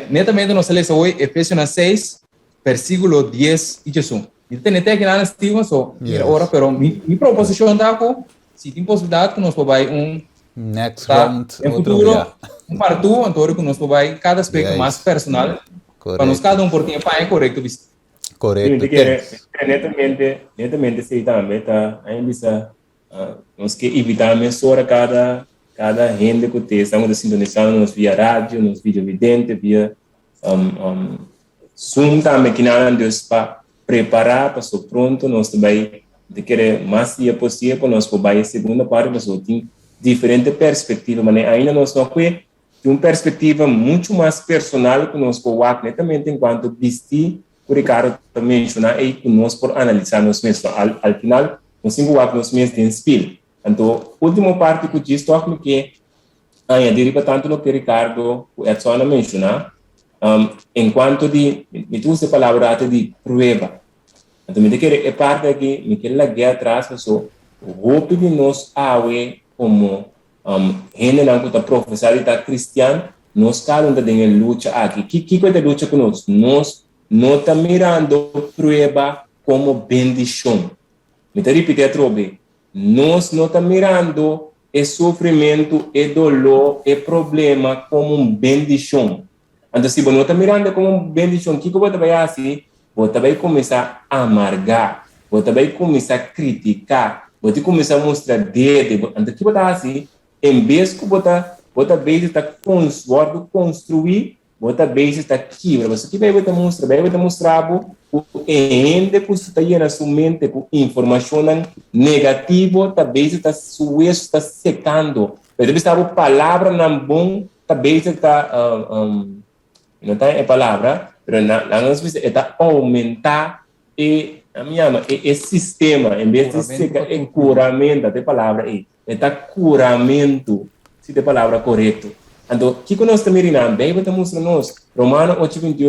Speaker 8: Netamente nos ta lesa hoy Efesionan seis, versíkulo dies i diesun. Mi ta tene te akinan, Steven, so mira ora, pero mi proposishon ta ku si tin posibilidat ku nos por bai un
Speaker 1: Next Ta, round,
Speaker 8: den
Speaker 1: otro
Speaker 8: futuro,
Speaker 1: bia.
Speaker 8: un part two, anto ora ku nos por bai kada aspekto
Speaker 1: Yes.
Speaker 8: mas personal, pa nos
Speaker 1: Korekto.
Speaker 8: kada un por tin e paña korekto bisti.
Speaker 1: Korekto.
Speaker 4: Mi kere,
Speaker 1: Thanks.
Speaker 4: mi kere netamente, netamente esei tambe ta, a bisa, ah, nos ke invitá mesora kada, kada hende ku te esnan ku ta sintonisando nos via radio, nos videovidente, via um, um, Zoom tambe kinanan dus pa Prepará paso pronto nos ta bai ta kere mas dia posibel pa nos por bai e segunda parti paso tin diferente perspectiva mane ainda nos no kue tin un perspectiva mucho mas personal ku nos por wak netamente en cuanto bisti ku Ricardo ta menciona ei ku nos por analisa nos mes so al al final nos tin ku wak nos mes den spil anto ultimo parti ku djis tok mi ke Añadí riba tantu loke Ricardo ku Edson a menshoná, en kuanto di, mi ta usa e palabra ate di prueba. Anto mi ta kere e parti aki mi ke lag'é atras paso hopi di nos awe komo hendenan ku ta profesá di ta kristian, nos kada un ta den e lucha aki. Kiko e ta lucha ku nos? Nos no ta mirando prueba komo bendishon. Mi ta ripití atrobe, nos no ta mirando e sufrimentu, e doló, e problema komo un bendishon. Anto si bo no ta mirando komo un bendishon, kiko bo ta bai hasi? Bo ta bai kuminsá amargá. Bo ta bai kuminsá kritiká, bo ta kuminsá mustra dede, bo, anto ki bo ta hasi? En bes ku bo ta bo ta bezig ta kons wòrdu konstruí, bo ta bezig ta kibra. Pasobra ki Beibel ta mustra? Beibel ta mustra bo ku e hende ku ta yena su mente ku informashonnan negativo ta bezig ta su wesu ta sekando. Bo ta bisa bo palabranan bon ta bezig ta no ta e palabra, pero na nan nos bisa e ta oumentá e mi yama e e sistema en bes di seka e kuramento ta e palabra ei e ta kuramento si ta e palabra korekto. Anto kiko nos ta mira einan? Beibel ta mustra nos Romano ocho binti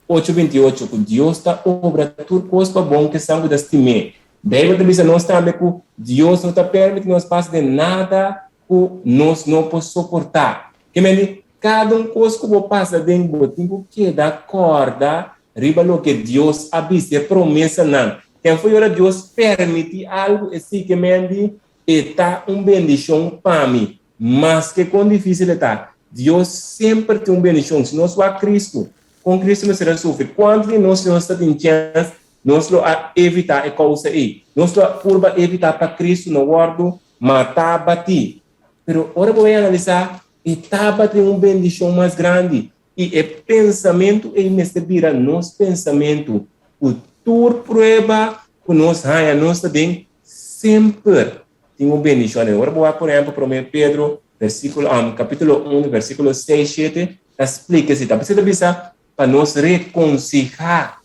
Speaker 4: ocho binti ocho ku Dios ta obra tur kos pa bon ku esnan ku ta stim'é. Beibel ta bisa nos tambe ku Dios no ta permiti nos pasa den nada ku nos no por soportá. Ke men di, kada un kos ku bo pasa den, bo tin ku keda kòrda riba loke Dios a bisa, e promesanan. Ken for ora Dios permití algu, esei ke men di, e ta un bendishon pa mi. Maske kon difísil e ta, Dios semper tin un bendishon. Si nos wak Kristu, kon Kristu mester a sufri? Kuantu di nos si nos ta tin chèns, nos lo a evitá e kousa ei? Nos lo a purba evitá pa Kristu no wòrdu matá, batí. Pero ora bo bai analisá, e tabatin un bendishon mas grandi. I e pensamentu ei mester bira nos pensamentu, ku tur prueba ku nos haña nos ta den, semper tin un bendishon aden. Ora bo wak, por ehèmpel, Promé Pedro, versíkulo, kapítulo un, versíkulo seis, shete, ta splika esei. Ta bisa ta bisa pa nos rekonsihá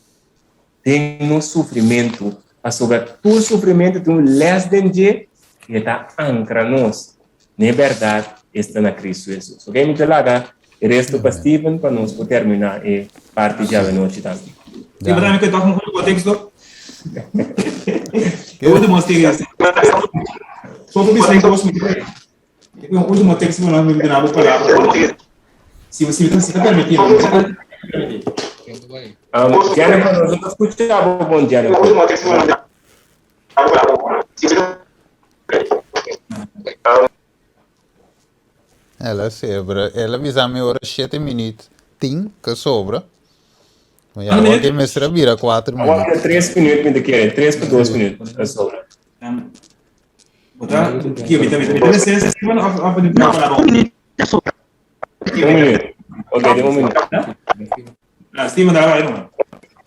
Speaker 4: den nos sufrimentu, pasobra tur sufrimentu tin un lès den dje i e ta ankra nos n'e bèrdat esta na Kristu Hesus. Ok, mi ta laga e resto pa Steven pa nos por terminá e parti djawe nochi tambe.
Speaker 2: Sí, pero también que toca un contexto. E último texto. Só por bisa cos mi E último texto que nós me dá palabra. Si si si ta permitido.
Speaker 4: Jennifer, nos no ta skucha bo bon, Jennifer.
Speaker 1: El a sebra, el a bisa mi ora shete minuut tin ke sobra. Maar ja, awor ke mester a bira 4
Speaker 4: Awor
Speaker 1: minuut.
Speaker 4: ta tres minuut mi ta kere, tres pa dos minuut ta sobra.
Speaker 2: Bota, ki mi ta mi ta mi ta mester Steven of of di palabra.
Speaker 4: Un minuut. Ok, den un minuut.
Speaker 2: Ah, Steven daar vai no.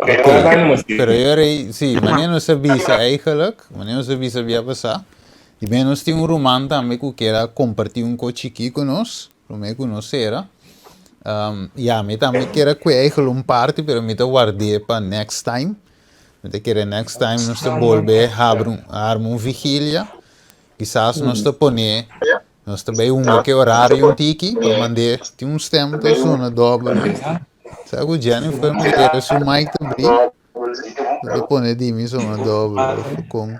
Speaker 4: Ok, dan vai nomás, Steven.
Speaker 1: Pero yo rei, sí, manera nos a bisa eigenlijk, manera nos a bisa bia pasá, di ben nos tin un ruman tambe ku kier a kompartí un kos chikí ku nos, promé ku nos sera. Um, ya, mi tambe kier a kue eigenlijk un parti, pero mi ta ward'é pa next time. Mi ta kere next time nos ta bolbe habri un, arma un vigilia. Kisas nos ta pone, nos ta bay hunga ke horario un tiki, pa mand'é tin un stem ta sona dobel. Sa ku Jennifer mi kere su mic ta bri, mi ta pone di mi sona dobel of kon.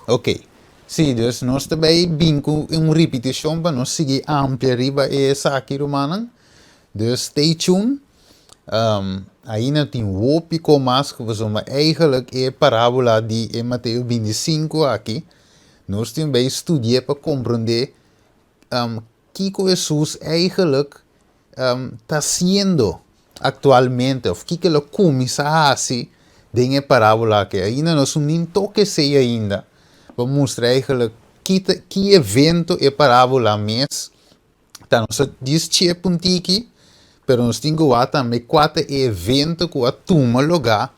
Speaker 1: Ok, si, dus nos ta bay bin ku un ripitishon pa nos sigui amplia riba e esaki rumannan. Dus stay tuned. Um, ainda tin hopi ko mas ku pasobra eigenlijk e parábola di e Mateo 25 aki, nos tin bij studi'é pa komprondé um, kiko Hesus eigenlijk um, ta hasiendo aktualmente of kiko el a kuminsá hasi den e parábola aki. Ainda nos no nin toka esei ainda pa mustra eigenlijk ki ta ki evento e parábola mes Ta nos a djis chep un tiki, pero nos tin ku wak tambe kua ta e evento ku a tuma lugá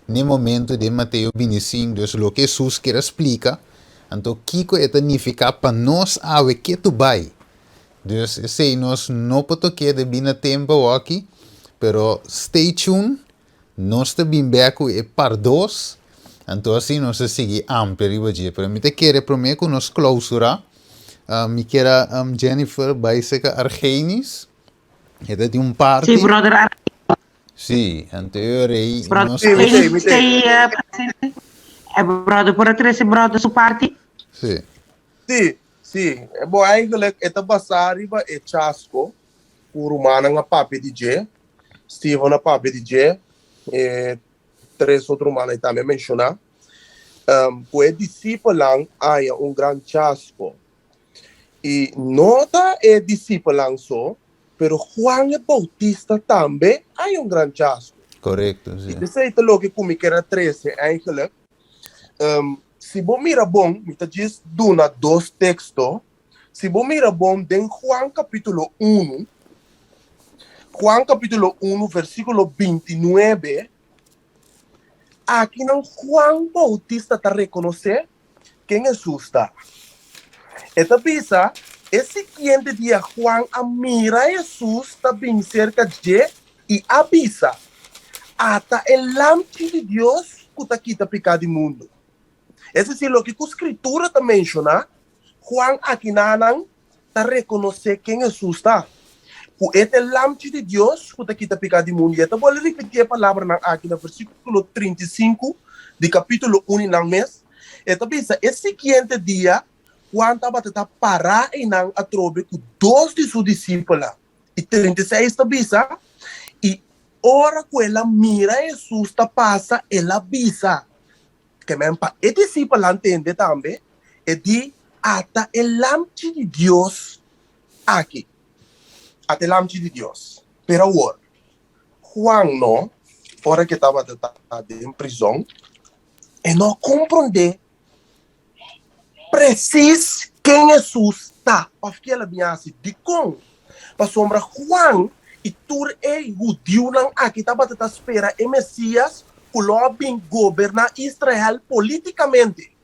Speaker 1: n'e momento den Mateo 25. Dus loke Hesus kier a splika, anto kiko e ta nifiká pa nos awe ketu bai. Dus esei nos no por tok'é debí na tempu awoki, pero stay tuned, nos ta bin bek ku e par dos, anto asina nos ta sigui amplia riba dje. Pero mi ta kere promé ku nos klousurá, mi kier a Jennifer bai serka Argenis, e ta tin un parti.
Speaker 3: Sí, brother Argenis.
Speaker 1: Sí, anto e ora ei
Speaker 3: Brother
Speaker 1: nos.
Speaker 10: Sí, mi tei, mi tei.
Speaker 3: Stay presente. E brother por a trese brother su parti?
Speaker 1: Sí.
Speaker 10: Sí, sí. Bo eigenlijk e ta basá riba e chasko ku rumannan a papia di dje. Steven a papia di dje, e tres otro rumannan tambe a menshoná, ku e disipelnan a haña un gran chasko. I no ta e disipelnan so, pero Juan e Boutista tambe a haña un gran chasko.
Speaker 1: Korekto,
Speaker 11: I
Speaker 1: si.
Speaker 11: p'esei ta loke ku mi ker a trese eigenlijk. Si bo mira bon, mi ta djis duna dos teksto. Si bo mira bon den Juan kapítulo unu, Juan kapítulo unu versíkulo bintinuebe, akinan Juan Boutista ta rekonosé ken Hesus ta. E ta bisa, E siguiente dia Juan a mira Hesus ta bin serka dje i a bisa, Ata e Lamchi di Dios ku ta kita piká di mundu. Es desir, loke ku Skritura ta menshoná, Juan akinanan ta rekonosé ken Hesus ta, ku e ta e Lamchi di Dios ku ta kita piká di mundu. I e ta bolbe ripití e palabranan aki na versíkulo 35 di kapítulo unu nan mes. E ta bisa, E siguiente dia Juan tabata ta pará einan atrobe ku dos di su disipelnan. I 36 ta bisa, I ora ku el a mira Hesus ta pasa, el a bisa, Ke men pa e disipelnan tende tambe, e di, Ata e Lamchi di Dios aki. Ata e Lamchi di Dios. Pero awor, Juan no, ora ku e tabata ta den prizon, e no a komprondé presis ken Hesus ta òf ke el a bin hasi. Dikon? Pasobra Juan i tur e hudiunan aki tabata ta spera e Mesias ku lo a bin goberná Israel polítikamente.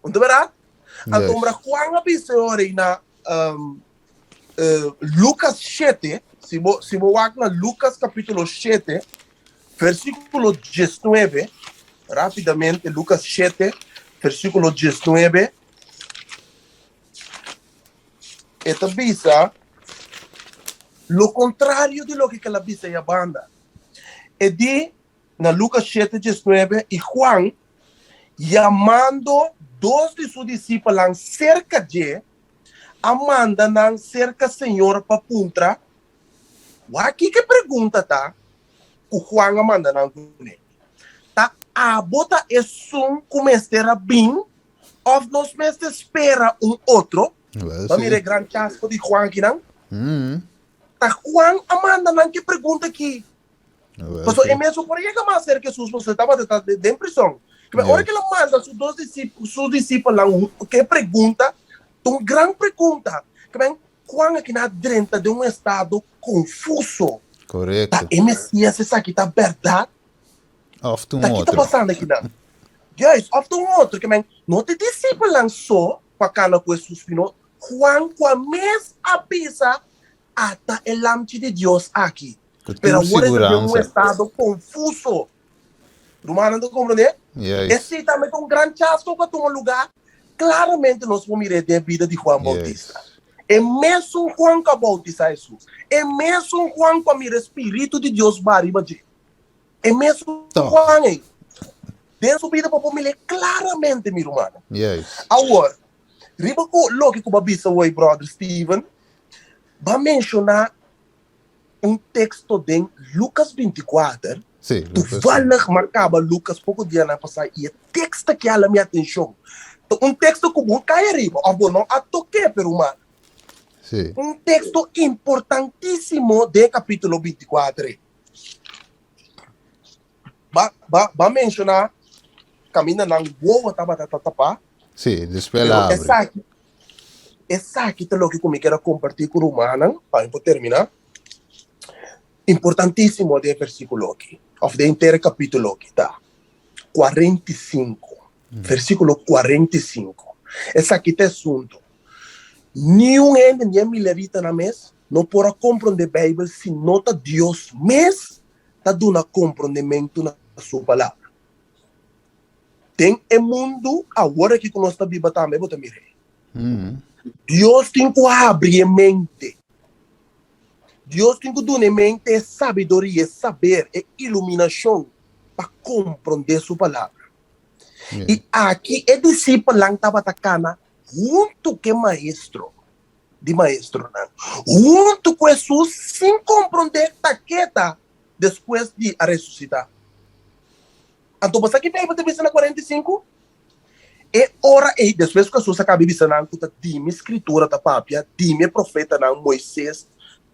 Speaker 11: Un ta bèrdat? Anto Juan a bisa e ora ei na Lukas shete, si bo si bo wak na Lukas kapítulo shete, versíkulo diesnuebe, rápidamente, Lukas shete, versíkulo diesnuebe, e ta bisa lo kontrario di loke kel a bisa ei abanda. E di na Lukas shete diesnuebe, I Juan, yamando dos di su disipelnan serka dje, a manda nan serka Señor pa puntra, Wak kiko e pregunta ta ku Juan a manda nan kuné? Ta abo ta esun ku mester a bin òf nos mester spera un otro? Bo a mira e gran chasko di Juan akinan? Ta Juan a manda nan ku e pregunta aki. Pasobra e mes no por a yega mas serka Hesus pasobra e tabata ta den prison. Ora ku el a manda su dos su disipelnan ku e pregunta, ta un gran pregunta. Juan aki nan a drenta den un estado konfuso. Ta e Mesias esaki ta bèrdat?
Speaker 1: Òf ta un
Speaker 11: Ta ki ta
Speaker 1: otro?
Speaker 11: pasando akinan? Juist, òf ta un otro. No ta e disipelnan so ku a kana ku Hesus, sino Juan ku a mes a bisa Ata e Lamchi di Dios aki.
Speaker 1: Ku tur
Speaker 11: Pero awor e ta den un
Speaker 1: siguransa.
Speaker 11: estado konfuso. Rumannan ta komprendé?
Speaker 1: Juist.
Speaker 11: Esei tambe ta un gran chasko ku a tuma lugá. Klaramente nos por mir'é den e bida di Juan Boutista. E mesun Juan ku a boutisá Hesus. E mesun Juan ku a mira e spiritu di Dios baha riba dje. E mesun
Speaker 1: Tòg.
Speaker 11: Juan ei. Den su bida bo por mir'é klaramente, mi rumannan.
Speaker 1: Juist.
Speaker 11: Awor, Riba ku loke ku bo a bisa woi, bròder Steven, bo a menshoná un teksto den Lukas bintikuater.
Speaker 1: Sí, Lukas.
Speaker 11: Tuvallig mi a kaba Lukas poko dianan pasá i e teksto aki hala mi atenshon. Ta un teksto ku bo a kai ariba òf bo no a tok'é, pero ruman.
Speaker 1: Sí.
Speaker 11: Un teksto importantísimo den e kapítulo bintikuater ei. Ba, ba, ba menshoná kaminda nan wowo tabata ta tapá.
Speaker 1: Sí, despues el
Speaker 11: Pero
Speaker 1: abri.
Speaker 11: esaki, esaki ta loke ku mi kier a kompartí ku rumannan, pa mi por terminá. Importantísimo den e versíkulo aki, òf den henter e kapítulo aki, ta 45, versíkulo 45. Esaki ta e asuntu. Niun hende, ni e mileritanan mes, no por a komprondé Beibel si no ta Dios mes ta duna komprondementu na su Palabra. Den e mundu awor aki ku nos ta biba tambe bo ta mira ei. Dios tin ku habri e mente. Dios tin ku duna e mente e sabiduria, e saber, e iluminashon pa komprondé su Palabra. I aki e disipelnan tabata kana huntu ku e Maestro di maestronan, huntu ku Hesus sin komprondé ta ke ta despues di a resusitá. Anto bo sa ki Beibel ta bisa na 45? E ora ei, despues ku Hesus a kaba di bisa nan ku ta di mi Skritura ta papia, di mi e profetanan, Moises,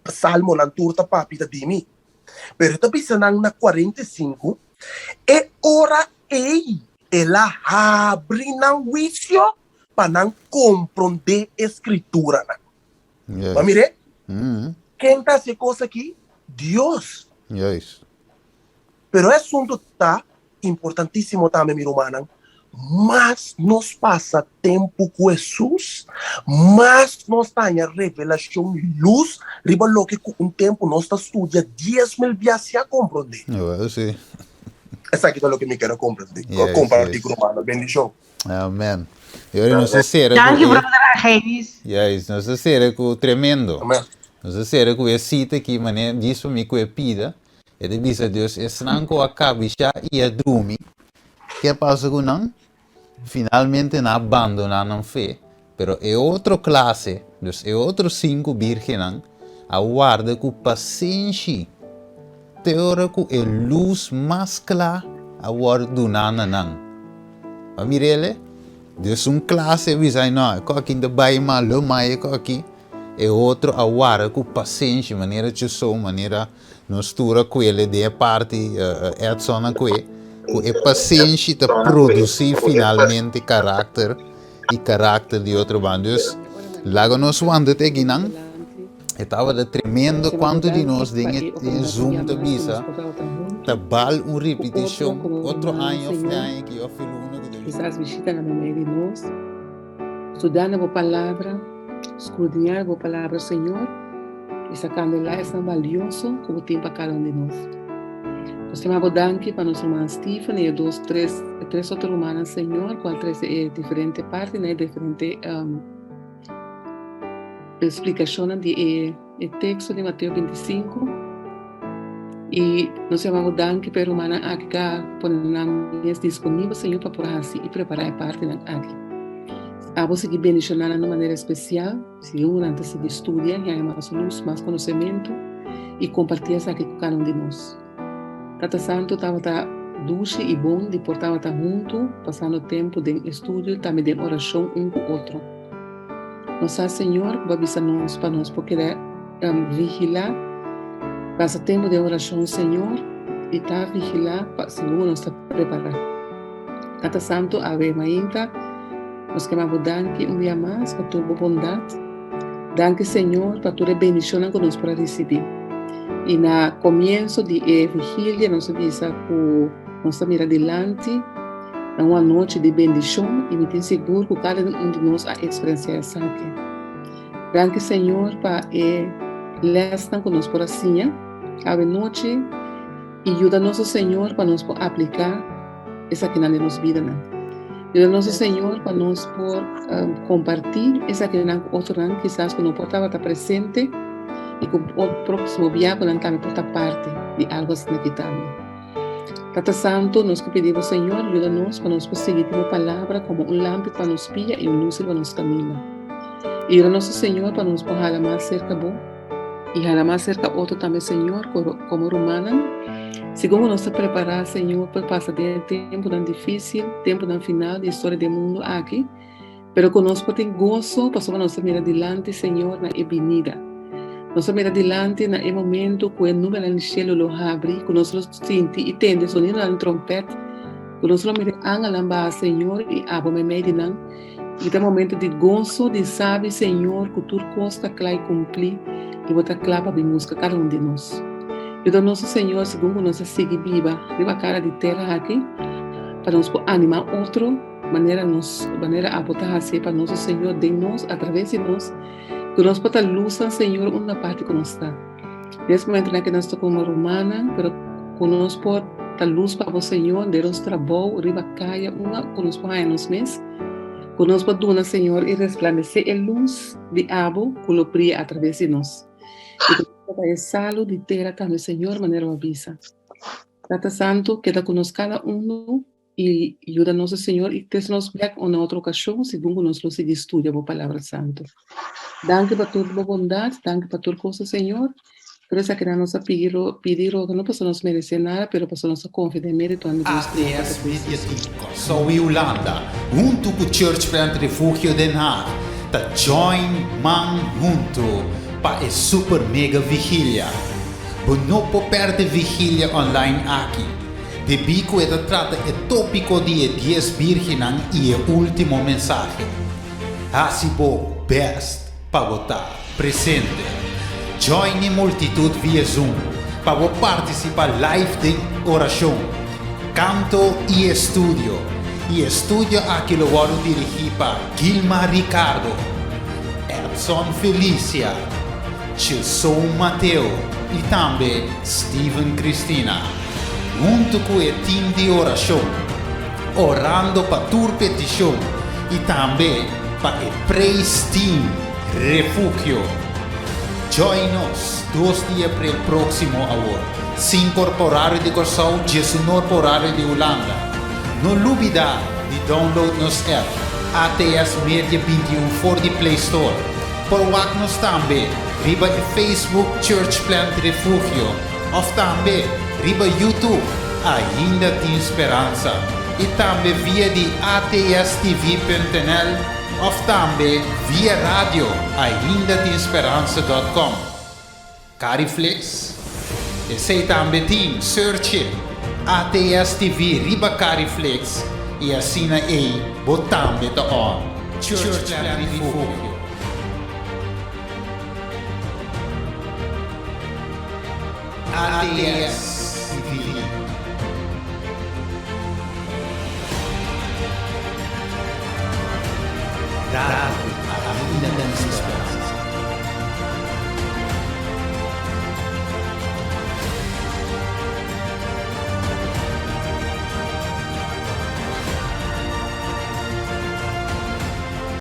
Speaker 11: Salmonan, tur ta papia, ta di mi. Pero e ta bisa nan na 45, e ora ei el a habri nan huisio pa nan komprondé e Skrituranan. Bo a mir'é? Ken ta hasi e kos akí? Dios. Pero e asuntu ta importantísimo tambe, mi rumannan, mas nos pasa tempu ku Hesus, mas nos ta haña revelashon i lus riba loke ku un tempu nos ta studia 10,000 biaha sin a komprondé.
Speaker 1: Wel, sí.
Speaker 11: Esaki ta loke mi ker a komprondé, kompartí ku rumannan. Bendishon.
Speaker 1: Amen. I ora nos ta sera ku
Speaker 3: Danki, brother Argenis.
Speaker 1: Juist, nos ta sera ku tremendo.
Speaker 11: Amen.
Speaker 1: Nos ta sera ku e sita aki, manera djis pa mi ku e pida, E ta bisa Dios, Esnan ku a kabishá i a drumi, ke a pasa ku nan? Finalmente nan a bandoná nan fe. Pero e otro klase, dus e otro sinku bírgennan, a warda ku pasenshi te ora ku e lus mas kla a wòrdu duná na nan. Bo a mir'el e? Dus un klase a bisa, Ai no, e kòki ta bai malu, mai e kòki. E otro a warda ku pasenshi, manera Chusou, manera. Nos tur a kuele den e parti Edson a kue, ku e pasenshi ta produsí finalmente karakter i karakter di otro banda. Dus laga nos wanta te akinan. E tabata tremendo kuantu di nos den e Zoom ta bisa ta bal un ripitishon otro aña òf e aña aki òf e luna ku ta bini.
Speaker 7: Kisas bishita na meimei di nos, studia na bo palabra, skrudiñá bo palabra, Señor. I sakando la esnan balioso ku bo tin pa kada un di nos. Nos ta maba bo danki pa nos ruman Stephen i e dos tres e tres otro rumannan Señor ku a trese e diferente partinan e diferente splikashonnan di e e teksto di Mateo 25. I nos ta yama bo danki pa e rumannan aki ku a pone nan mes disponibel Señor pa por hasi i prepará e partinan aki. Abo sigui bendishoná nan di un manera espesial. Si un nan ta sigui studia, haña mas lus, mas konosementu i kompartí esaki ku kada un di nos. Tata Santu tabata dushi i bon di por tabata huntu pasando tempu den estudio tambe den orashon un ku otro. Nos sa Señor ku bo a bisa nos pa nos por keda vigilá, pasa tempu den orashon Señor i ta vigilá pa segun nos ta prepará. Tata Santu awe mainta. Nos kema bo danki un bia mas pa tur bo bondat. Danki Señor pa tur e bendishonnan ku nos por a risibí. I na komienso di e vigilia nos a bisa ku nos ta mira dilanti na un anochi di bendishon i mi tin sigur ku kada un di nos a eksperensiá esaki. Danki Señor pa e lèsnan ku nos por a siña awe nochi i yuda nos o Señor pa nos por apliká esakinan den nos bidanan. Yuda nos, Señor, pa nos por um, compartir esakinan ku otronan, kisas ku no por tabata presente i ku o próximo bia ku nan tambe por ta parte di algo asina aki tambe. Tata Santo, nos ke pidi bo, Señor, yuda nos pa nos por sigui tin bo palabra komo un lampi pa nos pia i un lus riba nos kaminda. I yuda nos, Señor, pa nos por hala mas serka bo I hala mas serka otro tambe, Señor, komo rumannan. Segun ku nos ta prepará, Señor, pa pasa den e tempunan difísil, tempunan final di historia di e mundu aki, pero ku nos por tin goso pasobra nos ta mira dilanti, Señor, na e binida. Nos ta mira dilanti na e momentu ku e nubenan di shelu lo habri, ku nos lo sinti i tende sonidonan di trompèt, ku nos lo mira e angelnan baha, Señor, i abo meimei di nan. I ta momento di goso di sabi, Señor, ku tur kos ta kla i kumplí i Bo ta kla pa bin buska kada un di nos. Yuda nos, o Señor, segun ku nos ta sigui biba riba kara di tera aki, pa nos por animá otro manera nos, manera Abo ta hasié pa nos, o Señor, den nos, atraves di nos, ku nos por ta lusnan, Señor, unda parti ku nos ta. Den es momentonan ke nos ta komo rumannan, pero ku nos por ta lus pa Bo, Señor, den nos trabou, riba kaya, unda ku nos por haña nos mes. Ku nos por duna, Señor, i resplandesé e lus di Abo ku lo bria atraves di nos. I ku nos por ta e salu di tera tambe, Señor, manera Bo a bisa. Tata Santu, keda ku nos kada unu i yuda nos, Señor, i trese nos bèk un otro okashon segun ku nos lo sigui studia Bo Palabra Santu. Danki pa tur Bo bondat, danki pa tur kosa, Señor. Tur esakinan nos a pidi, pidi roga, no pasobra nos meresé nada, pero pasobra nos a konfia den méritonan di Dios Kristu
Speaker 1: ATS Media Team Kòrsou i Hulanda, huntu ku Church Plant Refugio Den Haag, ta join man huntu pa e Super Mega Vigilia. Bo no por pèrdè vigilia online aki, debí ku e ta trata e tópiko di e dies bírgennan i e último mensahe. Hasi bo bèst pa bo ta presente. Join e multitut via Zoom pa bo partisipá live den orashon, kanto i estudio. I e studio aki lo wòrdu dirigí pa Gilma Ricardo, Edson Felicia, Chilson Mateo i tambe Steven Cristina. Huntu ku e tim di orashon, orando pa tur petishon i tambe pa e Praise Team Refugio. Join nos dos di april próksimo awor, sinkor pa orario di Kòrsou, diesunor pa orario di Hulanda. No lubidá di download nos app ATS Media 21 for di Play Store. Por wak nos tambe riba e Facebook Church Plant Refugio òf tambe riba YouTube Ainda Tin Speransa i tambe via di atstv.nl òf tambe via radio aindatinSperansa dòt kòm. Cariflix? Esei tambe tin, search it, ATS TV riba Cariflix y asina ey bo tambe ta on. Church Plant Refugio. ATS TV. Radio Ainda Tin Speransa.